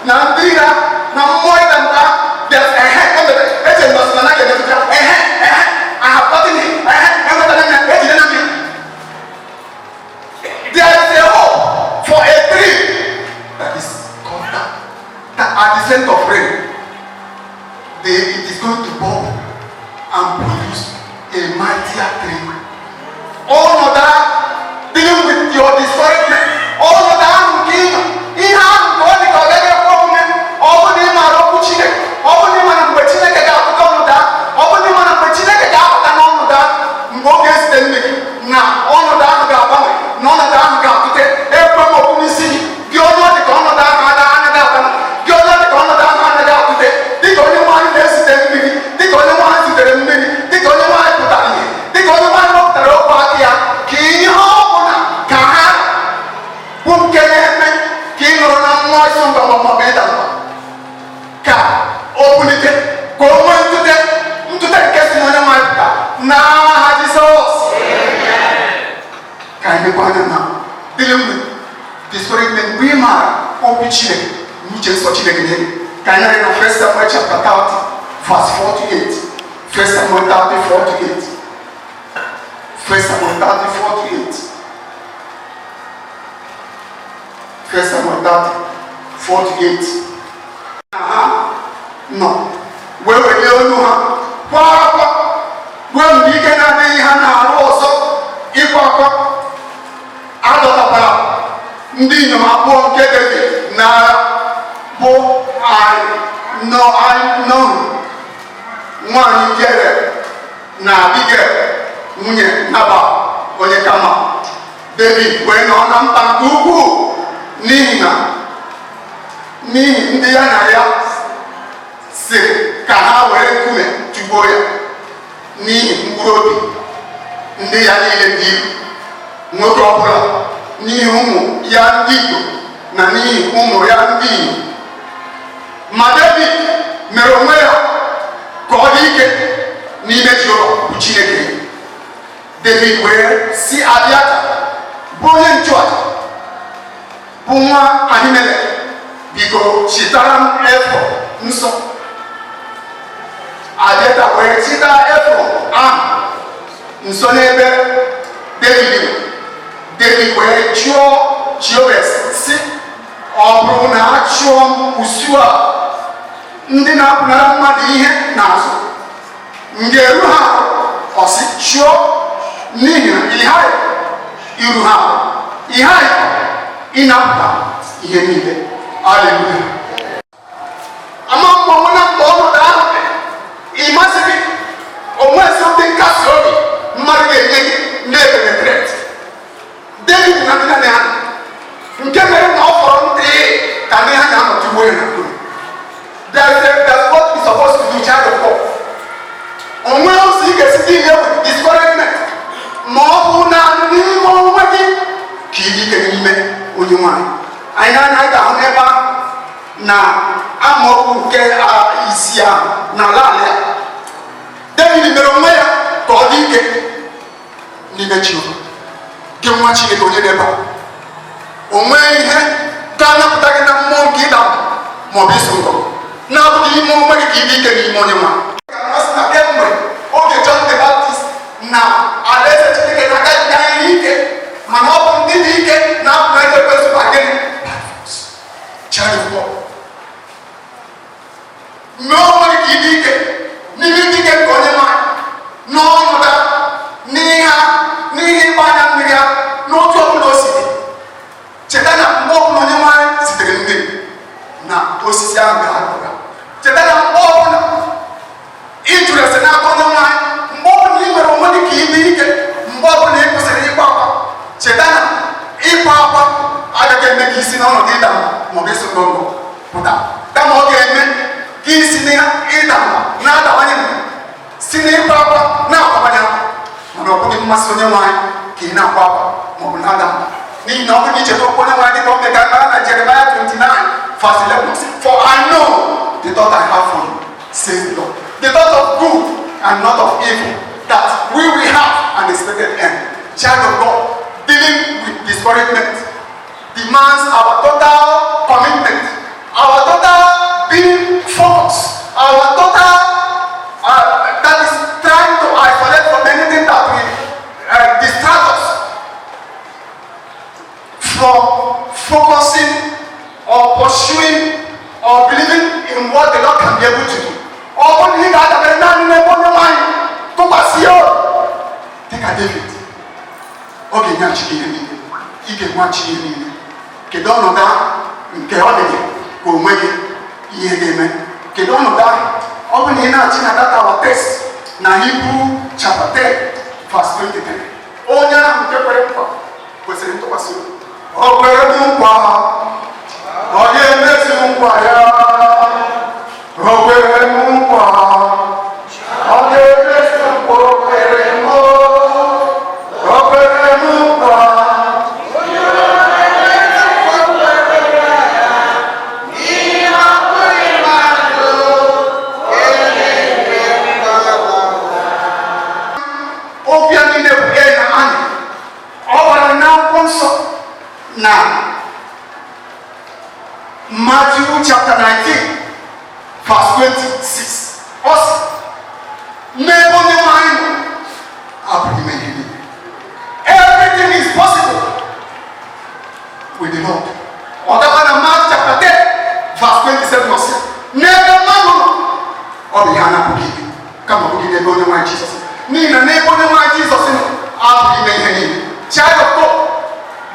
na ndị ya na mmụọ ịda mba bịa, ehe, emere eche na ọsịna naghị emetụta ehe ehe, I have gotten him, ehe, enwetara m ya, ejidena m ya. There is a hope for a tree that is cut down, that at the scent of rain. It is going to bubble and produce a mightier tree. Ọnọdụ ahụ, dealing with your discouragement, ọnọdụ ahụ nke ị nọ, ihe ahụ nke ọ dị ka ọ gaghị ekwe omume, ọ bụrụ na ị maara okwu Chineke, ọ bụrụ na ị mara mgbe Chineke ga-apụta ọnọdụ ahụ, ọ bụrụ na ị mara mgbe Chineke ga-apụta n'ọnọdụ ahụ, mgbe ọ ga-ezite mmiri, na ọnọdụ ahụ ga-agbanwe, na ọnọdụ ahụ ga-atụte. Ekwe m okwu n'isi gị, gị onye ọ dị ka ọnọdụ ahụ anaghị abana, gị onye ọ dị ka ọnọdụ ahụ anaghị atụte, dịka onye nwaanyị na-ezite mmiri, dịka onye nwaanyị zitere mmiri, dịka onye nwaanyị pụtara ihe, dịka onye nwaanyị wepụtara okwu aka ya, ka ihe ọ bụla ka ha bụ nke na-eme ka ị nọrọ na mmụọ ịsụ ngọngọ maọbụ ịda mba, ka o bulite, ka o nwee ntute, ntute nke si n'onye nwaanyị pụta n'aha Jizọs. Ka anyị lekwa anya na dealing with discouragement mgbe ị maara okwu Chineke na uche nsọ Chineke nye gị. Ka anyị na 1 Samuel chapter 30 verse 4 to 8. 1 Samuel 30 4 to 8. 1 Samuel 30 4 to 8. 1 Samuel 30 4 to 8. Na ha nọ wee welie olu ha kwa akwa ruo mgbe ike na-adịghị ha na-arụ ọzọ ịkwa akwa. A dọtakwara ndị inyom abụọ nke Devid n'agha, bụ Ahinoam nwanyị Jezreel na Abigail nwunye Nabal onye Kamel. David wee nọ na mkpa nke ukwuu n'ihi na n'ihi ndị ya na ya sịrị ka ha were nkume tụgbuo ya n'ihi mkpụrụ obi ndị ya niile dị ilu, nwoke ọbụla n'ihi ụmụ ya ndị ikom na n'ihi ụmụ ya ndị inyom. Ma David mere onwe ya ka ọ dị ike n'ime Jehova bụ Chineke ya. David wee si Abiata bụ onye nchụaja, bụ nwa Ahimelek, biko chịtara m efọd nsọ. Abiata wee chịta efọd ahụ nso n'ebe David nọ. David wee jụọ Jehova sị, ọ bụrụ na a chụọ m usu a ndị na-apụnara mmadụ ihe n'azụ, m ga-eru ha arụ? Ọ sị, chụọ, n'ihi na ị ghaghị iru ha arụ, ị ghaghị ịnapụta ihe niile. Aleluya. Ama mgbe onwe na mgbe ọnọdụ ahụ dị ịmasị gị, onwe ezi ụdị nkasi obi mmadụ ga-enye gị na-epenetrate David na ndị ya, nke mere na ọ fọrọ ntị ka ndị ha ga-anọ tugbuo ya na mkpụrụ. There's what we supposed to do, child of God. Onwe ụzọ ị ga-esi dị ihe with discouragement ma ọ bụ naanị n'ime onwe gị ka ị dị ike n'ime onye nwanyị. Anyị na-anya, anyị ga-ahụ n'ebe ahụ na amaokwu nke isi ahụ na ala ala ya, David mere onwe ya ka ọ dị ike n'ime Jehova. Gị nwa Chineke onye na-ebe a, o nwee ihe ga-anapụta gị na mmụọ nke ịda mba ma ọ bụ iso ngọ na-abụghị ime onwe gị ka ị dị ike n'ime onye nwa. Ka na kemgbe oge John the Baptist na alaeze Chineke na-agaghị ihe ike, mana ọ bụ ndị dị ike na-apụ ego ekwensu ba gịnị? Child of God, mee onwe gị ka ị dị ike n'ime ndị ike nke onye nwanyị n'ọnọdụ n'ihe n'ihe ịgba anya mmiri ahụ n'otu ọbụla o si dị. Cheta na mgbe ọbụla onye nwanyị zitere mmiri na osisi ahụ ga-akpụga. Cheta na mgbe ọbụla ị jụrụ ese n'aka onye nwanyị, mgbe ọbụla ị mere onwe gị ka ị dị ike, mgbe ọbụla ị kwụsịrị ịkwa akwa, cheta na ịkwa akwa agaghị eme ka isi n'ọnọdụ ịda mba maọbụ ịsụ ngọngọ pụta, kama ọ ga-eme ka isi na ịda mba na-adawanye mba, si n'ịkwa akwa na-akwabanye akwa. Mana ọ bụghị mmasị onye nwanyị ka ị na-akwa akwa maọbụ na-ada mba, n'ihi na ọ bụrụ na icheta okwu onye nwanyị dịka o mega mara na Jeremiah 29 verse 11, "For I know the thought I have for you, says the Lord, the thought of good and not of evil, that we will have an expected end." Child of God, dealing with discouragement demands our total commitment, our total being focused, our total that is trying to isolate from anything that will distract us from focusing or pursuing or believing in what the Lord can be able to do. Ọ Ọ bụrụ na ị ga-adabere naanị n'ebe onye nwaanyị tụkwasị ya obi dịka David, ọ ga-enyechi gị ihe niile, ị ga-enwechi ihe niile. Kedu ọnọdụ ahụ nke ọ dị gị ka onwe gị ihe ga-eme? Kedu ọnọdụ ahụ ọ bụ na ị na-achị na data our text na Hebrew chapter 10 verse 23? Onye ahụ nke kwere nkwa kwesịrị ntụkwasị obi. O kwere m nkwa, ọ ga-emezu nkwa ya. O kwere m nkwa, ọ ga-emezu nkwa o kwere m. O kwere m nkwa. Okwu ya niile bụ ee na amen. Ọ gwara n'akwụkwọ nsọ na Matthew chapter 19 verse 26, ọ sị n'ebe onye nwe anyị nọ apụghị ime ihe niile. Everything is possible with the Lord. Ọ gakwa na Mark chapter 10 verse 27, ọ sị n'ebe mmadụ nọ ọ bụ ihe a na-apụghị ime, kama ọ bụghị n'ebe onye nwe anyị Jizọs, n'ihi na n'ebe onye nwe anyị Jizọs nọ apụghị ime ihe niile. Child of God,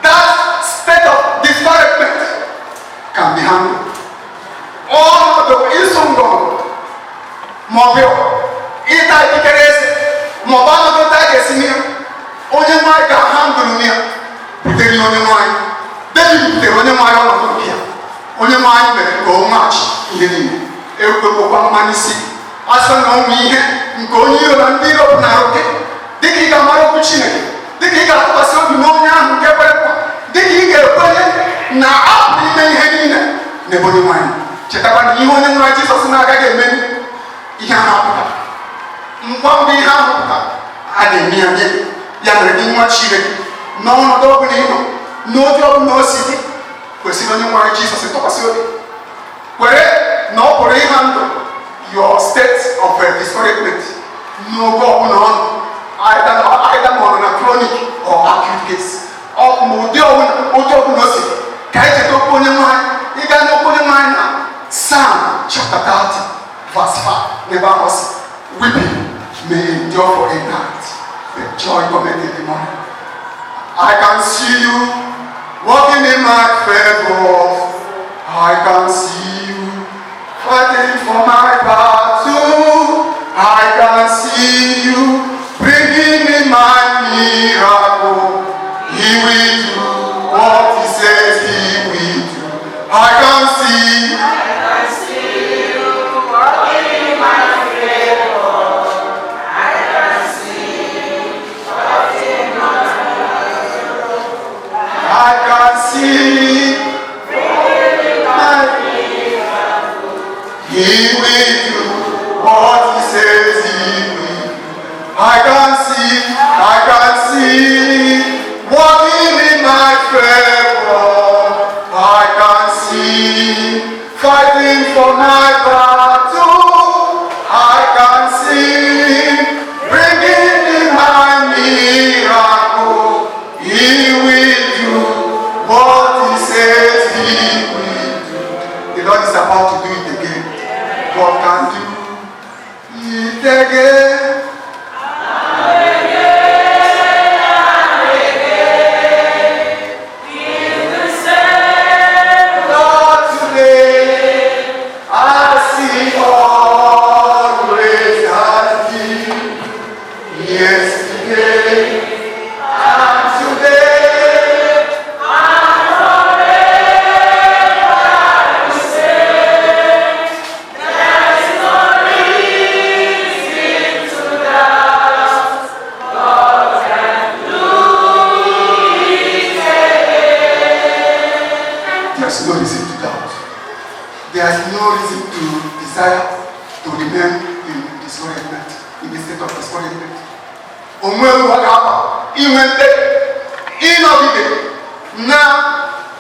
that state of discouragement can be handled. Ọnọdụ ịsụ ngọngọ maọbụ ịta ikikere eze maọbụ ọnọdụ ta ga-esi mee, onye nwanyị ga-ahandle ya. Butere ya onye nwanyị. David butere onye nwanyị ọnọdụ nke ya, onye nwanyị mere ka o nweghachi ihe niile. Ekwekwa mmanya isi asọ na ọnwụ ihe nke onye iro na ndị iro pụnara oke. Dịka ị ga-amara okwu Chineke, dịka ị ga-atụkwasị obi n'onye ahụ nke kwere nkwa, dịka ị ga-ekwenye na apụ ime ihe niile n'ebe onye nwanyị, chetakwa na ihe onye nwanyị Jizọs na-agaghị eme, ihe ahụ apụtara ngwa ngwa. Ihe ahụ pụtara, a ga-eme ya nye ya. Mere gị nwa Chineke, n'ọnọdụ ọbụla ị nọ, n'oge ọbụla o si dị, kwesịrị onye nwanyị Jizọs tụkwasị obi, kwere na ọ pụrụ ịhandle your state of discouragement n'oge ọbụla ọ nọ, either ma ọ nọ na chronic or acute case, ọ ma ụdị ọbụla, ụdị ọbụla o si. Ka anyị cheta okwu onye nwanyị. Ịga n'okwu onye nwanyị na Psalm chapter 30 verse 5, n'ebe ahụ ọ sị, "Weeping may endure for a night, but joy cometh in the morning." I can see you walking in my favor. I can see you fighting for my battle. I can see you bringing me my miracle. He will do what he says he will do. I can see. I can see you walking in my favor. I can see you fighting my I can see my He will do what he says he will do. I can see walking in my favor. I can see fighting for my battle. I can see bringing in my miracle. He will do what he says he will do. The Lord is about to do it again. God can do it again. Lord, today I see always has been yesterday and today and forever. There's no reason to doubt. God can do it again. There's no reason to doubt. There's no reason to desire to remain in discouragement, in the state of discouragement. Onwe ọ ga-aba inwe mkpebi ịnọgide na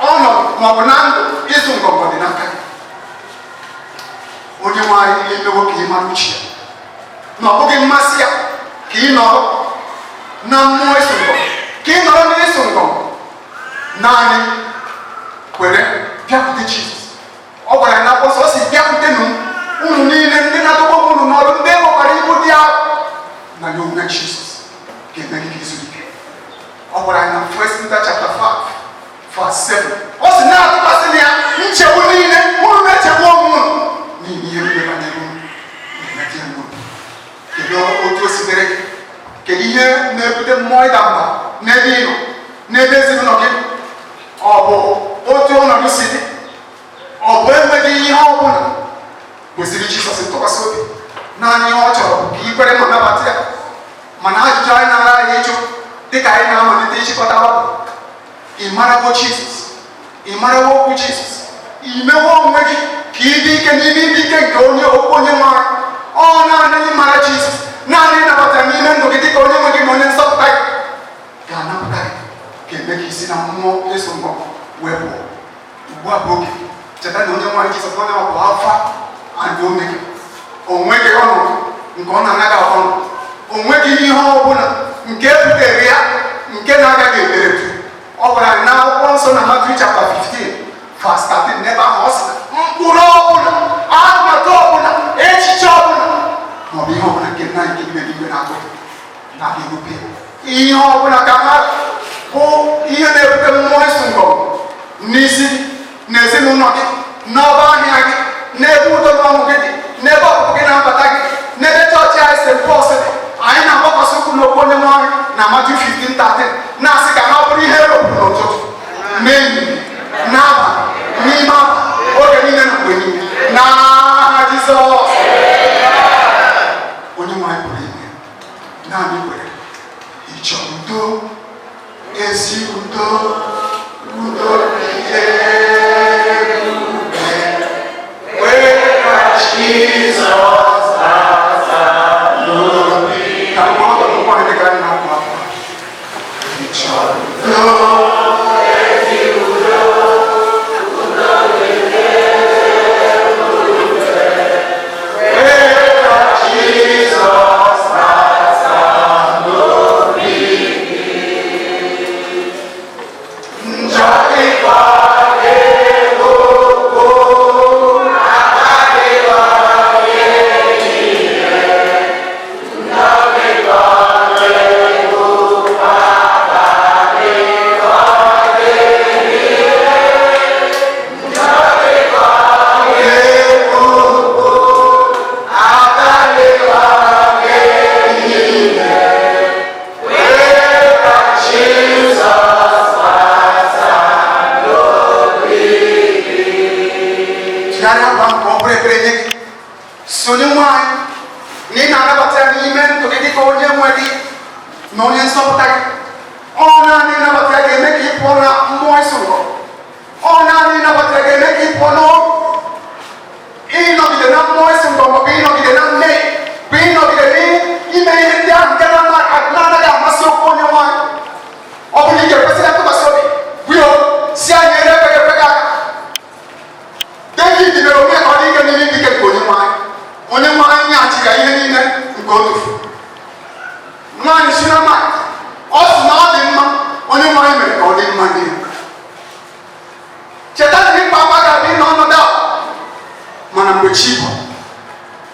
ọnọdụ maọbụ na ndụ ịsụ ngọngọ dị n'aka gị. Onye nwe anyị emewo ka ị mara uche ya na ọ bụghị mmasị ya ka ị nọrọ na mmụọ ịsụ ngọngọ, ka ị nọrọ n'ịsụ ngọngọ. Naanị kwere bịakwute Jizọs. Ọ gwara ya n'akwụkwọ nsọ, ọ sị, "Bịakwutenụ m, unu niile ndị na-adọgbu unu." verse 7. Ọ sị na-atụkwasị na ya nchegbu niile unu na-echegbu onwe unu n'ihi ihe niile banyere unu na-emetụ ya n'obi. Kedu otu o si dịrị gị? Kedu ihe na-ebute mmụọ ịda mba n'ebe ị nọ, n'ebe ezinụlọ gị? Ọ bụ otu ọnọdụ si dị? Ọ bụ enweghị ihe ọ bụla kwesịrị Jizọs ntụkwasị obi? Naanị ihe ọ chọrọ bụ ka ị kwere ma nabata ya. Mana ajụjụ anyị na-ara anyị ịjụ dịka anyị na-amalite ịchịkọta bụ, ị marawo Jizọs? Ị marawo okwu Jizọs? Ị mewo onwe gị ka ị dị ike n'ime ịdị ike nke onye okwu onye nwe anyị? Ọ naanị ịmara Jizọs, naanị ịnabata n'ime ndụ gị dịka onye nwe gị na onye nzọpụta gị ga-anapụta gị, ga-eme ka isi na mmụọ ịsụ ngọngọ wee pụọ. Ugbu a bụ oge. Cheta na onye nwe anyị Jizọs onye ọ bụ Alfa and Omega. O nweghị ọnọdụ nke ọ na-anaghị agbanwe. O nweghị ihe ọ bụla nke e butere ya nke na-agaghị emeretu. Ọ gwara anyị n'akwụkwọ nsọ na Matthew chapter 15 verse 13, n'ebe ahụ ọ sị na mkpụrụ ọbụla, atụmatụ ọbụla, echiche ọbụla maọbụ ihe ọbụla nke nna nke bi n'eluigwe na-agụ na-aga erube. Ihe ọbụla ka ha bụ ihe na-ebute mmụọ ịsụ ngọngọ n'isi gị, n'ezinụlọ gị, n'ọba ahịa gị, n'ebe udo na ọṅụ gị dị, n'ebe ọpụpụ gị na mbata gị, n'ebe chọọchị anyị St. Paul's dị. Anyị na-agbakwasị ụkwụ n'okwu onye nwe anyị na Matthew 15:13 na-asị ka ha bụrụ ihe erepụrụ n'ụtụtụ, n'ehihie, n'abalị, n'ime abalị, oge niile na mgbe niile, n'aha Jizọs. Onye nwe anyị pụrụ ime naanị kwere. Ị chọrọ udo, ezi udo, udo dị ebube, kwee ka Jizọs bata n'obi. Ka mgbe ọ dọrọ ụkwụ anyị dịka anyị na-akpọ akwa. Ị chọrọ udo, ezi udo, udo dị ebube, kwee ka Jizọs bata n'obi gị. Njọ ịkwa ego Tụgharịa akwa nke ọ bụrụ ekpere nye gị. Si onye nwe anyị na ị na-anabata ya n'ime ndụ gị dịka onye nwe gị na onye nzọpụta gị. Ọ naanị ịnabata ya ga-eme ka ị pụọ na mmụọ ịsụ ngọngọ. Ọ naanị ịnabata ya ga-eme ka ị pụọ n'ọrụ. Ịnọgide na mmụọ ịsụ ngọngọ bụ ịnọgide na mmehie, bụ ịnọgide n'ime ihe ndị ahụ nke na-anaghị amasị okwu onye nwe anyị. Ọ bụrụ na ị ga-ekwesị na ntụkwasị obi, gwuo si anyị ere ekweghị ekwe gị aka. David mere onwe ya ka ọ dị ike n'ime ike nke onye nwe anyị. Onye nwe anyị nyeghachiri ya ihe niile nke o tufuru. Nwaanyị Shunamite, ọ sị na ọ dị mma, onye nwe anyị mere ka ọ dị mma nye ya. Cheta na ịkpa akwa ga-abịa n'ọnọdụ a, mana mgbe chi bụ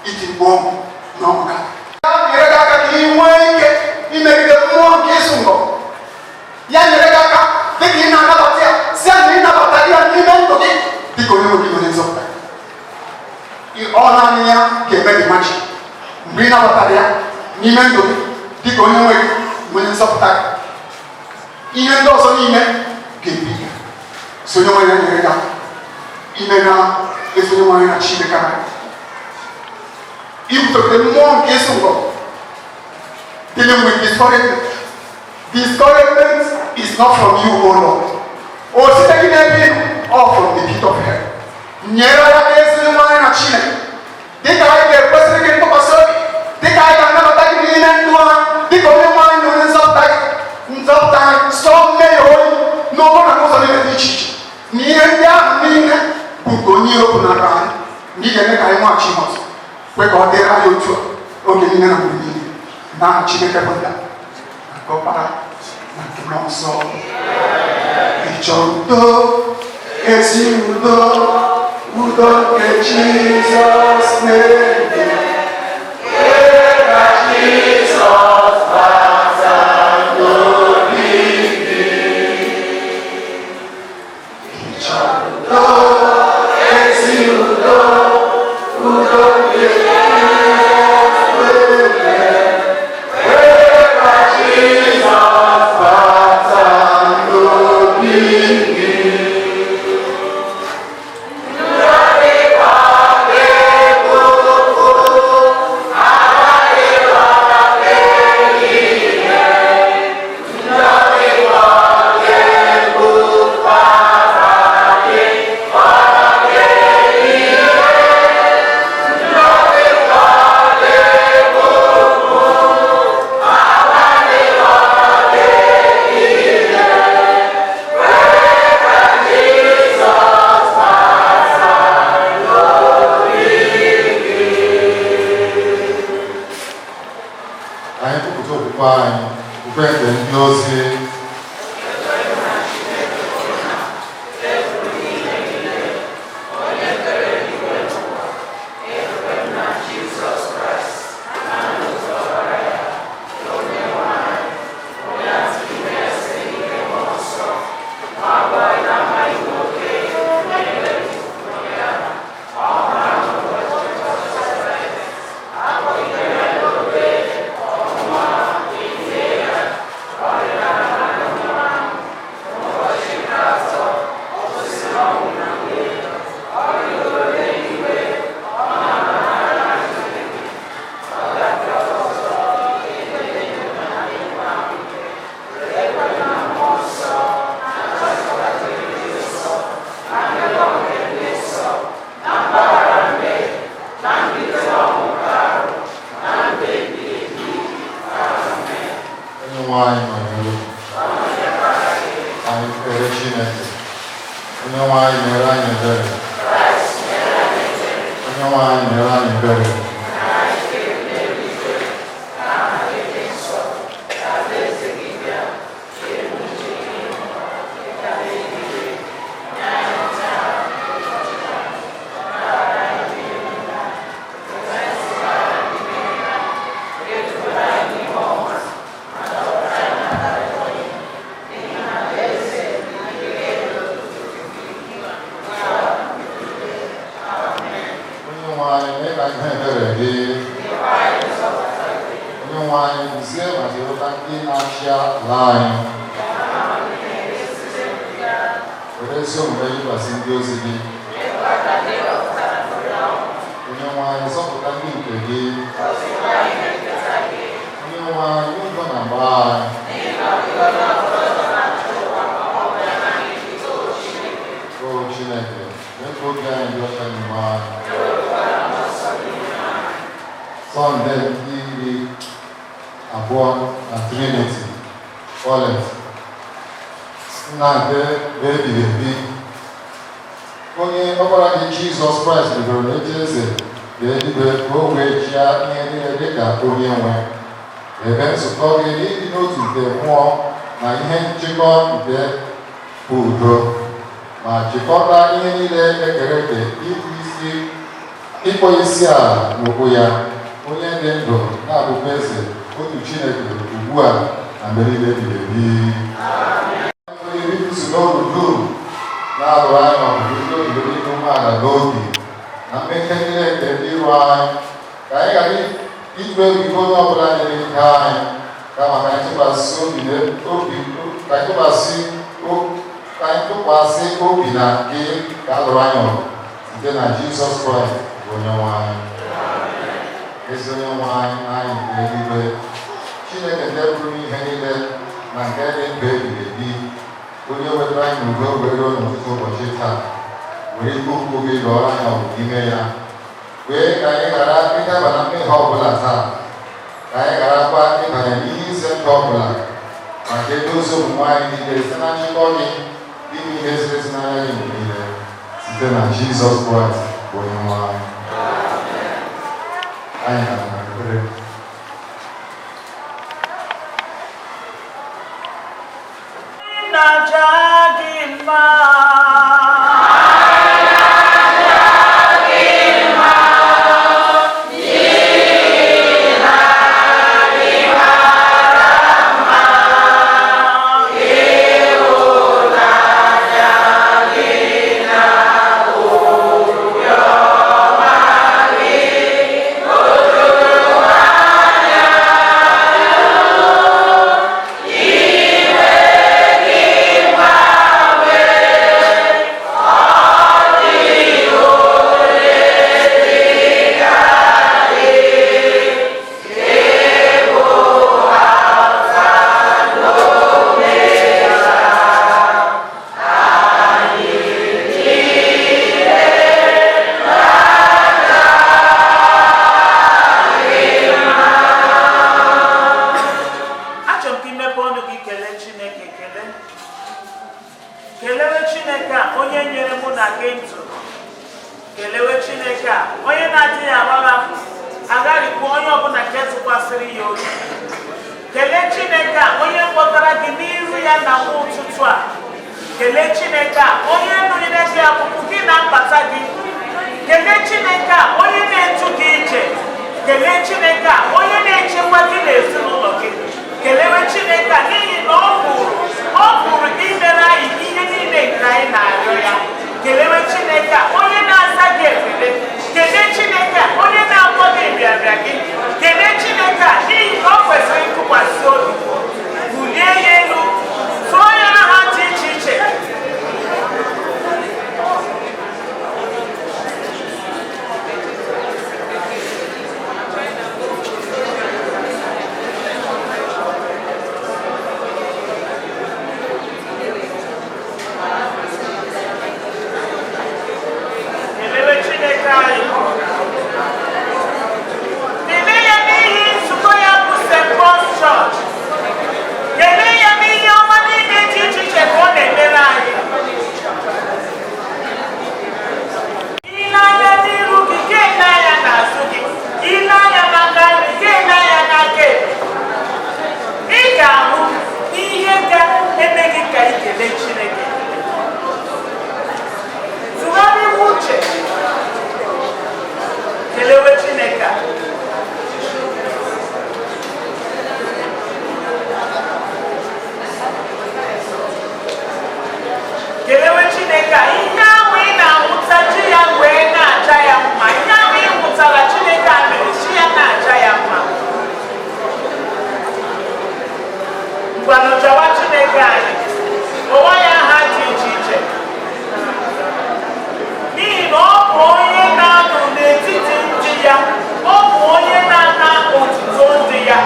iti mkpu ọṅụ na ọṅụ ga. Ya nyere gị aka ka ị nwee ike imegide mmụọ nke ịsụ ngọngọ. Ya nyere gị aka dịka ị na-anabata ya, si ya na ị nabata ya n'ime ndụ gị dịka onye nwe gị na onye nzọpụta. Ọ naanị ya ga-eme gị magic mgbe ị nabatara ya n'ime ndụ gị dịka onye nwe gị na onye nzọpụta gị. Ihe ndị ọzọ niile ga-ebi ya. Si onye nwe ya nyere gị aka ime na ezi onye nwe anyị na Chineke anyị. Ibutere mmụọ nke ịsụ ngọngọ, dealing with discouragement. Discouragement is not from you, O Lord. O site gị n'ebe ị nọ, all from the pit of hell. Nyere ya aka ezi onye nwe anyị na Chineke. Dịka anyị ga-ekwesịrị gị ntụkwasị obi, dịka anyị ga-anabata gị n'ime ndụ anyị, dịka onye nwe anyị na onye nzọpụta gị, nzọpụta anyị, sọ mmehie oyi n'ụgbọ na n'ụzọ niile dị iche iche. Na ihe ndị ahụ niile bụ nke onye iro pụnara anyị, na ị ga-eme ka anyị nwaghachi ihe ọzọ. Kwe ka ọ dịrị anyị otu a oge niile na mgbe niile. N'aha Chineke bụ Nna, na nke Ọkpara, na nke Mmụọ Nsọ. Ị chọrọ udo, ezi udo, udo nke Jizọs na-enye. Kwee ka Jizọs bata n'obi gị. Okwukwe anyị, okwukwe nke ndị ozi. Onye nwe anyị nọnyere unu. Anyị kpere Chineke. Onye nwe anyị mere anyị ebere. Onye nwe anyị mere anyị ebere. Onye nwe anyị mee ka ihe ebere gị. Onye nwe anyị guzie ma chịkọta ndị na-achị ala anyị. Were ezi omume yikwasị ndị ozi gị. Onye nwe anyị zọpụta ndị nke gị. Onye nwe anyị udo na mgba anyị. O Chineke, mee ka obi anyị dị ọcha n'ime anyị. Sọnde nke 20 na Trinity College, nna nke bụ ebighị ebi, onye ọkpara gị Jizọs Kraịst bidoro n'oche eze dị eluigwe ka o wee chịa ihe niile dịka onye nwe. Ebe nzukọ gị n'ịdị n'otu nke mmụọ na ihe nchịkọ nke bụ udo, ma chịkọta ihe niile ekere eke ịbụ isi ịkpọ isi ala n'ụkwụ ya, onye dị ndụ na-abụkwa eze otu Chineke ugbu a na mgbe niile ebighị ebi. Onye bipụsị n'oru dum na-alụrụ anyị ọgụ ndị obibi ịdị umeala n'obi na mmehie niile nke ndị iro anyị, ka anyị ghara ịtụ egwu ihe onye ọbụla na-emegide anyị, kama ka anyị tụkwasị obi obi ka anyị tụkwasị ka anyị tụkwasị obi na gị ka a lụrụ anyị ọgụ site na Jizọs Kraịst bụ onye nwe anyị. Ezi onye nwe anyị na anyị nke eluigwe, Chineke nke pụrụ ihe niile na nke dị ndụ ebighị ebi, onye wetara anyị n'udo wee ruo n'ụtụtụ ụbọchị taa, were ike ukwu gị lụọrọ anyị ọgụ n'ime ya, kwee ka anyị ghara ịdaba na mmehie ọbụla taa, ka anyị gharakwa ịbanye n'ihe ize ndụ ọbụla, ma ka edozi omume anyị niile site na nchịkọ gị ime ihe ziri ezi n'anya gị mgbe niile, site na Jizọs Kraịst bụ onye nwe anyị. Anyị na ekpere. Na-aja gị mma. ya na nwa ụtụtụ a. Kelee Chineke a onye nụnyere gị akụkụ gị na mbata gị. Kelee Chineke a onye na-etu gị ije. Kelee Chineke a onye na-echekwa gị na ezinụlọ gị. Kelewe Chineke a n'ihi na ọ pụrụ imere anyị ihe niile nke anyị na-arịọ ya. Kelewe Chineke a onye na-aza gị ekele. Kelee Chineke a onye na-agwọ gị nrịanrịa gị. Kelee Chineke a n'ihi na ọ kwesịrị ntụkwasị obi. Bulie ya elu, tụọ ya aha dị iche iche. Kelewe Chineke anyị. Kelee ya n'ihi nzukọ ya bụ St. Paul's Church. Kelee ya n'ihe ọma niile dị iche iche ka ọ na-emere anyị. Ile anya n'iru gị, gị ele anya n'azụ gị. Ile anya n'aka nri, gị ele anya n'aka ekpe. Ị ga-ahụ ihe ga-eme gị ka ị kelee Chineke. Tụgharịwa uche, kelewe Chineke a. Kelewe Chineke a, ihe ahụ ị na-ahụta chi ya wee na-acha ya mma. Ihe ahụ ị hụtara Chineke a mere chi ya na-acha ya mma. Ngwanụ chọwa Chineke anyị, kpọwa ya aha dị iche iche. N'ihi na ọ bụ onye na-anọ n'etiti ndị ya, ọ bụ onye na-ana otuto ndị ya.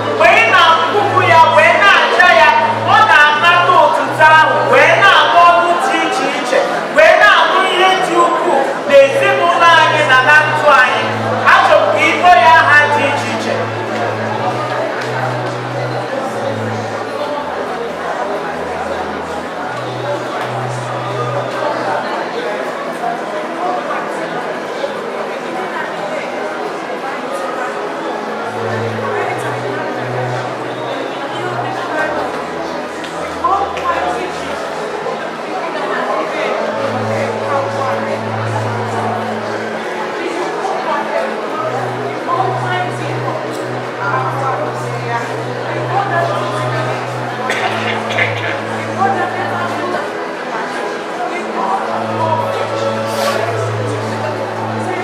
Mgbe ị na-akpụkpụ ya wee na-acha ya, ọ na-anata otuto ahụ wee na-agba ọrụ dị iche iche, wee na-ahụ ihe dị ukwuu n'ezinụlọ anyị na na ndụ anyị. Achọrọ m ka ịkpọ ya aha dị iche iche.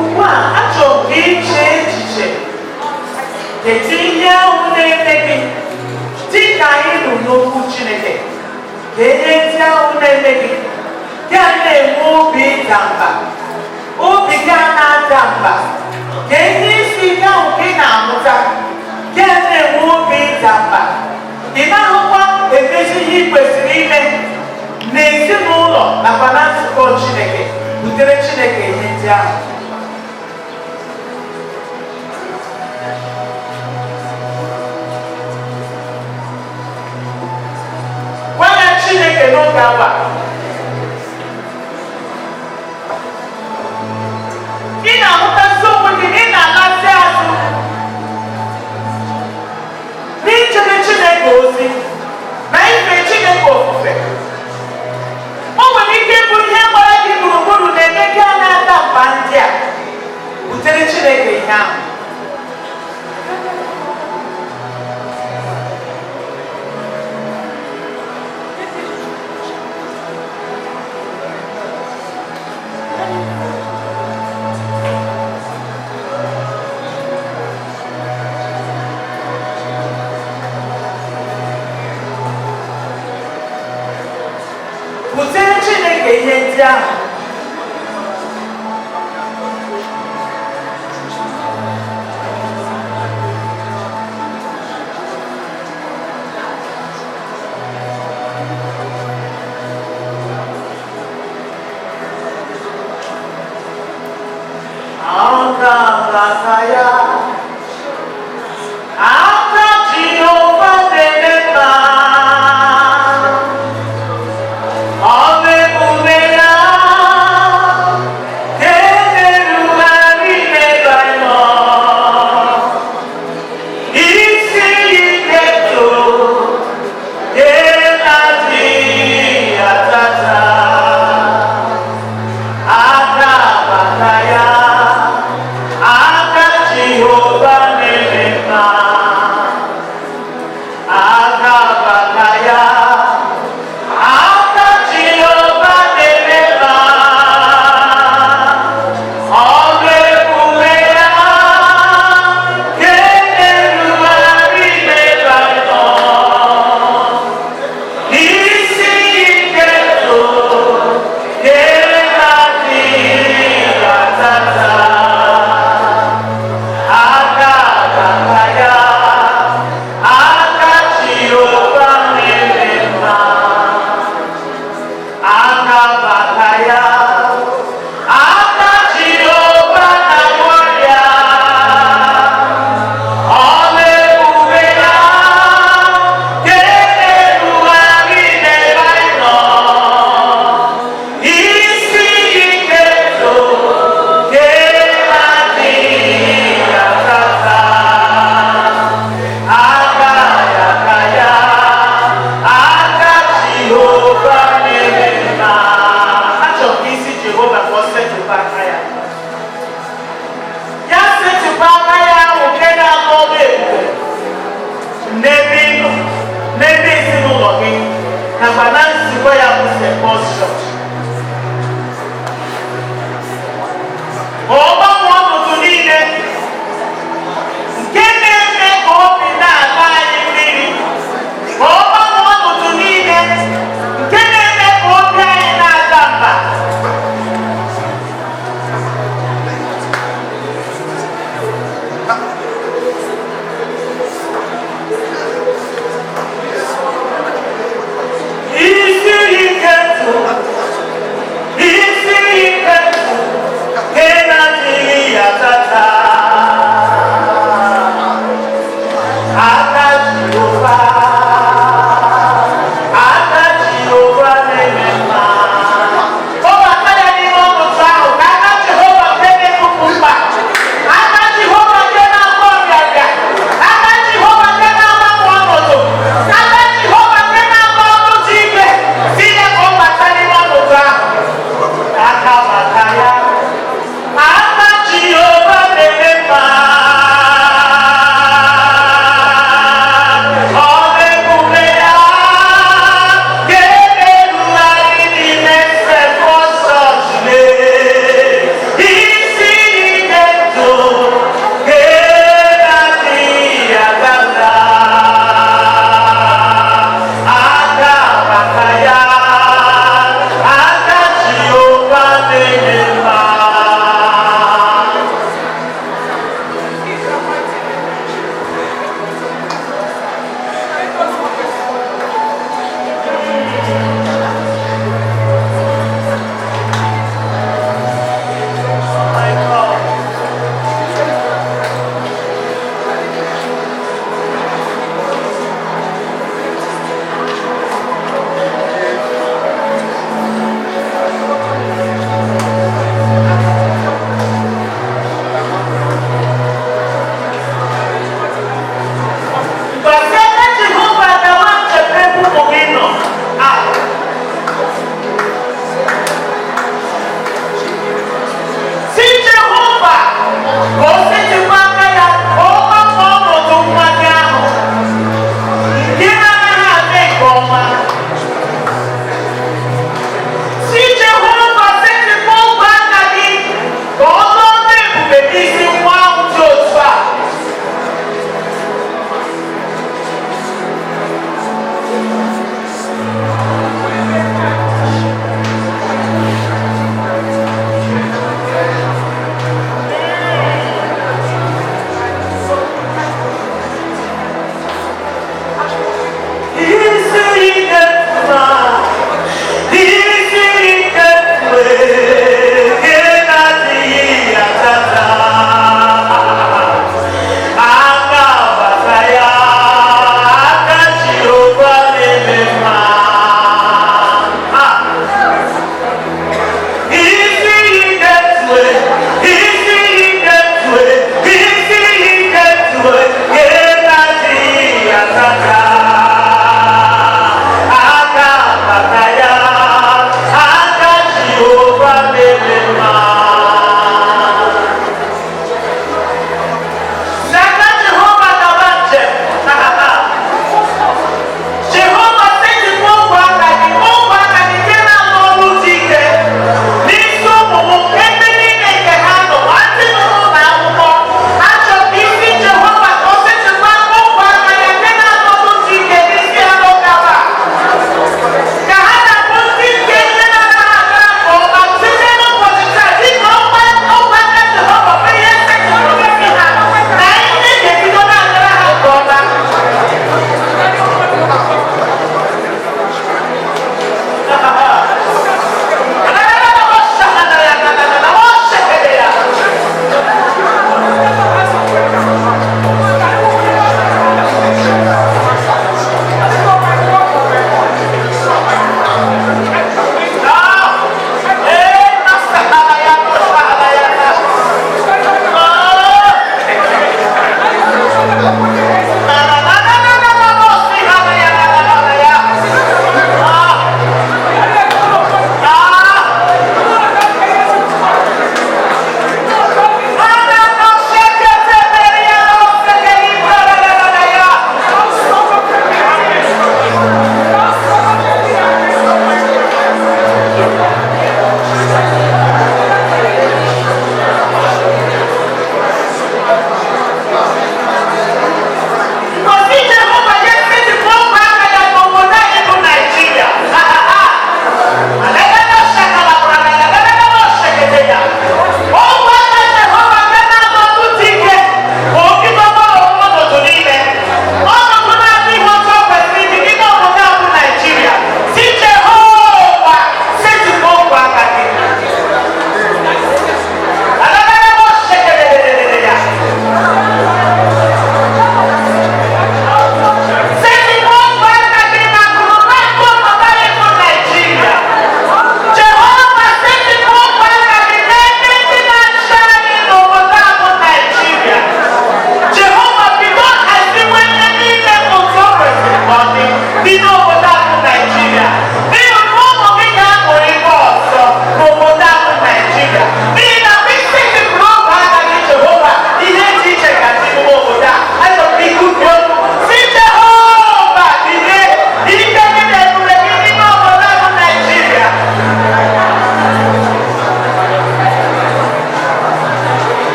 Ugbu a, achọrọ m ka ị chee echiche. Kedu ihe ahụ na-eme gị dị ka anyị nụ n'okwu Chineke? Ka ihe ndị ahụ na-eme gị gị a na-enwe obi ịda mba, obi gị a na-ada mba. Ka ihe isi ike ahụ ka ị na-amụta gị a na-enwe obi ịda mba. Ị na-ahụkwa emezi ihe ị kwesịrị ime n'ezinụlọ nakwa na nzukọ Chineke. Butere Chineke ihe ndị ahụ. Gwa ya Chineke n'oge awa. Ị na-ahụtasị onwe gị na ị na-alasị azụ n'ijere Chineke ozi na ife Chineke ofufe. O nwere ike ịbụ ihe gbara gị gburugburu na-eme gị a na-ada mba ndị a. Butere Chineke ihe ahụ. Butere Chineke ihe ndị ahụ. Aka ya, aka Jehova na-eme mma. Ọ bụ ya ga-emerugharị n'ebe anyị nọ. Isi ike too, ga-ela N'ebe ị nọ, n'ebe ezinụlọ gị, nakwa na nzukọ ya bụ St. Paul's Church. Ka ọ gbanwee ọnọdụ niile nke na-eme ka obi na-ata anyị mmiri, ka ọ gbanwee ọnọdụ niile nke na-eme ka obi anyị na-ada mba. Isi ike ndụ, isi ike ndụ, nke na-adịghị.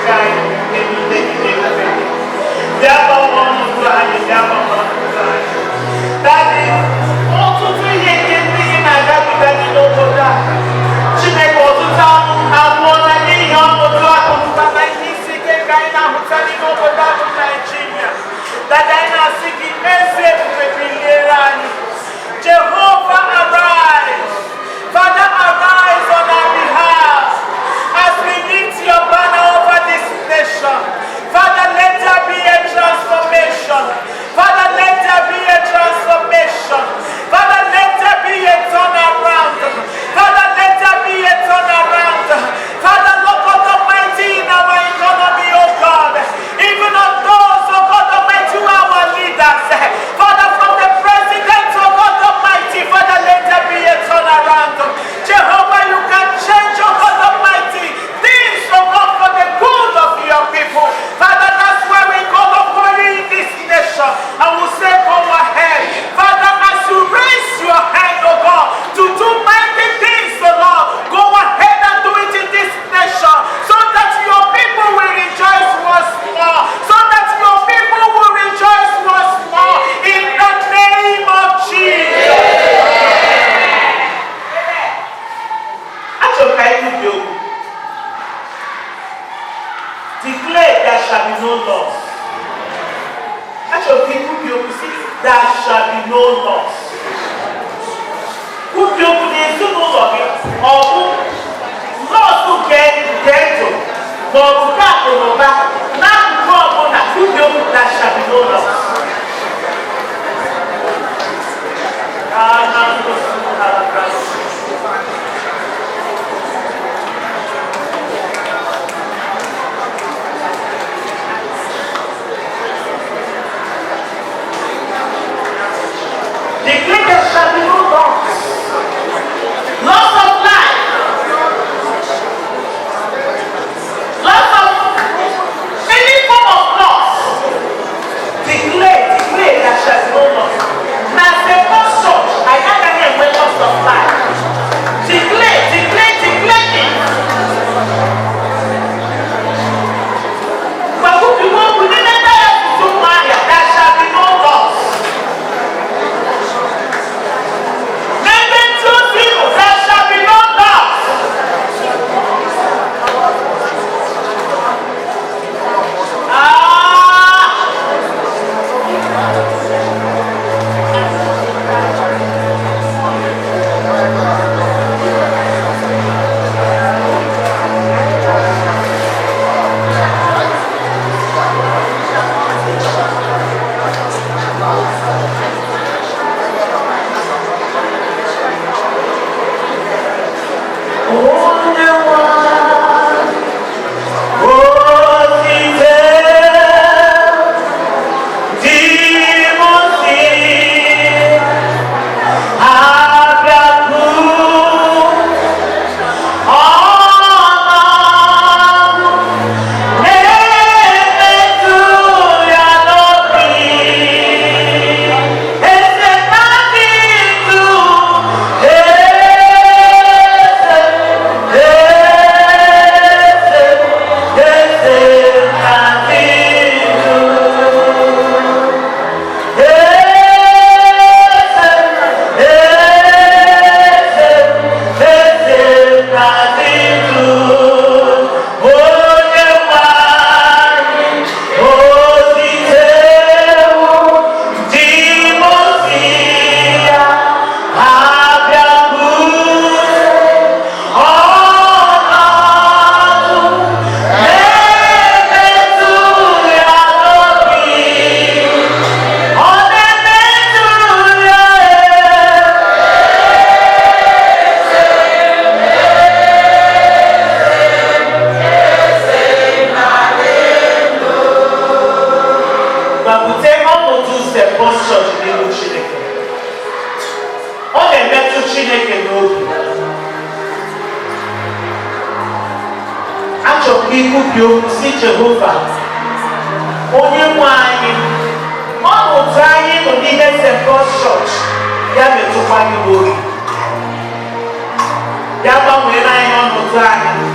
Chineke anyị na-ebute gị n'ebube gị. Bịa gbanwee ọnọdụ anyị, bịa gbanwee ọnọdụ anyị. Daddy, ọtụtụ ihe nke ndị gị na-agabiga gị n'obodo a. Chineke, ọtụtụ anwụọla n'ihi ọnọdụ akụnụba na ihe isi ike nke anyị na-ahụta n'ime obodo a bụ Naịjirịa. Daddy, anyị na-asị gị eze ebube biliere anyị. Jehovah, arise. Father, arise on our behalf as we lift your banner over this nation. Father, let there be a transformation. Father, let there be a transformation. Father, let there be a turnaround. Father, let there be a turnaround. Father, Lord God Almighty, in our economy, oh God, even on those, oh God Almighty, who are our leaders. Father, from the president, oh God Almighty, Father, let there be a turnaround. Jehovah, you can change, oh God Almighty, things, oh God, for the good of your people. Father, that's why we call upon you in this nation and we say, go ahead. Father, as you raise your hand, oh God, to do mighty things, oh Lord, go ahead and do it in this nation so that your people will rejoice once more. So that your people will rejoice once more in the name of Jesus. Achọrọ ka anyị kwubie okwu. Declare there shall be no loss. Achọrọ ka ikwubie okwu sị there shall be no loss. Kwubie okwu n'ezinụlọ gị, ọ bụ loss nke ndụ ma ọ bụ nke akụ na ụba n'akụkụ ọbụla, kwubie okwu there shall be no loss. Declare there shall be no loss. Loss of life. Loss of any form of loss. Declare, declare there shall be no loss. Na second church, anyị agaghị enwe loss of life. Declare, declare, declare it. Gbakwubigo okwu n'ime diocese Ụmụahịa, there shall be no loss. N'ebe ndị ozi nọ, there shall be no loss. Ah! Onye nwe otite dị m ozi abịakwu ọnọdụ na-emetụ ya n'obi eze na-adị ndụ eze eze na-adị ndụ eze eze na-adị ndụ onye nwe anyị ozitewo dị m ozi ya abịakwute ọnọdụ na-emetụ ya n'obi ọ na-emetụ ya. Ma bute ọnọdụ St. Paul's Church n'ihu Chineke. Ọ na-emetụ Chineke n'obi. Achọrọ m ikwubi okwu si Jehova, onye nwe anyị, ọnọdụ anyị nọ n'ime St. Paul's Church ya metụkwa gị n'obi. Ya gbanwere anyị ọnọdụ anyị.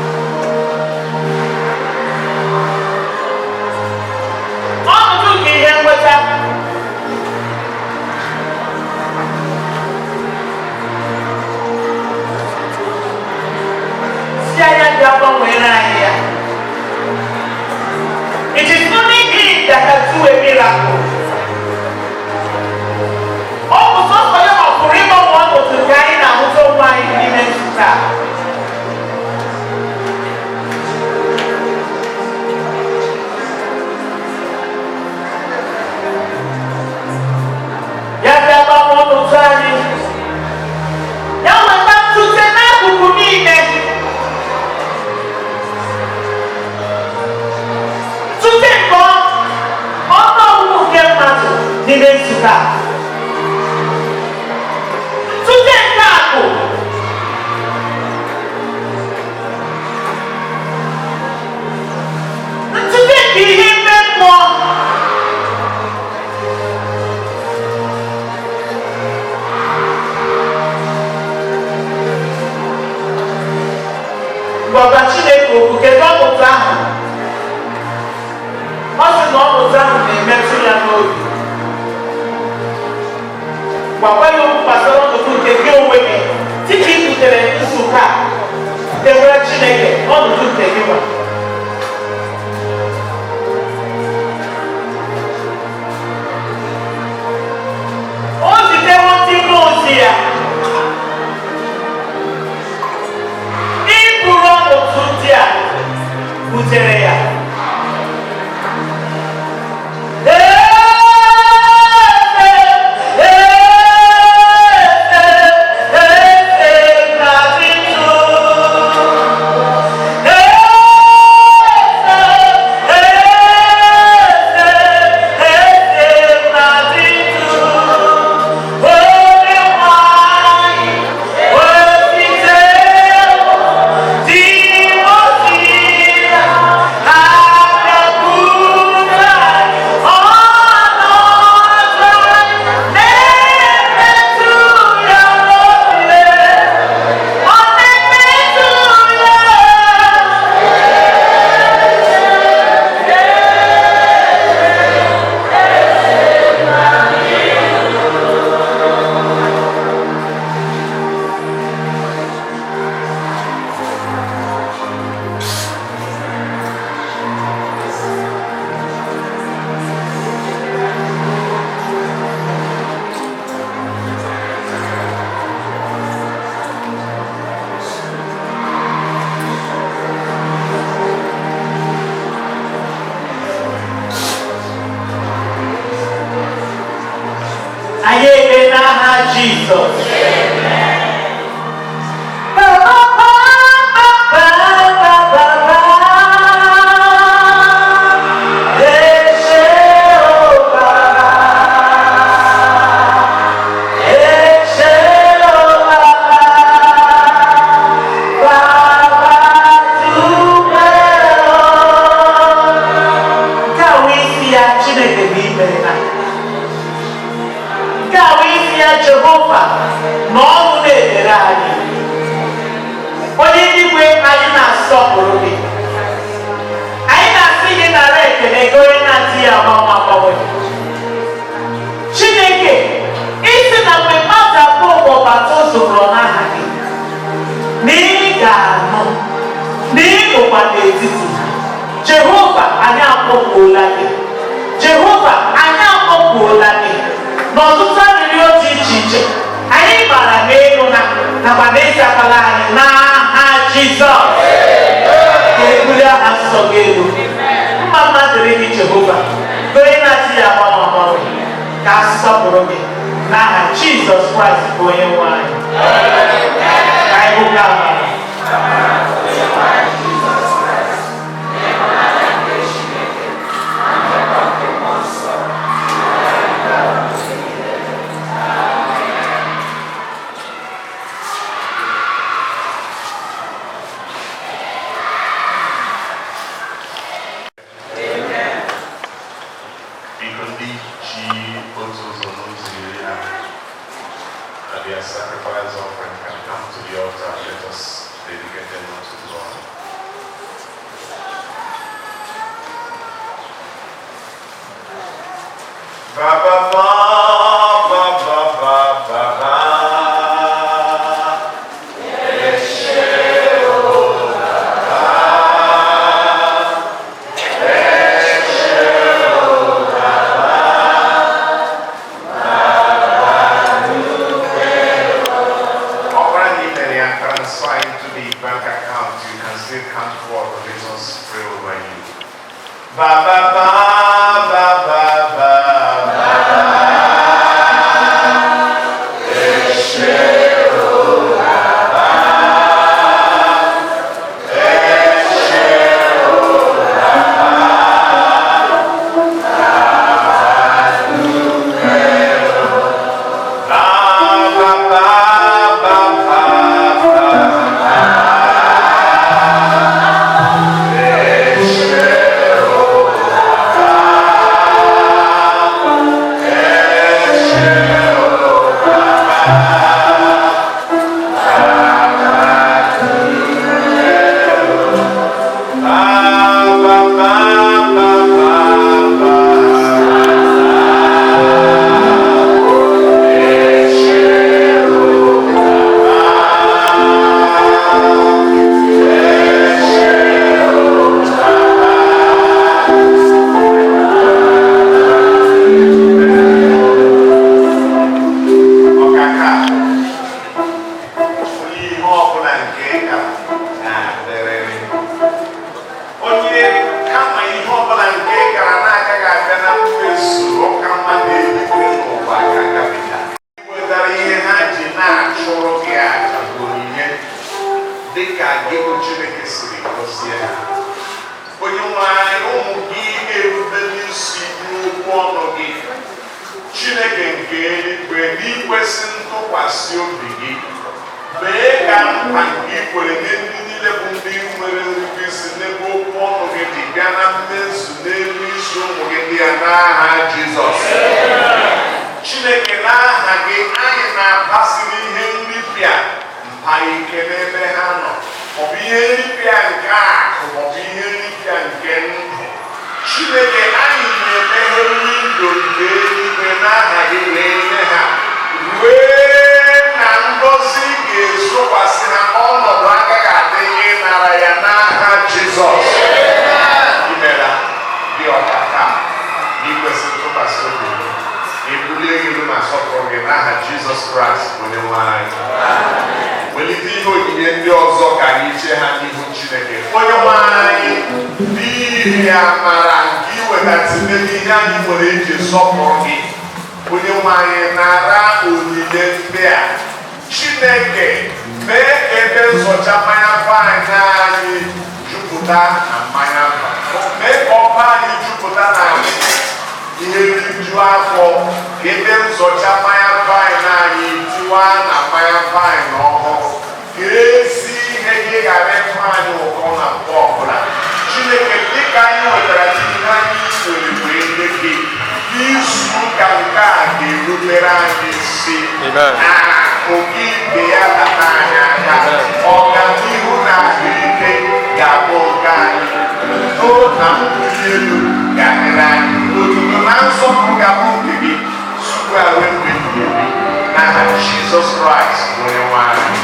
bịa gbanwere anyị ya. It is only him that can do a miracle. Ọ bụ sọsọ ya ma pụrụ ịgbanwe ọnọdụ nke anyị na-ahụta onwe anyị n'ime nzukọ a. Ya bịa gbanwe ọnọdụ anyị. Ya weta ntute n'akụkụ niile. Ntute nke ọnụ ọgụgụ nke mmadụ n'ime nzukọ a. Ntute nke akụ. Ntute nke ihe ime mmụọ. Gwagwa Chineke okwu, kedu ọnọdụ ahụ? Ọ sị na ọnọdụ ahụ na-emetụ ya n'obi. Gwakwa ya okwu gbasara ọnọdụ nke gị onwe gị dịka ị butere nzukọ a dewere Chineke ọnọdụ nke gị nwa. O zitewo ndị mmụọ ozi ya iburu ọnọdụ ndị a butere ya. Anyị ekpe n'aha Jizọs. Nke a wụ isi ya Chineke bụ imere na. Nke a bụ isi ya Jehova na ọnwụ na-edere anyị. Onye eluigwe anyị na-asọpụrụ gị. Anyị na-asị gị nara ekele gị onye na-adịghị agbanwe agbanwe. Chineke, isi na mgbe mmadụ abụọ ma ọ bụ atọ zụrụ n'aha gị, na ị ga-anụ, na ị nọkwa n'etiti ha. Jehova, anyị akpọkuola gị. Jehova, anyị akpọkuola gị. N'ọtụtụ arịrịọ dị iche iche, anyị gbara n'elu ha nakwa n'ịzakwala anyị n'aha Jizọs. Ka ebuli aha nsọ gị elu. Mma mma dịrị gị Jehova, gị onye na-adịghị agbanwe agbanwe, ka a sọpụrụ gị n'aha Jizọs Kraịst bụ onye nwe anyị. Ka anyị hụ ka amara. Biko ndị ji otu ụzọ n'ụzọ iri ha, that their sacrifice offering can come to the altar. Let us still count forward. Let us pray over you. Ba ba ba ba ba ba ba. Ẹ ṣé o bàbá. Ẹ ṣé o bàbá. Bàbá dúpẹ́ o. Ba ba ba ba ba ba. Ẹ ṣé o bàbá. Ẹ ṣé o bàbá. Bàbá dúpẹ́ o. Ba ba ba ba ba ba. Ẹ ṣé o bàbá. Ẹ ṣé o bàbá. Ọkaka onye ihe ọbụla nke ị ka na-adịrịrị onye kama ihe ọbụla nke ị gara na-agaghị abịa na mmezu ọka mma na-eluigwe n'ụwa ga-agabiga wetara ihe ha ji na-achụrụ gị aja bụ onyinye dịka gị bụ Chineke siri gọzie ha. Onye nwe anyị, ụmụ gị erubela isi n'okwu ọnụ gị. Chineke nke eluigwe, n'ikwesị ntụkwasị obi gị, mee ka nkwa nke i kwere nye ndị niile bụ ndị nwere nrube isi n'ebe okwu ọnụ gị dị bịa na mmezu n'elu isi ụmụ gị ndị ya n'aha Jizọs. Chineke, n'aha gị anyị na-abasiri ihe nripịa mpa ike n'ebe ha nọ, maọbụ ihe nripịa nke akụ maọbụ ihe nripịa nke ndụ. Chineke, anyị na-emeghe windo nke eluigwe n'aha gị wee nye ha, wee na ngọzi ga-ezokwasị ha, ọnọdụ agaghị adị ịnara ya n'aha Jizọs. Imela dị ọkaka n'ikwesị ntụkwasị obi gị, ebulie gị elu ma sọpụrụ gị n'aha Jizọs Kraịst onye nwe anyị. Welite ihe onyinye ndị ọzọ ka anyị chee ha n'ihu Chineke. Onye nwe anyị, n'ihi amara nke iwetasị n'ihe anyị nwere iji sọpụrụ gị, onye nwe anyị, nara onyinye ndị a. Chineke, mee ka ebe nzọcha mmanya vaịn anyị jupụta na mmanya vaịn. Mee ka ọba anyị jupụta na ihe nriju afọ, ka ebe nzọcha mmanya vaịn anyị tiwa na mmanya vaịn ọhụrụ, ka ezi ihe gị ghara ịkụ anyị ụkọ na mgbe ọbụla. Chineke, dịka anyị nwetara ihe anyị nwere wee nye gị, n'izu ụka nke a ga-erubere anyị isi. Akụ gị dị ya bata anyị aka, ọganihu na ahụike ga-abụ nke anyị, udo na mbuli elu ga-adịrị anyị, otuto na nsọpụrụ ga-abụ nke gị tupu a wee mgbe ebighị ebi. N'aha Jizọs Kraịst onye nwe anyị.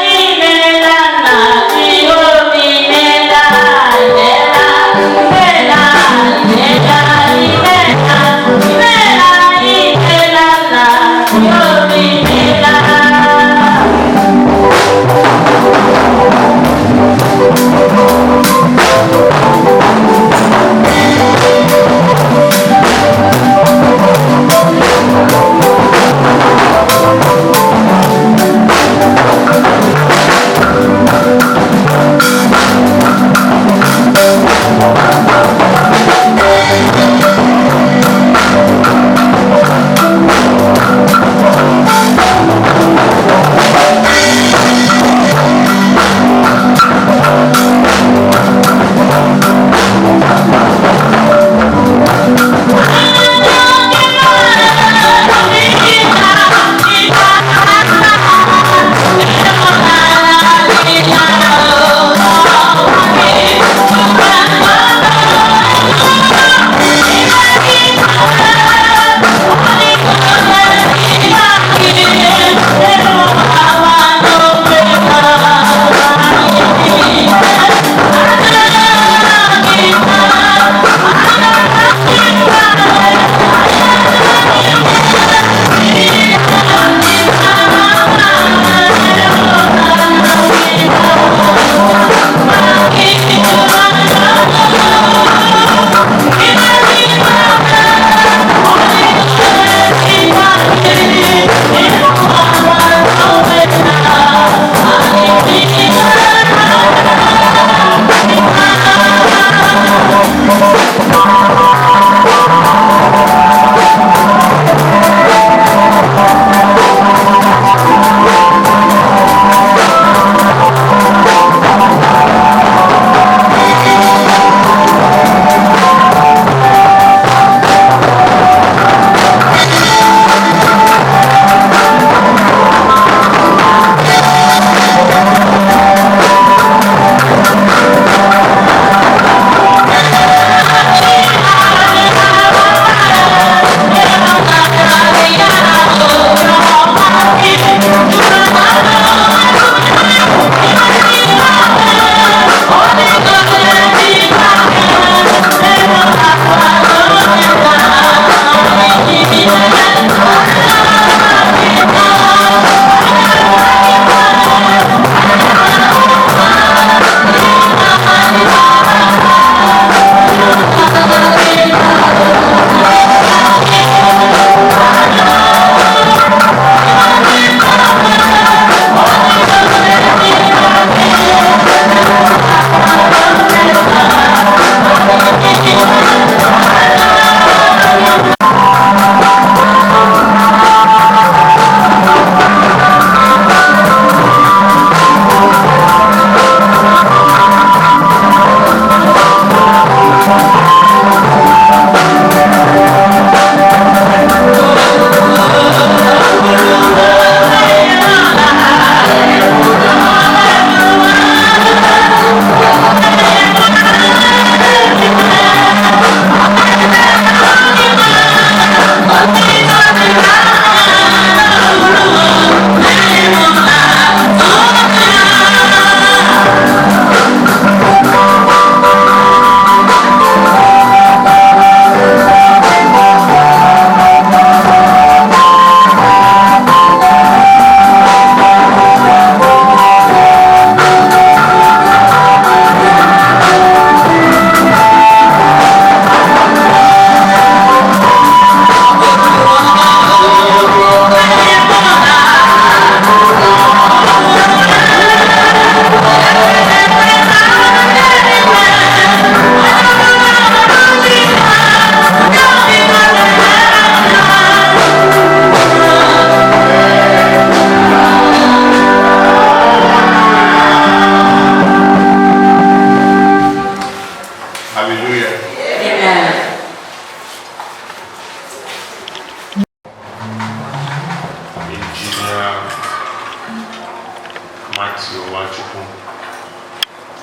Imela na ihe obi imela, imela, imela, imela, imela, imela, imela na ihe obi imela.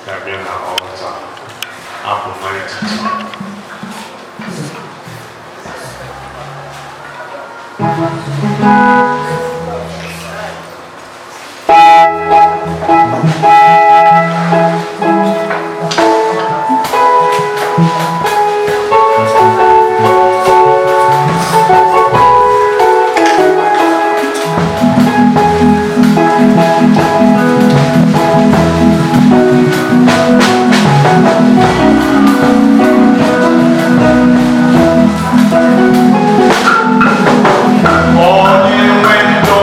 Ga-abịa na altar. Abụ 92. Onye nwe ndụ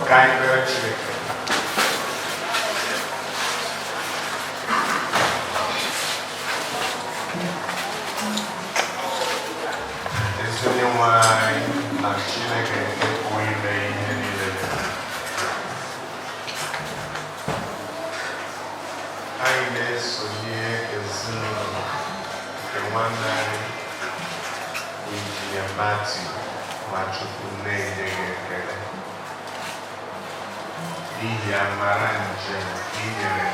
Ka anyị kpere Chineke. Ezi onye nwe anyị na Chineke nke pụrụ ime ihe niile. Anyị na-esonye ezinụlọ nke nwanne anyị bụ Injinia Matthew Nwachukwu na-enye gị ekele n'ihi amara njem i nyere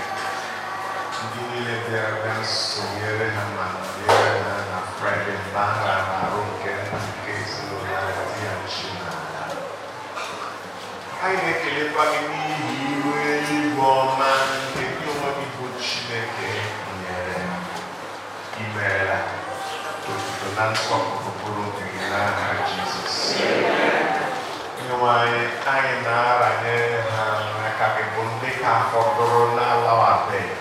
ndị niile bịara bịa sonyere ha ma nọnyere ha na Fraịde mgbe a rara arụ nke nna nke ezinụlọ anyị dịghachi n'ala. Anyị na-ekelekwa gị n'ihi iru eluigwe ọma nke gị onwe gị bụ Chineke nyere. I meela otuto na nsọpụrụ bụrụ nke gị n'aha Jizọs. Onyenwe anyị, anyị na-aranye ha n'aka gị bụ ndị ka fọdụrụ na-alawabeghị.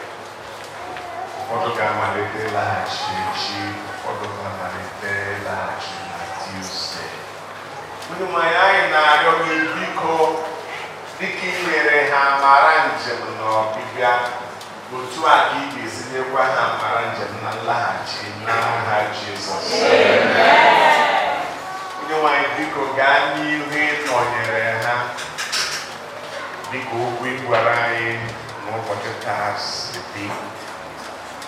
Ụfọdụ ga-amalite ịlaghachi echi, ụfọdụ ga-amalite ịlaghachi na Tuesday. Onyenwe anyị, anyị na-arịọ gị biko dịka i nyere Tinyekwa ha mara njem na nlaghachi n'aha Jizọs. Onye nwe anyị, biko gaa n'ihu ịnọnyere ha dịka okwu ị gwara anyị n'ụbọchị taa si dị,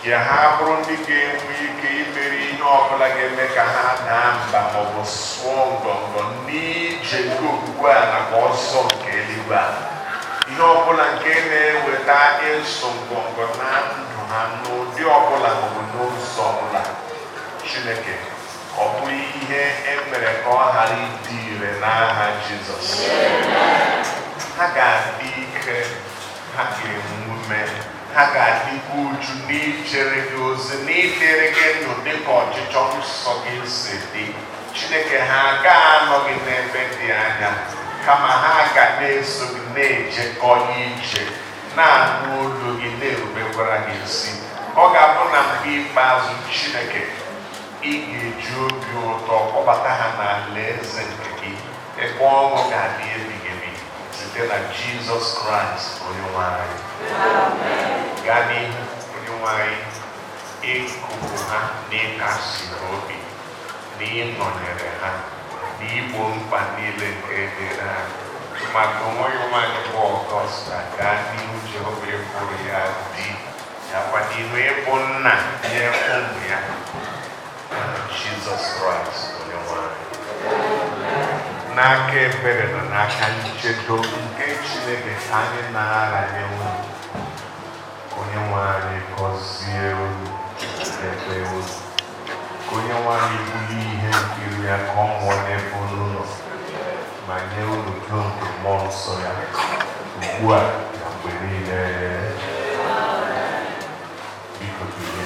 ka ha bụrụ ndị ga-enwe ike imeri ihe ọbụla ga-eme ka ha daa mba maọbụ sụọ ngọngọ n'ije nke okwukwe a nakwa ọsọ nke eluigwe a. Ihe ọbụla nke na-eweta ịsụ ngọngọ na ndụ ha n'ụdị ọbụla maọbụ n'ụzọ ọbụla, Chineke, ọ bụrụ ihe e mere ka ọ ghara ịdị ire n'aha Jizọs. Ha ga-adị ike, ha ga-enwe ume, ha ga-adịkwa uchu n'ichere gị ozi, n'idere gị ndụ dịka ọchịchọ nsọ gị si dị. Chineke, ha agaghị anọ gị n'ebe dị anya, kama ha ga na-eso gị na-ejekọ ije, na-anụ olu gị, na-erubekwara gị isi. Ọ ga-abụ na mgbe ikpeazụ, Chineke, ị ga-eji obi ụtọ kpọbata ha n'ala eze nke gị, ebe ọṅụ ga-adị ebighị ebi, site na Jizọs Kraịst onye nwe anyị. Gaa n'ihu, onye nwe anyị, ịkụpụ ha na ịkasi ha obi na ịnọnyere ha na igbo mkpa niile nke dịrị ha. Maka onwe ya nwaanyị bụ Ọgọsta, gaa n'ihu, Jehova, ịbụrụ ya di, yakwa n'ihu ịbụ nna nye ụmụ ya. Jizọs Kraịst onye nwe anyị, n'aka ebere na n'aka nchedo nke Chineke ka anyị na-aranye unu. Onye nwe anyị gọzie unu, ebe unu, ka onye nwe anyị bulie ihe nkiri ya ka ọ mụọ n'ebe unu nọ, ma nye unu udo nke mmụọ nsọ ya, ugbu a na mgbe niile. Biko bilie.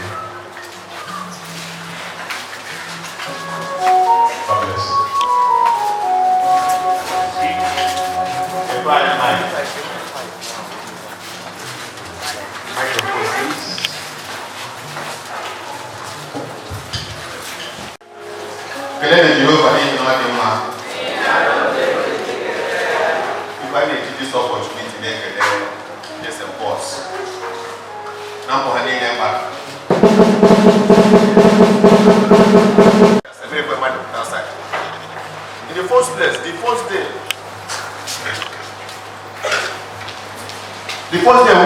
God bless you. Ebe anyị mic. Microphone, please. Kelee Jehova n'ihi na ọ dị mma. Ife anyị na-eji this opportunity na-ekele the St. Paul's na mbọ ha niile gbara. Emere mmadụ pụta outside. In the first place, the first day we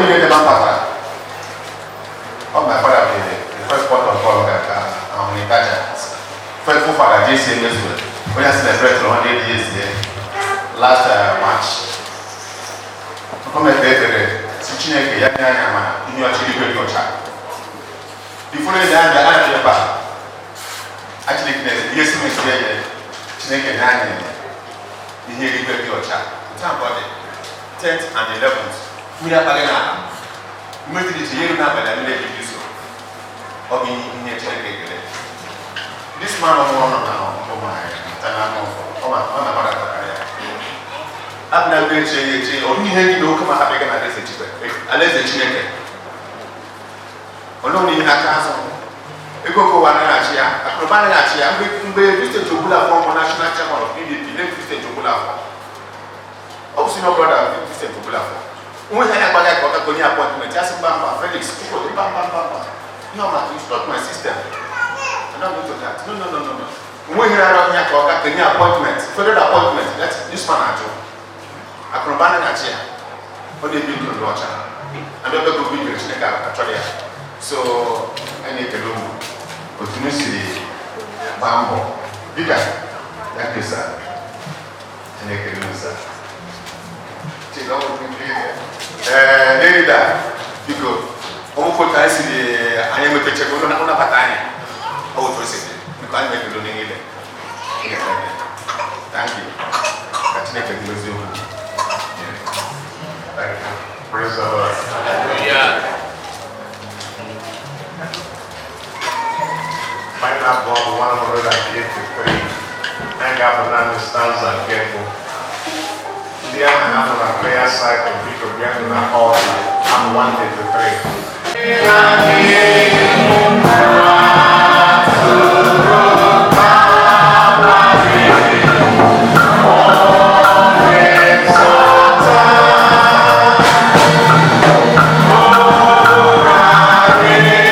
dey batara, all my father be the first port of call ka ahụ n'Itaja. Faithful father J.C. Emezue, onye celebrate 100 years there last March. Gọọmenti ekpere si Chineke ya nye anya ma ihe ọchị igwe dị ọcha. The following day anyị bịa ebe a, actually ihe si mesi ya Chineke nye anyị ihe eluigwe dị ọcha. Otu a ka ọ dị. 10th and 11th, mmiri akpaghị n'ala. Mmiri dị iche ya eru n'abalị a mmiri ebido izo. Ọ bụ ihe Chineke ekele. This man ọhụrụ nọ na ọmụmụ anyị maternal comfort. Ọ na mmadụ atọkarị ya. Abụ na mbe eche ya eche, ọ dịghị ihe ndị na oke ma hapụ ịga na alaeze Chineke. Olee onye ihe aka azụ? Ego okowa anaghị achị ya, akụnụba anaghị achị ya. Mgbe Vincent Ogbulafor bụ national chairman of PDP, late Vincent Ogbulafor. Ọ bụ senior brother Vincent Ogbulafor. Onwe ha ya agbaghị ka ọ gago nye appointment, ya sị mba mba, Felix Chukwudi, mba mba mba mba. Ihe ọma, it's not my system. I'm not going to that. No, no, no, no, no. Onwe ihe rara ya ka ọ ga kenye appointment, federal appointment, that this man ajụ. Akụnụba anaghị achị ya. Ọ na-ebi ndụ ndị ọcha. And ebe bụ bibiri Chineke achọrọ ya. So, anyị na-ekele unu otu unu siri gbaa mbọ. Dịka ya kesa, anyị na-ekele unu sa. Ee, n'erida, biko, ọmụkwụ ka anyị siri anyị enwetachego ụlọ nnabata anyị. Ọ bụ otu o si dị. Biko, anyị na-ekele unu niile. Thank you. Ka Chineke gozie unu. Thank you. Praise the Lord. Hallelujah. Final abụọ bụ 183. Anyị ga-abụ naanị stanza nke mbụ. Ndị ahụ ha nọ na prayer cycle, biko bịanụ na altar. Abụ 183. Amen.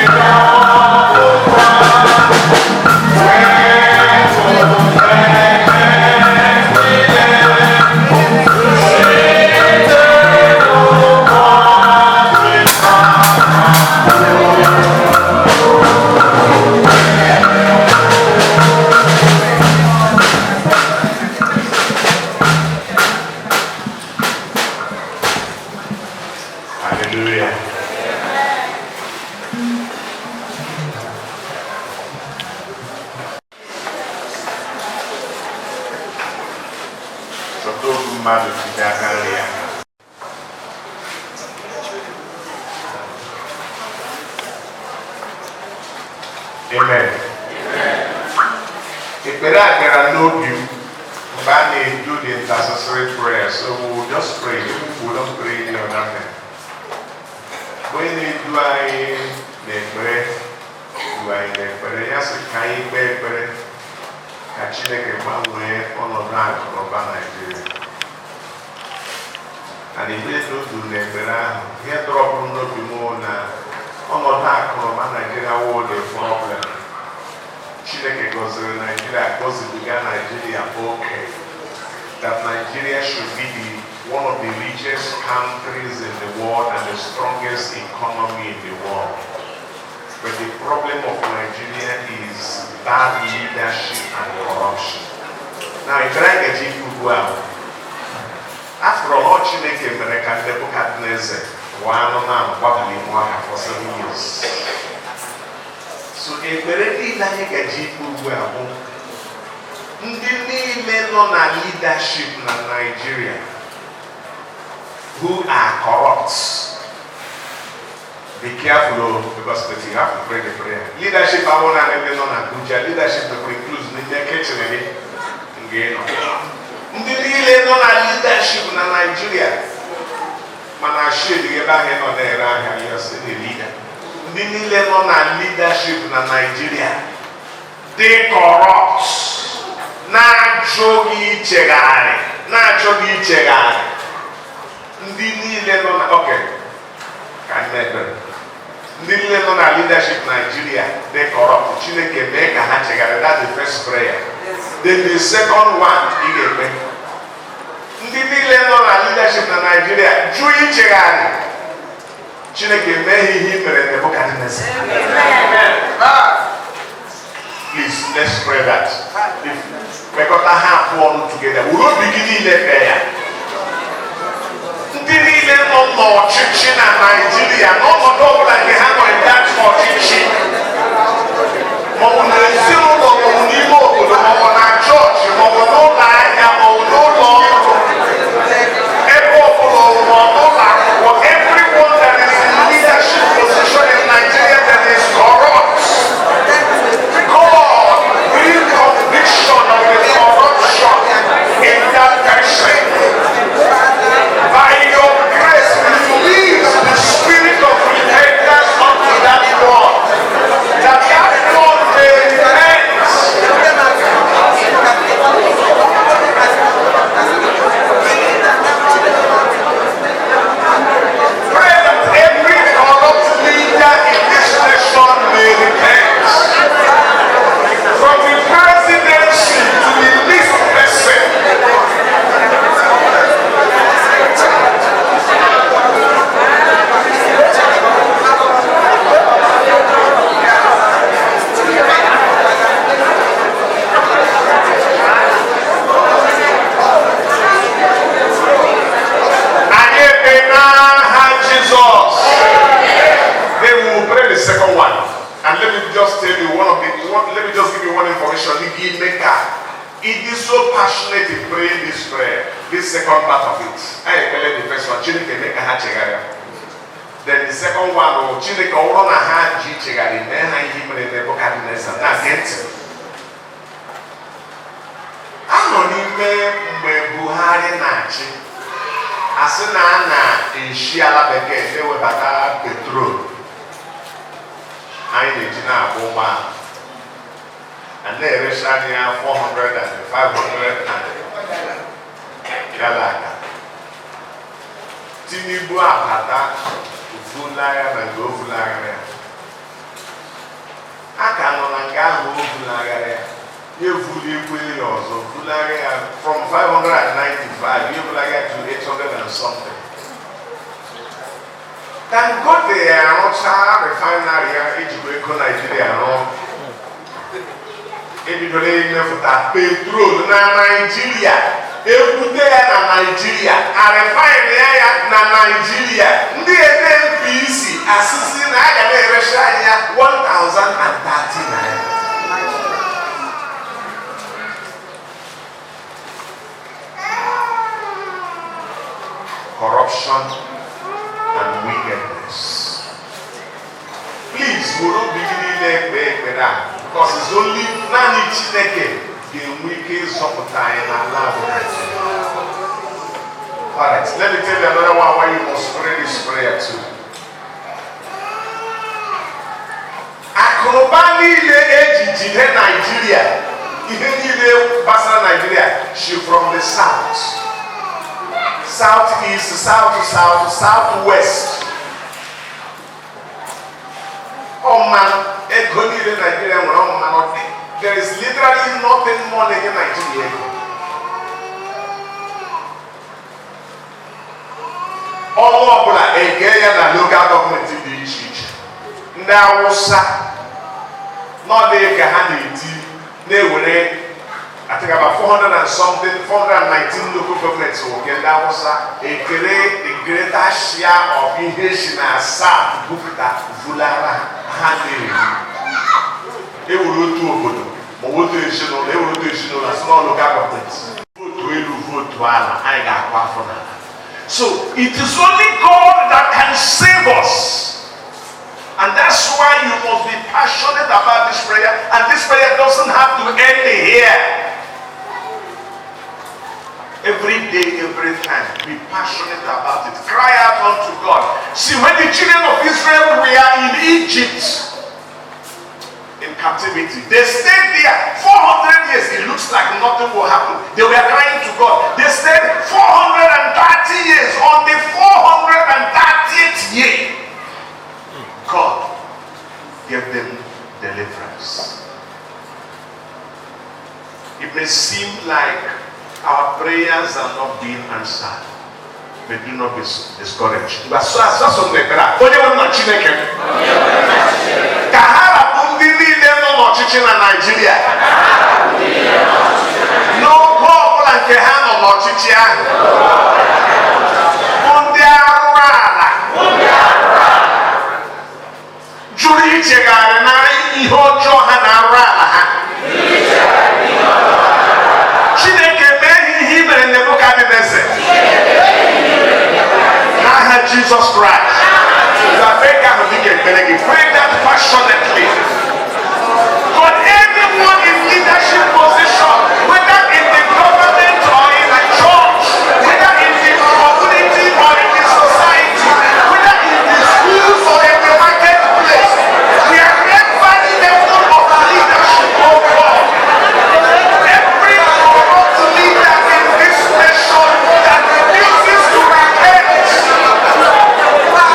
Amen. Ekpere a bịara n'obi m mgbe a na-edu the intercessory prayer, so we will just pray. We don't pray any other thing. Onye na-edu anyị n'ekpere du anyị n'ekpere, ya sị ka anyị kpee ekpere ka Chineke gbanwee ọnọdụ akụ na ụba Naijiria. And immediately o duru n'ekpere ahụ, ihe dọrọpụrụ n'obi m na ọnọdụ akụ na ụba Naijiria wụ the problem. Chineke gọziri Naijiria, gọzibiga Naijiria oke, that Nigeria should be the one of the richest countries in the world and the strongest economy in the world. But the problem of Nigeria is bad leadership and corruption. Now, if I get ikwu ahụ, after all, Chineke mere ka Nebuchadnezzar wee anụmanụ gbaba n'ime ọhịa for 7 years. So ekpere niile anyị gaji ikwu ugbu a bụ ndị niile nọ na leadership na Nigeria who are corrupt. Be careful o, because if you have to pray the prayer. Leadership awụ na ndị nọ na Abuja, leadership includes n'ime kitchen gị nga ị nọ. Ndị niile nọ na leadership na Nigeria, mana shed gị ebe ahụ ị nọ na-ere ahịa, you are still a leader. Ndị niile nọ na leadership na Nigeria dị corrupt, na-achọghị ichegharị, na-achọghị ichegharị. Ndị niile nọ na, okay, ka anyị na-ekpere. Ndị niile nọ na leadership Nigeria dị corrupt, Chineke mee ka ha chegharị. That's the first prayer. Then the second one ị ga-ekpe, ndị niile nọ na leadership na Nigeria jụ ichegharị, Chineke mee ha ihe i mere Nebuchadnezzar. Please, let's pray that. If mekọta ha abụọ ọnụ together, were obi gị niile kpee ya. Ndị niile nọ n'ọchịchị na Naịjirịa, n'ọnọdụ ọbụla nke ha nọ in that ọchịchị, maọbụ na ezinụlọ, maọbụ n'ime obodo, maọbụ na chọọchị, maọbụ n'ụlọ ahịa, maọbụ n'ụlọ ọrụ, ebe ọbụla, maọbụ n'ụlọ akwụkwọ, everyone that is in leadership position in Nigeria that is corrupt, God bring conviction of the corruption in that person. By your grace, release the spirit of repentance unto that one, that that one may repent. Pray that every corrupt leader in this nation may repent. From the presidency to the least person. Anyị ekpe n'aha Jizọs. Then we will pray the second one. And let me just tell you one of the one, let me just give you one information. Maker. It is so passionate in praying this prayer, this second part of it. I ekpele the first one, Chineke mee ka ha chegharịa. Then the second one, oh, Chineke, ọ bụrụ na ha ji chegharị, mee ha ihe mere Nebuchadnezzar. Na gee ntị. Anọ n'ime mgbe Buhari na-achị, asị na a na-eshi ala bekee na-ewebata petrol anyị na-eji na-agba ụgbọala, a na-erecha anyị ya 400 and 500 and yala aka. Tinubu abata vulagha na nke o vulaghara ya, a ka nọ na nke ahụ o vulaghara ya, ya evuliekwe ya ọzọ, vulagha ya from 595, ya evulaga ya to 800 and something. Dangote arụchaa refinery ya ejikwa ego Naijiria rụọ, ebidola imepụta petrol na Naijiria, ebute ya na Naijiria, arefine ya na Naijiria. Ndị NNPC asịsị na a ga na-erecha anyị ya 1030 naira. Corruption and wickedness. Please, were obi gị niile ekpe ekpere a, because it's only naanị Chineke ga-enwe ike ịzọpụta anyị n'ala bụ Nigeria. Alright, let me tell you another one why you must pray this prayer too. Akụnụba niile eji jide Nigeria, ihe niile gbasara Nigeria, shi from the south. South east, south south, south west. Ọma ego niile Nigeria nwere ọma nothing. There is literally nothing more na-enye Nigeria ego. Ọnwa ọbụla eke ya na local government dị iche iche. Ndị Awụsa n'ọdịghị ka ha na-eti na-ewere, I think about 400 and something, 419 local governments nke ndị Awụsa ekele the greater share of ihe si na asaa bupụta vulara ha na-eri. Ewere otu obodo ma ọ bụ otu ezinụlọ, ewere otu ezinụlọ asị na local government. Vote elu, vote ala, anyị ga-akụ afọ n'ala. So it is only God that can save us. And that's why you must be passionate about this prayer. And this prayer doesn't have to end here. Every day, every time, be passionate about it. Cry out unto God. See, when the children of Israel were in Egypt, in captivity, they stayed there 400 years. It looks like nothing will happen. They were crying to God. They stayed 430 years. On the 430th year, God gave them deliverance. It may seem like our prayers are not being answered, but do not be discouraged. Onye nwe m na Chineke m, ka ha rapụ ndị niile nọ n'ọchịchị na Naịjirịa n'oge ọbụla nke ha nọ n'ọchịchị ahụ bụ ndị arụrụ ala jụrụ ichegharị na ihe ọjọọ ha na-arụ ala ha. Chineke, mee ha ihe i mere Nebukadneza n'aha Jizọs Kraịst. Ga ahụ dịka ekpere gị. Pray that passionately. But everyone in leadership position, whether in the government or in the church, whether in the community or in the society, whether in the schools or in the marketplace, wherever level of leadership, oh God, every corrupt leader in this nation that refuses to repent,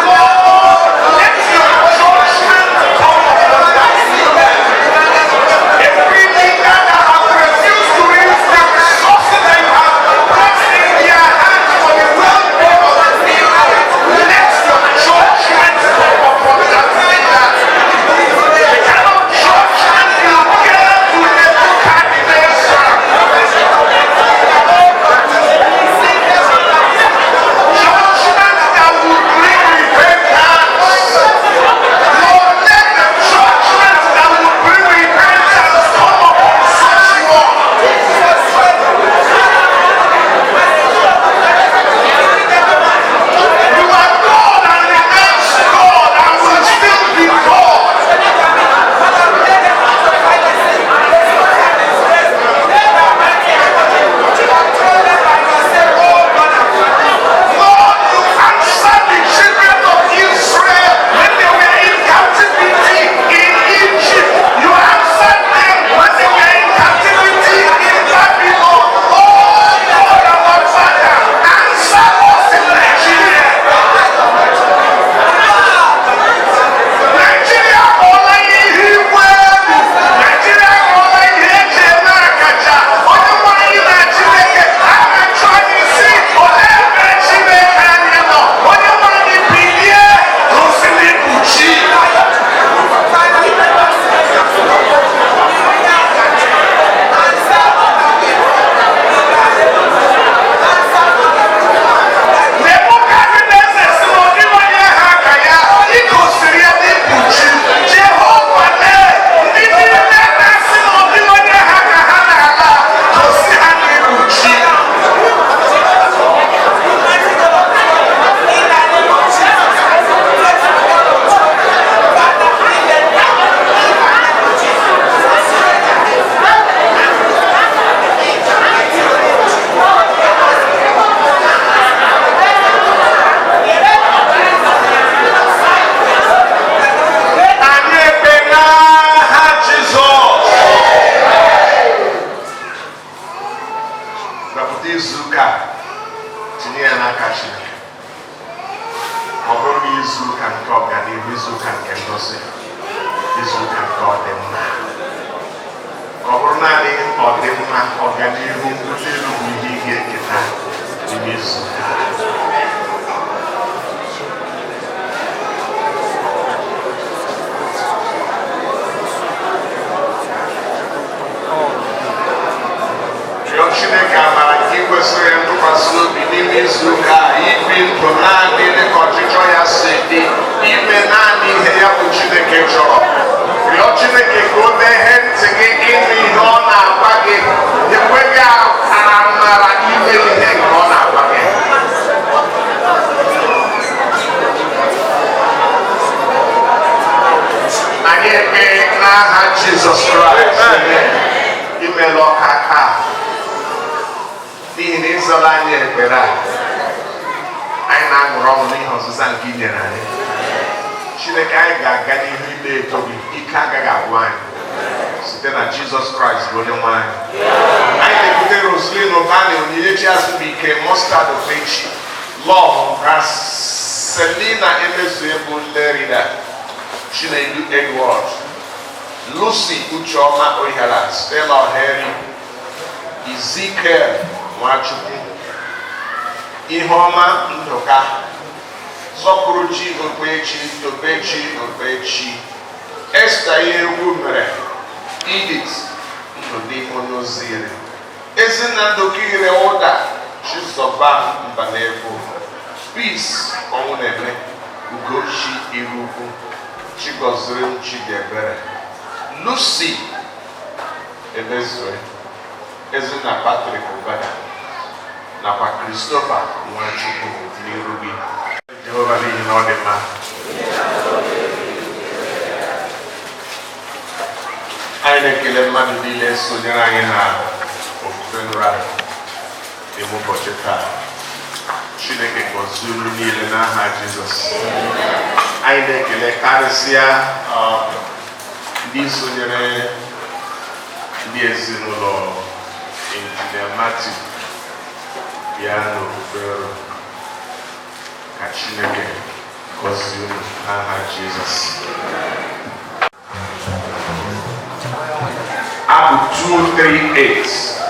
Lord, let your judgment come upon that. Every leader that has refused nke ọganihu, izuụka nke ngọzi, izuụka nke ọdịmma. Ka ọ bụrụ naanị ọdịmma, ọganihu, mbuli elu bụ ihe ị ga-eketa n'ime izuụka a. Rịọ Chineke amara ka ị kwesịrị ntụkwasị obi n'ime izu ụka a, ibi ndụ naanị dịka ọchịchọ ya si dị, ime naanị ihe ya bụ Chineke chọrọ. Rịọ Chineke ka o meghee ntị gị ịnụ ihe ọ na-agwa gị, ekweghị amara ime ihe nke ọ na-agwa gị. Anyị ekpe n'aha Jizọs Kraịst. Amen. Imeela ọka aka a, n'ihi na ịzala anyị ekpere a, anyị na-aṅụrị ọṅụ n'ihe ọzịza nke i nyere anyị. Chineke, anyị ga-aga n'ihu ime eto gị, ike agaghị agwụ anyị, site na Jizọs Kraịst bụ onye nwe anyị. Anyị na-ebute Roslyn Ụbani, Onyinyechi Azụbike, Mustard Opechi, Love Selina Emezuegbu, Lerida Chinedu, Edward, Lucy Ucheoma Oihara, Stella Oheri, Ezekiel Nwachukwu, Iheọma Ndụka, Sọpụrụchi Okpechi, Tobechi Okpechi, Esta Iheegwu mere, Edith Ndụdị Onoziri, Ezinna Ndụka Ire Ụda, Chizọba Mbanefo, Peace Ọnwụneme, Ugochi Irukwu, Chigọziri Chidiebere, Lucy Emezue, Ezinna Patrick Ubada nakwa Christopher Nwachukwu n'iru gị, Jehova, n'ihi na ọ dị mma. Anyị na-ekele mmadụ niile sonyere anyị na ofufe nra n'ime ụbọchị taa. Chineke gọzie unu niile n'aha Jizọs. Anyị na-ekele karịsịa ndị sonyere ndị ezinụlọ Injinia Matthew bịa n'ofufe nro. Ka Chineke gọzie unu n'aha Jizọs. Abụ 238.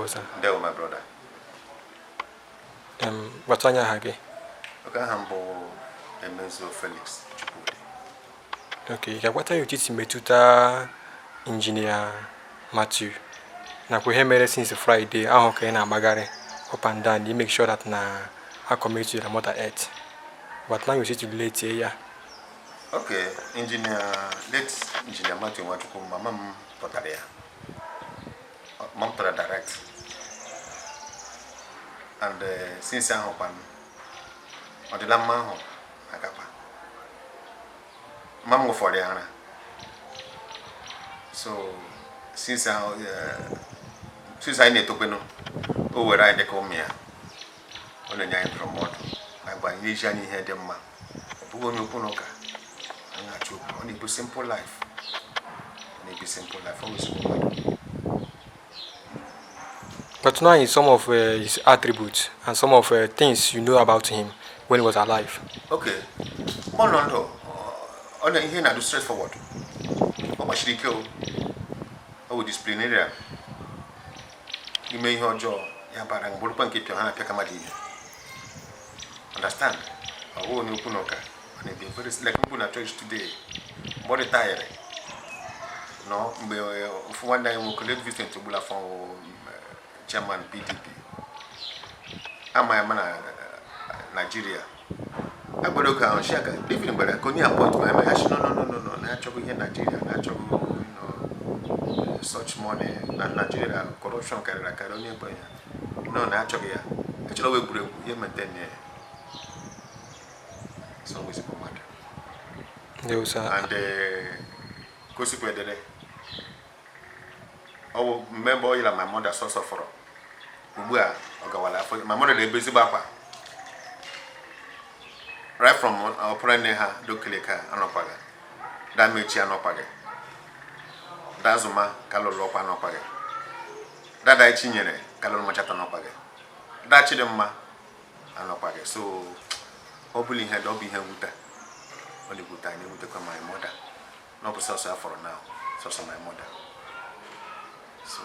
Ndewo, sir. Ndewo, my brother. Gwatụ anyị aha gị. Okay, aha m bụ Emezo Felix Chukwudi. Ok, ị ga-agwata ya otu isi metụta Injinia Matthew nakwa ihe mere since Friday ahụ ka ị na-agbagharị up and down you make sure that na a commit to the mother earth. Gwatụ anyị otu isi relate ya. Okay, engineer, late Engineer Matthew Nwachukwu, mama m tọtara ya. Mama m tọrọ direct. And since ahụ kwanụ, ọ dịla mma ahụ agakwa. Mama m ṅụfọrọ ya ara. So since ahụ, since anyị na-etokwenụ, o were anyị dịka ụmụ ya. Ọ na-enye anyị ndụmọdụ, agwa anyị, na-eji anyị ihe dị mma. Ọ bụghị onye okwu na ụka. Anyị na-achọ okwu. Ọ na-ebu simple life. Ọ na-ebi simple life. Ọ bụ ezigbo mmadụ. But now some of his attributes and some of things you know about him when he was alive. Okay. Mgbe ọ nọ ndụ, ọ na ihe na-adụ straightforward. Ọ gbachiri ike o. Ọ bụ disciplinarian. Ime ihe ọjọọ ya bara mgbe bụrụkwa nke pịa ha na-apịa ka mmadụ ihe. Understand? Ọ bụghị onye okwu na ụka. Ọ na-ebi very like mkpu na church today. Mgbe ọ retired. No, mgbe ofu nwanne anyị nwoke late Vincent Ogbulafọ, chairman PDP. Ama ya ma na Nigeria. Agbara oge ahụ shi aka David gwara ka onye appointment ma ya shi no, no, no, no, no, na achọghị ihe Nigeria, na achọghị such money na Nigeria, corruption karịrị akarị, onye gbe ya no, na achọghị ya, echọrọ egwuregwu ihe maintain ya. So ọ bụ ezigbo mmadụ. Ndewo, sir. And ka o sikwa edere, ọ bụ mmemme ọ yila my mother sọsọ fọrọ ugbu a ọ gawala afọ. My mother na-ebe ezigbo akwa right from ọpụrụ nne ha dokele ka anọkwaghị, damechi anọkwaghị, dazụma ka lụrụ ọkwa anọkwaghị, dada Chinyere ka lụrụ machata anọkwaghị, da Chidimma anọkwaghị. So ọ bụla ihe ọ bụ ihe mwute, ọ na-ewute anyị, ewutekwa my mother na ọ bụ sọsọ ya fọrọ now, sọsọ my mother. So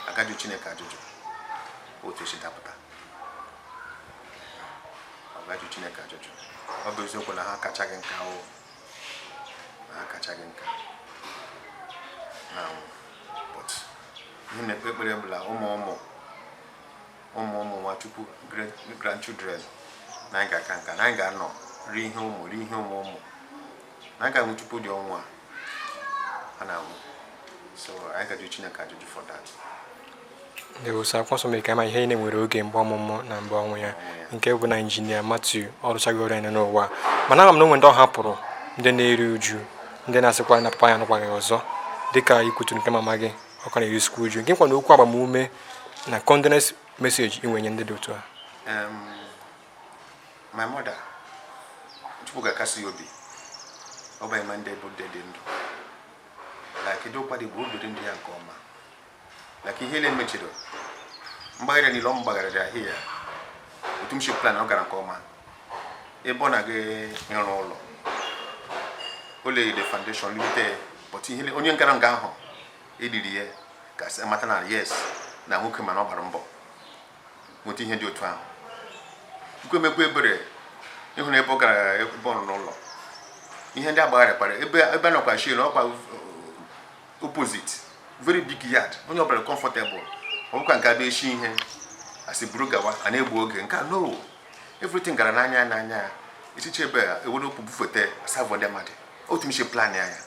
agajụ Chineke ajụjụ otu esi dapụta, ọ gajụ Chineke ajụjụ. Ọ bụ eziokwu na ha akachaghị nka o, na ha akachaghị nka na, but ihe na-ekpe ekpere bụla ụmụ ụmụ ụmụ ụmụ Nwachukwu, great grandchildren, na anyị ga-aka nka, na anyị ga-anọ rie ihe ụmụ, rie ihe ụmụ ụmụ, na anyị ga-anwụ tupu dị ọnwụ a a na-anwụ. So anyị ga-ajụ Chineke ajụjụ for that. Ndewo, sir. Akwụkwọ nsọ mere ka ama ihe niile nwere oge, mgbe ọmụmụ na mgbe ọnwụ ya, nke bụ na Injinia Matthew ọ rụchago ọrụ ya n'ụwa, mana ama m na onwe ndị ọ hapụrụ, ndị na-eri uju, ndị na-asịkwa na papa ya anụkwaghị ọzọ, dịka ikwuturu nke mama gị ọ ka na-erisikwa uju. Gị nkwa na okwu agbamume na condolence message inwenye ndị dị otu a? My mother, Chukwu ga-akasi ya obi. Ọ bụ eme ndị bụ ndị dị ndụ like kedu ụkwa dị bụ obi dị ndị ya nke ọma, like ihe niile mechiri mgbagharị niile ọ mgbagharịrị ahịa ya otu m si plan, ọ gara nke ọma. Ebe ọ na-aga ịrụ ụlọ, o lere the foundation lute, but ihe onye gara nga ahụ eliri ya ka sị mata na yes, na nwoke mana ọ gbara mbọ nweta ihe dị otu ahụ. Chukwu emekwa ebere ịhụ na ebe ọ gara, ebe ọ nọ n'ụlọ, ihe ndị agbagharịkwara ebe ebe a nọkwa shi na ọkwa opposite very big yard, onye ọbụla comfortable. Ọ bụkwa nke abịa eshi ihe asị buru gawa a na-egbu oge nke a, no, everything gara n'anya ya n'anya ya. Echiche ebe a ewere okwu bufete serve ndị mmadụ otu m si plan ya ya,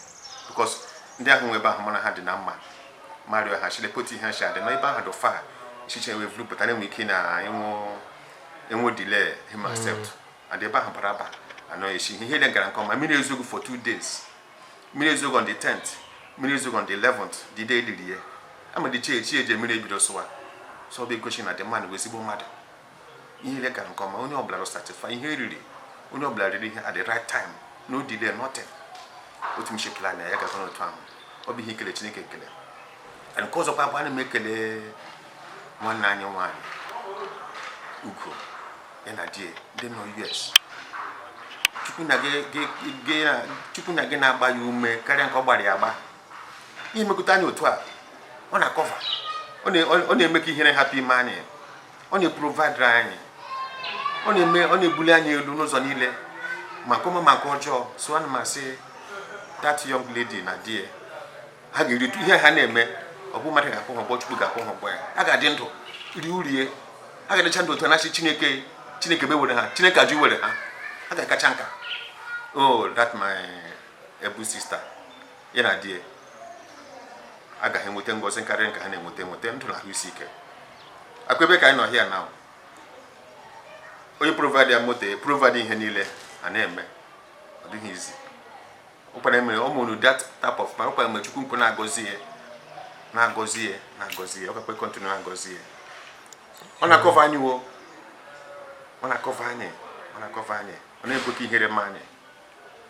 because ndị ahụ nwe ebe ahụ mana ha dị na mma mario ha chilepụta ihe ha adị na ebe ahụ dị fa echiche wee vuru pụta na-enwe ike na enwe enwe delay him accept and ebe ahụ bara aba anọ echi ihe ihe gara nke ọma. Mmiri ezogo for 2 days, mmiri ezogo on the 10th, mmiri ezogo on the 11th, the day eliri ya ama dị chi echi eji mmiri ebido sụwa. So ọ bụ egosi na the man bụ ezigbo mmadụ. Ihe ile gara nke ọma, onye ọbụla rụ satisfy ihe eriri, onye ọbụla riri ihe at the right time, no delay, nothing. Otu m si plan ya, ya gakwa n'otu ahụ. Ọ bụ ihe ikele Chineke ekele. And nke ọzọkwa bụ ana m ekele nwanne anyị nwaanyị Ugo ya na die ndị nọ US. Chukwu na gị na-agba ya ume karịa nke ọ gbara ya agba. Ihe mekọta anyị otu a ọ na-acover Ọ na-eme ka ihere hapụ ime anyị. Ọ na-eprovide anyị. Ọ na-eme, ọ na-ebuli anyị elu n'ụzọ niile, maka ọma, maka ọjọọ. So ana m asị that young lady na di ya, ha ga-eritu ihe ha na-eme. Ọ bụ mmadụ ga-akwụ ha ụgwọ, Chukwu ga-akwụ ha ụgwọ ya. Ha ga-adị ndụ rie urie, ha ga-adịcha ndụ otu na-achị Chineke. Chineke mewere ha, Chineke ajụ were ha, ha ga-akacha nka. Oh, that my able sister, ya na di ya agaghị enweta ngọzi karịrị nke ha na-enweta enweta, ndụ na ahụ isi ike. Akwa ebe ka anyị nọ here now, onye provide ya moto, provide ihe niile a na-eme, ọ dịghị izi. Ụkpara mere ọ mụrụ that type of man. Ụkpara mere Chukwu nkwu na-agọzi ya, na-agọzi ya, na-agọzi ya. Ọ gakwe continue na-agọzi ya. Ọ na-acover anyị wo, ọ na-acover anyị, ọ na-acover anyị, ọ na-ekwe ka ihere ma anyị.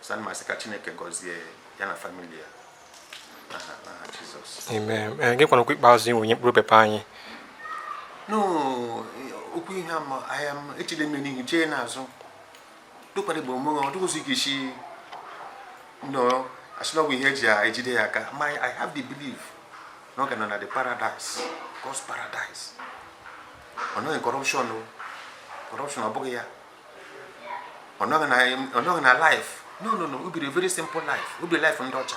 So ana m asị ka Chineke gọzie ya na family ya n'aha Jizọs. Amen. Ee, gị kwana okwu ikpeazụ inwe nye mkpụrụ pepe anyị? No, okwu ihe ama ahịa m echile m n'ihu chee n'azụ dụkwara igbo onwe ọ dịghịzị ka isi no asị na ọ bụ ihe eji ejide ya aka. Ma I have the belief na ọ ga nọ na the paradise, God's paradise. Ọ nọghị corruption o, corruption ọ bụghị ya. Ọ nọghị na life. No, no, no, o biri a very simple life. O biri life ndị ọcha.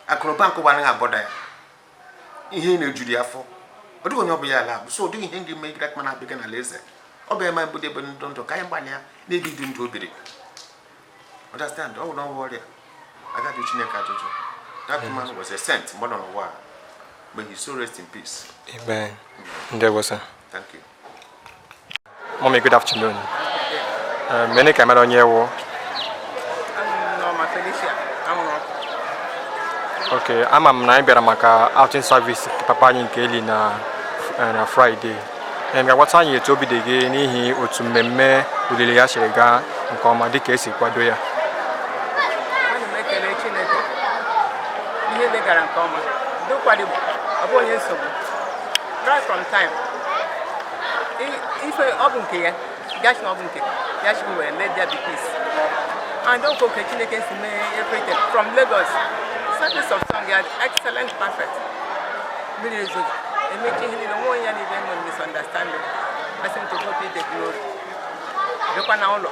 Akụnụba nke ụwa anaghị abọda ya. Ihe na-ejuru ya afọ, ọ dịghị onye ọ bụ ya ala so ọ dịghị ihe ndị mee great man abịaghị n'ala eze. Ọ bụ ema mbido ebe ndụ ndụ ka anyị gbalịa na-ebi idu ndụ o biri. Understand? Ọ bụ na ọnwa ọrịa agaghị Chineke ajụjụ. That man was a saint mgbe ọ nọ n'ụwa a. May his soul rest in peace. Amen. Ndewo, sir. Thank you. Mommy, good afternoon. Mene ka mara onye wụ? Nneọma Felicia anwụrụ ọkụ. Ok, ama m na anyị bịara maka outing service nke papa anyị nke eli na Friday. Em ga-agwata anyị etu obi dị gị n'ihi otu mmemme olili ya siri gaa nke ọma dịka esi kwado ya. Ana m ekele Chineke, ihe dị gara nke ọma. Dụkwadịbụ ọ bụ onye nsogbu right from time. Ife ọ bụ nke ya gachi na ọ bụ nke ya chukwu were, let there be peace. And ọ oke Chineke si mee everything from Lagos. Service of song ya excellent, perfect. Mmiri ezoghị, emechi ihe niile, nwe onye ya niile nwere misunderstanding. Asị m to God be the glory. Bịakwa na ụlọ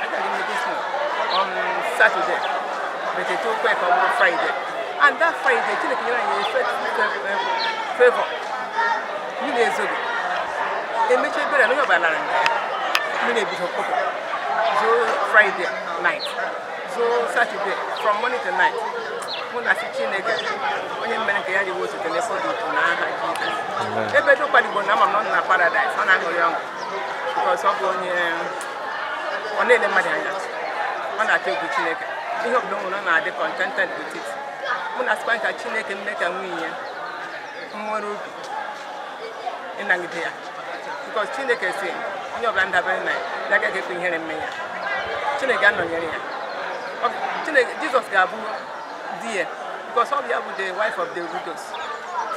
agaghị m this one on Saturday, but it took ka ọ bụrụ Friday, and that Friday Chineke nyere anyị favor. Mmiri ezoghị, emechi ebere na onye ọbụla lara nga ya. Mmiri ebido kpọpụ zoo Friday night, zoo Saturday from morning to night. Mụ na sị Chineke onye mere nke ya riwe osote n'efe dị utu n'aha Jizọs. Ebe dụkwadigbo na ama m na ọ nọ na paradise, ọ na-aṅụrị ọṅụ because ọ bụ onye ọ na-ele mmadụ anya, ọ na-atụ egwu Chineke. Ihe ọbụla o nwere, ọ na-adị contented with it. Mụ na asịkwa ka Chineke mme ka nwunye ya nwere obi ịnagide ya, because Chineke si onye ọbụla ndabere na ya, ya agaghị ekwe ihere mme ya. Chineke anọnyere ya. Chineke Jizọs ga-abụ di ya, because ọ bụ ya bụ the wife of the widows.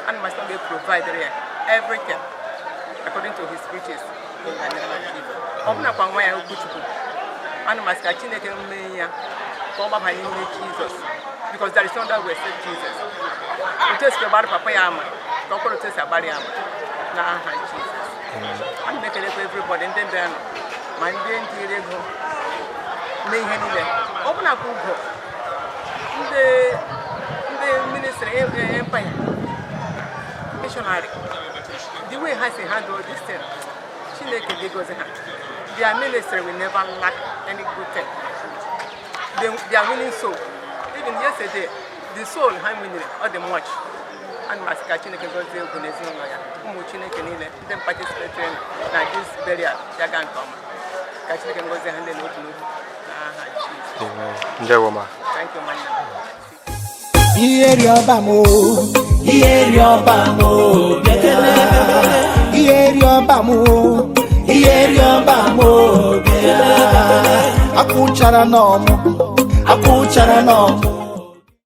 And must not provide ya everything according to his riches in the name of Jesus. Ọ bụ nakwa nwa ya okwuchukwu, ana m asị ka Chineke mee ya ka ọ gbabanye n'ime Jizọs, because there is no other way except Jesus. Otu esi agbara papa ya ama ka ọ kwere otu esi agbara ya ama n'aha Jizọs. Ana m ekelekwa everybody, ndị bịara nọ, ma ndị ntiri ego mee ihe niile, ọ bụ nakwa ugo ndị ministry empire missionary, the way ha si handle this thing, Chineke ga-egozi ha. Their ministry will never lack any good thing. They are winning soul. Even yesterday, the soul ha winning ọ dị much. Ana m asị ka Chineke gozie egwu n'ezinụlọ ya. Ụmụ Chineke niile ndị participate na this burial ya gaa nke ọma, ka Chineke ngozie ha ndị n'otu n'otu n'aha Jizọs. Amen. Ndewo, ma. Thank you, nwanne m. Ihe rịọba m o, ihe rịọba m o, bịa. Ihe rịọba m o, ihe rịọba m o, bịa. Akwụchara n'ọmụ, akwụchara n'ọmụ.